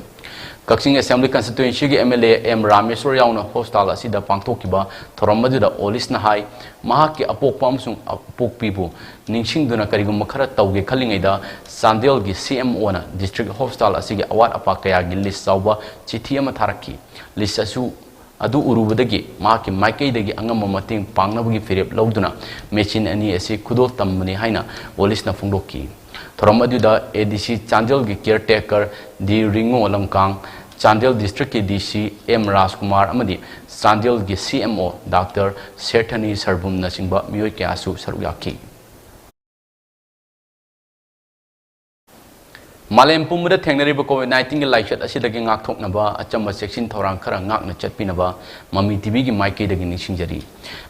ꯀꯛꯆꯤꯡ Assembly Constituency ꯒꯤ MLA M ꯔꯥꯃꯦꯁ꯭ꯋꯔ ꯌꯥꯎꯅ hospital ꯑꯁꯤꯗ ꯄꯥꯡꯊꯣꯛꯈꯤꯕ ꯊꯧꯔꯝ ꯑꯗꯨꯗ ꯑꯣꯂꯤꯁꯅ ꯍꯥꯏ, ꯃꯍꯥꯛꯀꯤ ꯑꯄꯣꯛꯄ ꯑꯃꯁꯨꯡ ꯑꯄꯣꯛꯄꯤꯕꯨ ꯅꯤꯡꯁꯤꯡꯗꯨꯅ ꯀꯔꯤꯒꯨꯝꯕ ꯈꯔ ꯇꯧꯒꯦ ꯈꯜꯂꯤꯉꯩꯗ ꯆꯥꯟꯗꯦꯜꯒꯤ CMO ꯅ District Hospital ꯑꯁꯤꯒꯤ ꯑꯋꯥꯠ ꯑꯄꯥ ꯀꯌꯥꯒꯤ list ꯆꯥꯎꯕ ꯆꯤꯊꯤ ꯑꯃ ꯊꯥꯔꯛꯈꯤ꯫ List ꯑꯁꯨ, ꯑꯗꯨ ꯎꯔꯨꯕꯗꯒꯤ ꯃꯍꯥꯛꯀꯤ ꯃꯥꯏꯀꯩꯗꯒꯤ ꯑꯉꯝꯕ ꯃꯇꯦꯡ ꯄꯥꯡꯅꯕꯒꯤ ꯐꯤꯔꯦꯞ ꯂꯧꯗꯨꯅ machine ꯑꯅꯤ ꯑꯁꯤ ꯈꯨꯗꯣꯜ ꯇꯝꯕꯅꯤ ꯍꯥꯏꯅ ꯑꯣꯂꯤꯁꯅ ꯐꯣꯡꯗꯣꯛꯈꯤ꯫ ꯊꯧꯔꯝ ꯑꯗꯨꯗ ADC ꯆꯥꯟꯗꯦꯜꯒꯤ caretaker ꯗꯤ ꯔꯤꯉꯣ ꯂꯝꯀꯥꯡ, ꯆꯥꯟꯗꯦꯜ District ꯀꯤ DC M ꯔꯥꯖꯀꯨꯃꯥꯔ ꯑꯃꯗꯤ ꯆꯥꯟꯗꯦꯜꯒꯤ CMO Doctor ꯁꯦꯔꯊꯅꯤ ꯁꯔꯕꯨꯝꯅꯆꯤꯡꯕ ꯃꯤꯑꯣꯏ ꯀꯌꯥꯁꯨ ꯁꯔꯨꯛ ꯌꯥꯈꯤ꯫ ꯃꯥꯂꯦꯝ ꯄꯨꯝꯕꯗ ꯊꯦꯡꯅꯔꯤꯕ COVID nineteen ꯒꯤ ꯂꯥꯏꯆꯠ ꯑꯁꯤꯗꯒꯤ ꯉꯥꯛꯊꯣꯛꯅꯕ ꯑꯆꯝꯕ ꯆꯦꯛꯁꯤꯟ ꯊꯧꯔꯥꯡ ꯈꯔ ꯉꯥꯛꯅ ꯆꯠꯄꯤꯅꯕ ꯃꯃꯤ TVꯒꯤ ꯃꯥꯏꯀꯩꯗꯒꯤ ꯅꯤꯡꯁꯤꯡꯖꯔꯤ꯫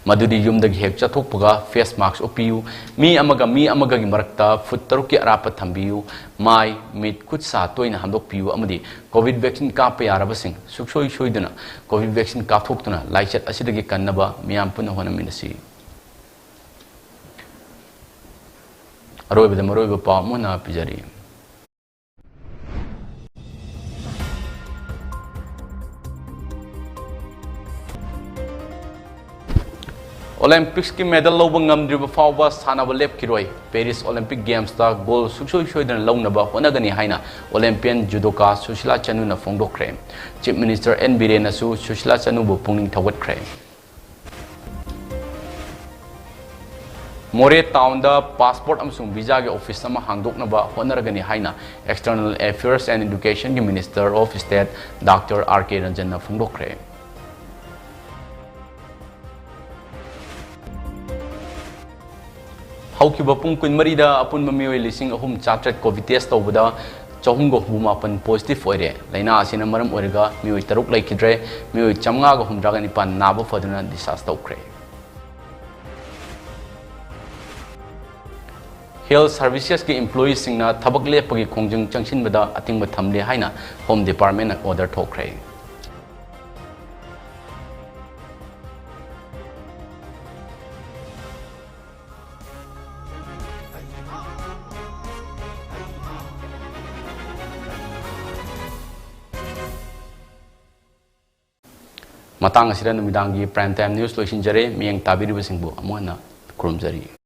ꯃꯗꯨꯗꯤ ꯌꯨꯝꯗꯒꯤ ꯍꯦꯛ ꯆꯠꯊꯣꯛꯄꯒ face mask ꯎꯞꯄꯤꯌꯨ, ꯃꯤ ꯑꯃꯒ ꯃꯤ ꯑꯃꯒꯒꯤ ꯃꯔꯛꯇ foot ꯇꯔꯨꯛꯀꯤ ꯑꯔꯥꯞꯄ ꯊꯝꯕꯤꯌꯨ, ꯃꯥꯏ, ꯃꯤꯠ, ꯈꯨꯠ ꯁꯥ ꯇꯣꯏꯅ ꯍꯥꯝꯗꯣꯛꯄꯤꯌꯨ ꯑꯃꯗꯤ COVID vaccine ꯀꯥꯞꯄ ꯌꯥꯔꯕꯁꯤꯡ ꯁꯨꯡꯁꯣꯏ ꯁꯣꯏꯗꯅ COVID vaccine ꯀꯥꯞꯊꯣꯛꯇꯨꯅ ꯂꯥꯏꯆꯠ ꯑꯁꯤꯗꯒꯤ ꯀꯟꯅꯕ ꯃꯤꯌꯥꯝ ꯄꯨꯟꯅ ꯍꯣꯠꯅꯃꯤꯟꯅꯁꯤ꯫ ꯑꯔꯣꯏꯕꯗ ꯃꯔꯨꯑꯣꯏꯕ ꯄꯥꯎ ꯑꯃ ꯍꯟꯅ ꯄꯤꯖꯔꯤ꯫ ꯑꯣꯂꯦꯝꯄꯤꯛꯁꯀꯤ ꯃꯦꯗꯜ ꯂꯧꯕ ꯉꯝꯗ꯭ꯔꯤꯕ ꯐꯥꯎꯕ ꯁꯥꯟꯅꯕ ꯂꯦꯞꯈꯤꯔꯣꯏ꯫ ꯄꯦꯔꯤꯁ ꯑꯣꯂꯦꯝꯄꯤꯛ ꯒꯦꯝꯁꯇ ꯒꯣꯜ ꯁꯨꯡꯁꯣꯏ ꯁꯣꯏꯗꯅ ꯂꯧꯅꯕ ꯍꯣꯠꯅꯒꯅꯤ ꯍꯥꯏꯅ ꯑꯣꯂꯦꯝꯄꯤꯌꯟ ꯖꯨꯗꯣꯀꯥ ꯁꯨꯁꯤꯂꯥ ꯆꯅꯨꯅ ꯐꯣꯡꯗꯣꯛꯈ꯭ꯔꯦ꯫ ꯆꯤꯐ ꯃꯤꯅꯤꯁꯇꯔ ꯑꯦꯟ ꯕꯤꯔꯦꯟꯅꯁꯨ ꯁꯨꯁꯤꯂꯥ ꯆꯅꯨꯕꯨ ꯄꯨꯛꯅꯤꯡ ꯊꯧꯒꯠꯈ꯭ꯔꯦ꯫ ꯃꯣꯔꯦ ꯇꯥꯎꯟꯗ ꯄꯥꯁꯄꯣꯔꯠ ꯑꯃꯁꯨꯡ ꯚꯤꯖꯥꯒꯤ ꯑꯣꯐꯤꯁ ꯑꯃ ꯍꯥꯡꯗꯣꯛꯅꯕ ꯍꯣꯠꯅꯔꯒꯅꯤ ꯍꯥꯏꯅ External Affairs and Educationꯒꯤ Minister of State doctor R K ꯔꯟꯖꯟꯅ ꯐꯣꯡꯗꯣꯛꯈ꯭ꯔꯦ꯫ ꯍꯧꯈꯤꯕ ꯄꯨꯡ ꯀꯨꯟꯃꯔꯤꯗ ꯑꯄꯨꯟꯕ ꯃꯤꯑꯣꯏ ꯂꯤꯁꯤꯡ ꯑꯍꯨꯝ ꯆꯥꯇ꯭ꯔꯦꯠ ꯀꯣꯚꯤꯗ ꯇꯦꯁ ꯇꯧꯕꯗ ꯆꯍꯨꯝꯒ ꯍꯨꯝꯐꯨ ꯃꯥꯄꯟ ꯄꯣꯖꯤꯇꯤꯚ ꯑꯣꯏꯔꯦ꯫ ꯂꯥꯏꯅꯥ ꯑꯁꯤꯅ ꯃꯔꯝ ꯑꯣꯏꯔꯒ ꯃꯤꯑꯣꯏ ꯇꯔꯨꯛ ꯂꯩꯈꯤꯗ꯭ꯔꯦ꯫ ꯃꯤꯑꯣꯏ ꯆꯥꯝꯃꯉꯥꯒ ꯍꯨꯝꯗ꯭ꯔꯥꯒ ꯅꯤꯄꯥꯟ ꯅꯥꯕ ꯐꯗꯨꯅ discharge ꯇꯧꯈ꯭ꯔꯦ꯫ Health Servicesꯀꯤ employeeꯁꯤꯡꯅ ꯊꯕꯛ ꯂꯦꯞꯄꯒꯤ ꯈꯣꯡꯖꯪ ꯆꯪꯁꯤꯟꯕꯗ ꯑꯊꯤꯡꯕ ꯊꯝꯂꯦ ꯍꯥꯏꯅ Home Departmentꯅ order ꯊꯣꯛꯈ꯭ꯔꯦ꯫ ꯃꯇꯥꯡ ꯑꯁꯤꯗ ꯅꯨꯃꯤꯗꯥꯡꯒꯤ Prime Time News ꯂꯣꯏꯁꯤꯟꯖꯔꯦ꯫ ꯃꯤꯠꯌꯦꯡ ꯇꯥꯕꯤꯔꯤꯕꯁꯤꯡꯕꯨ ꯑꯃꯨꯛ ꯍꯟꯅ ꯈꯨꯔꯨꯝꯖꯔꯤ꯫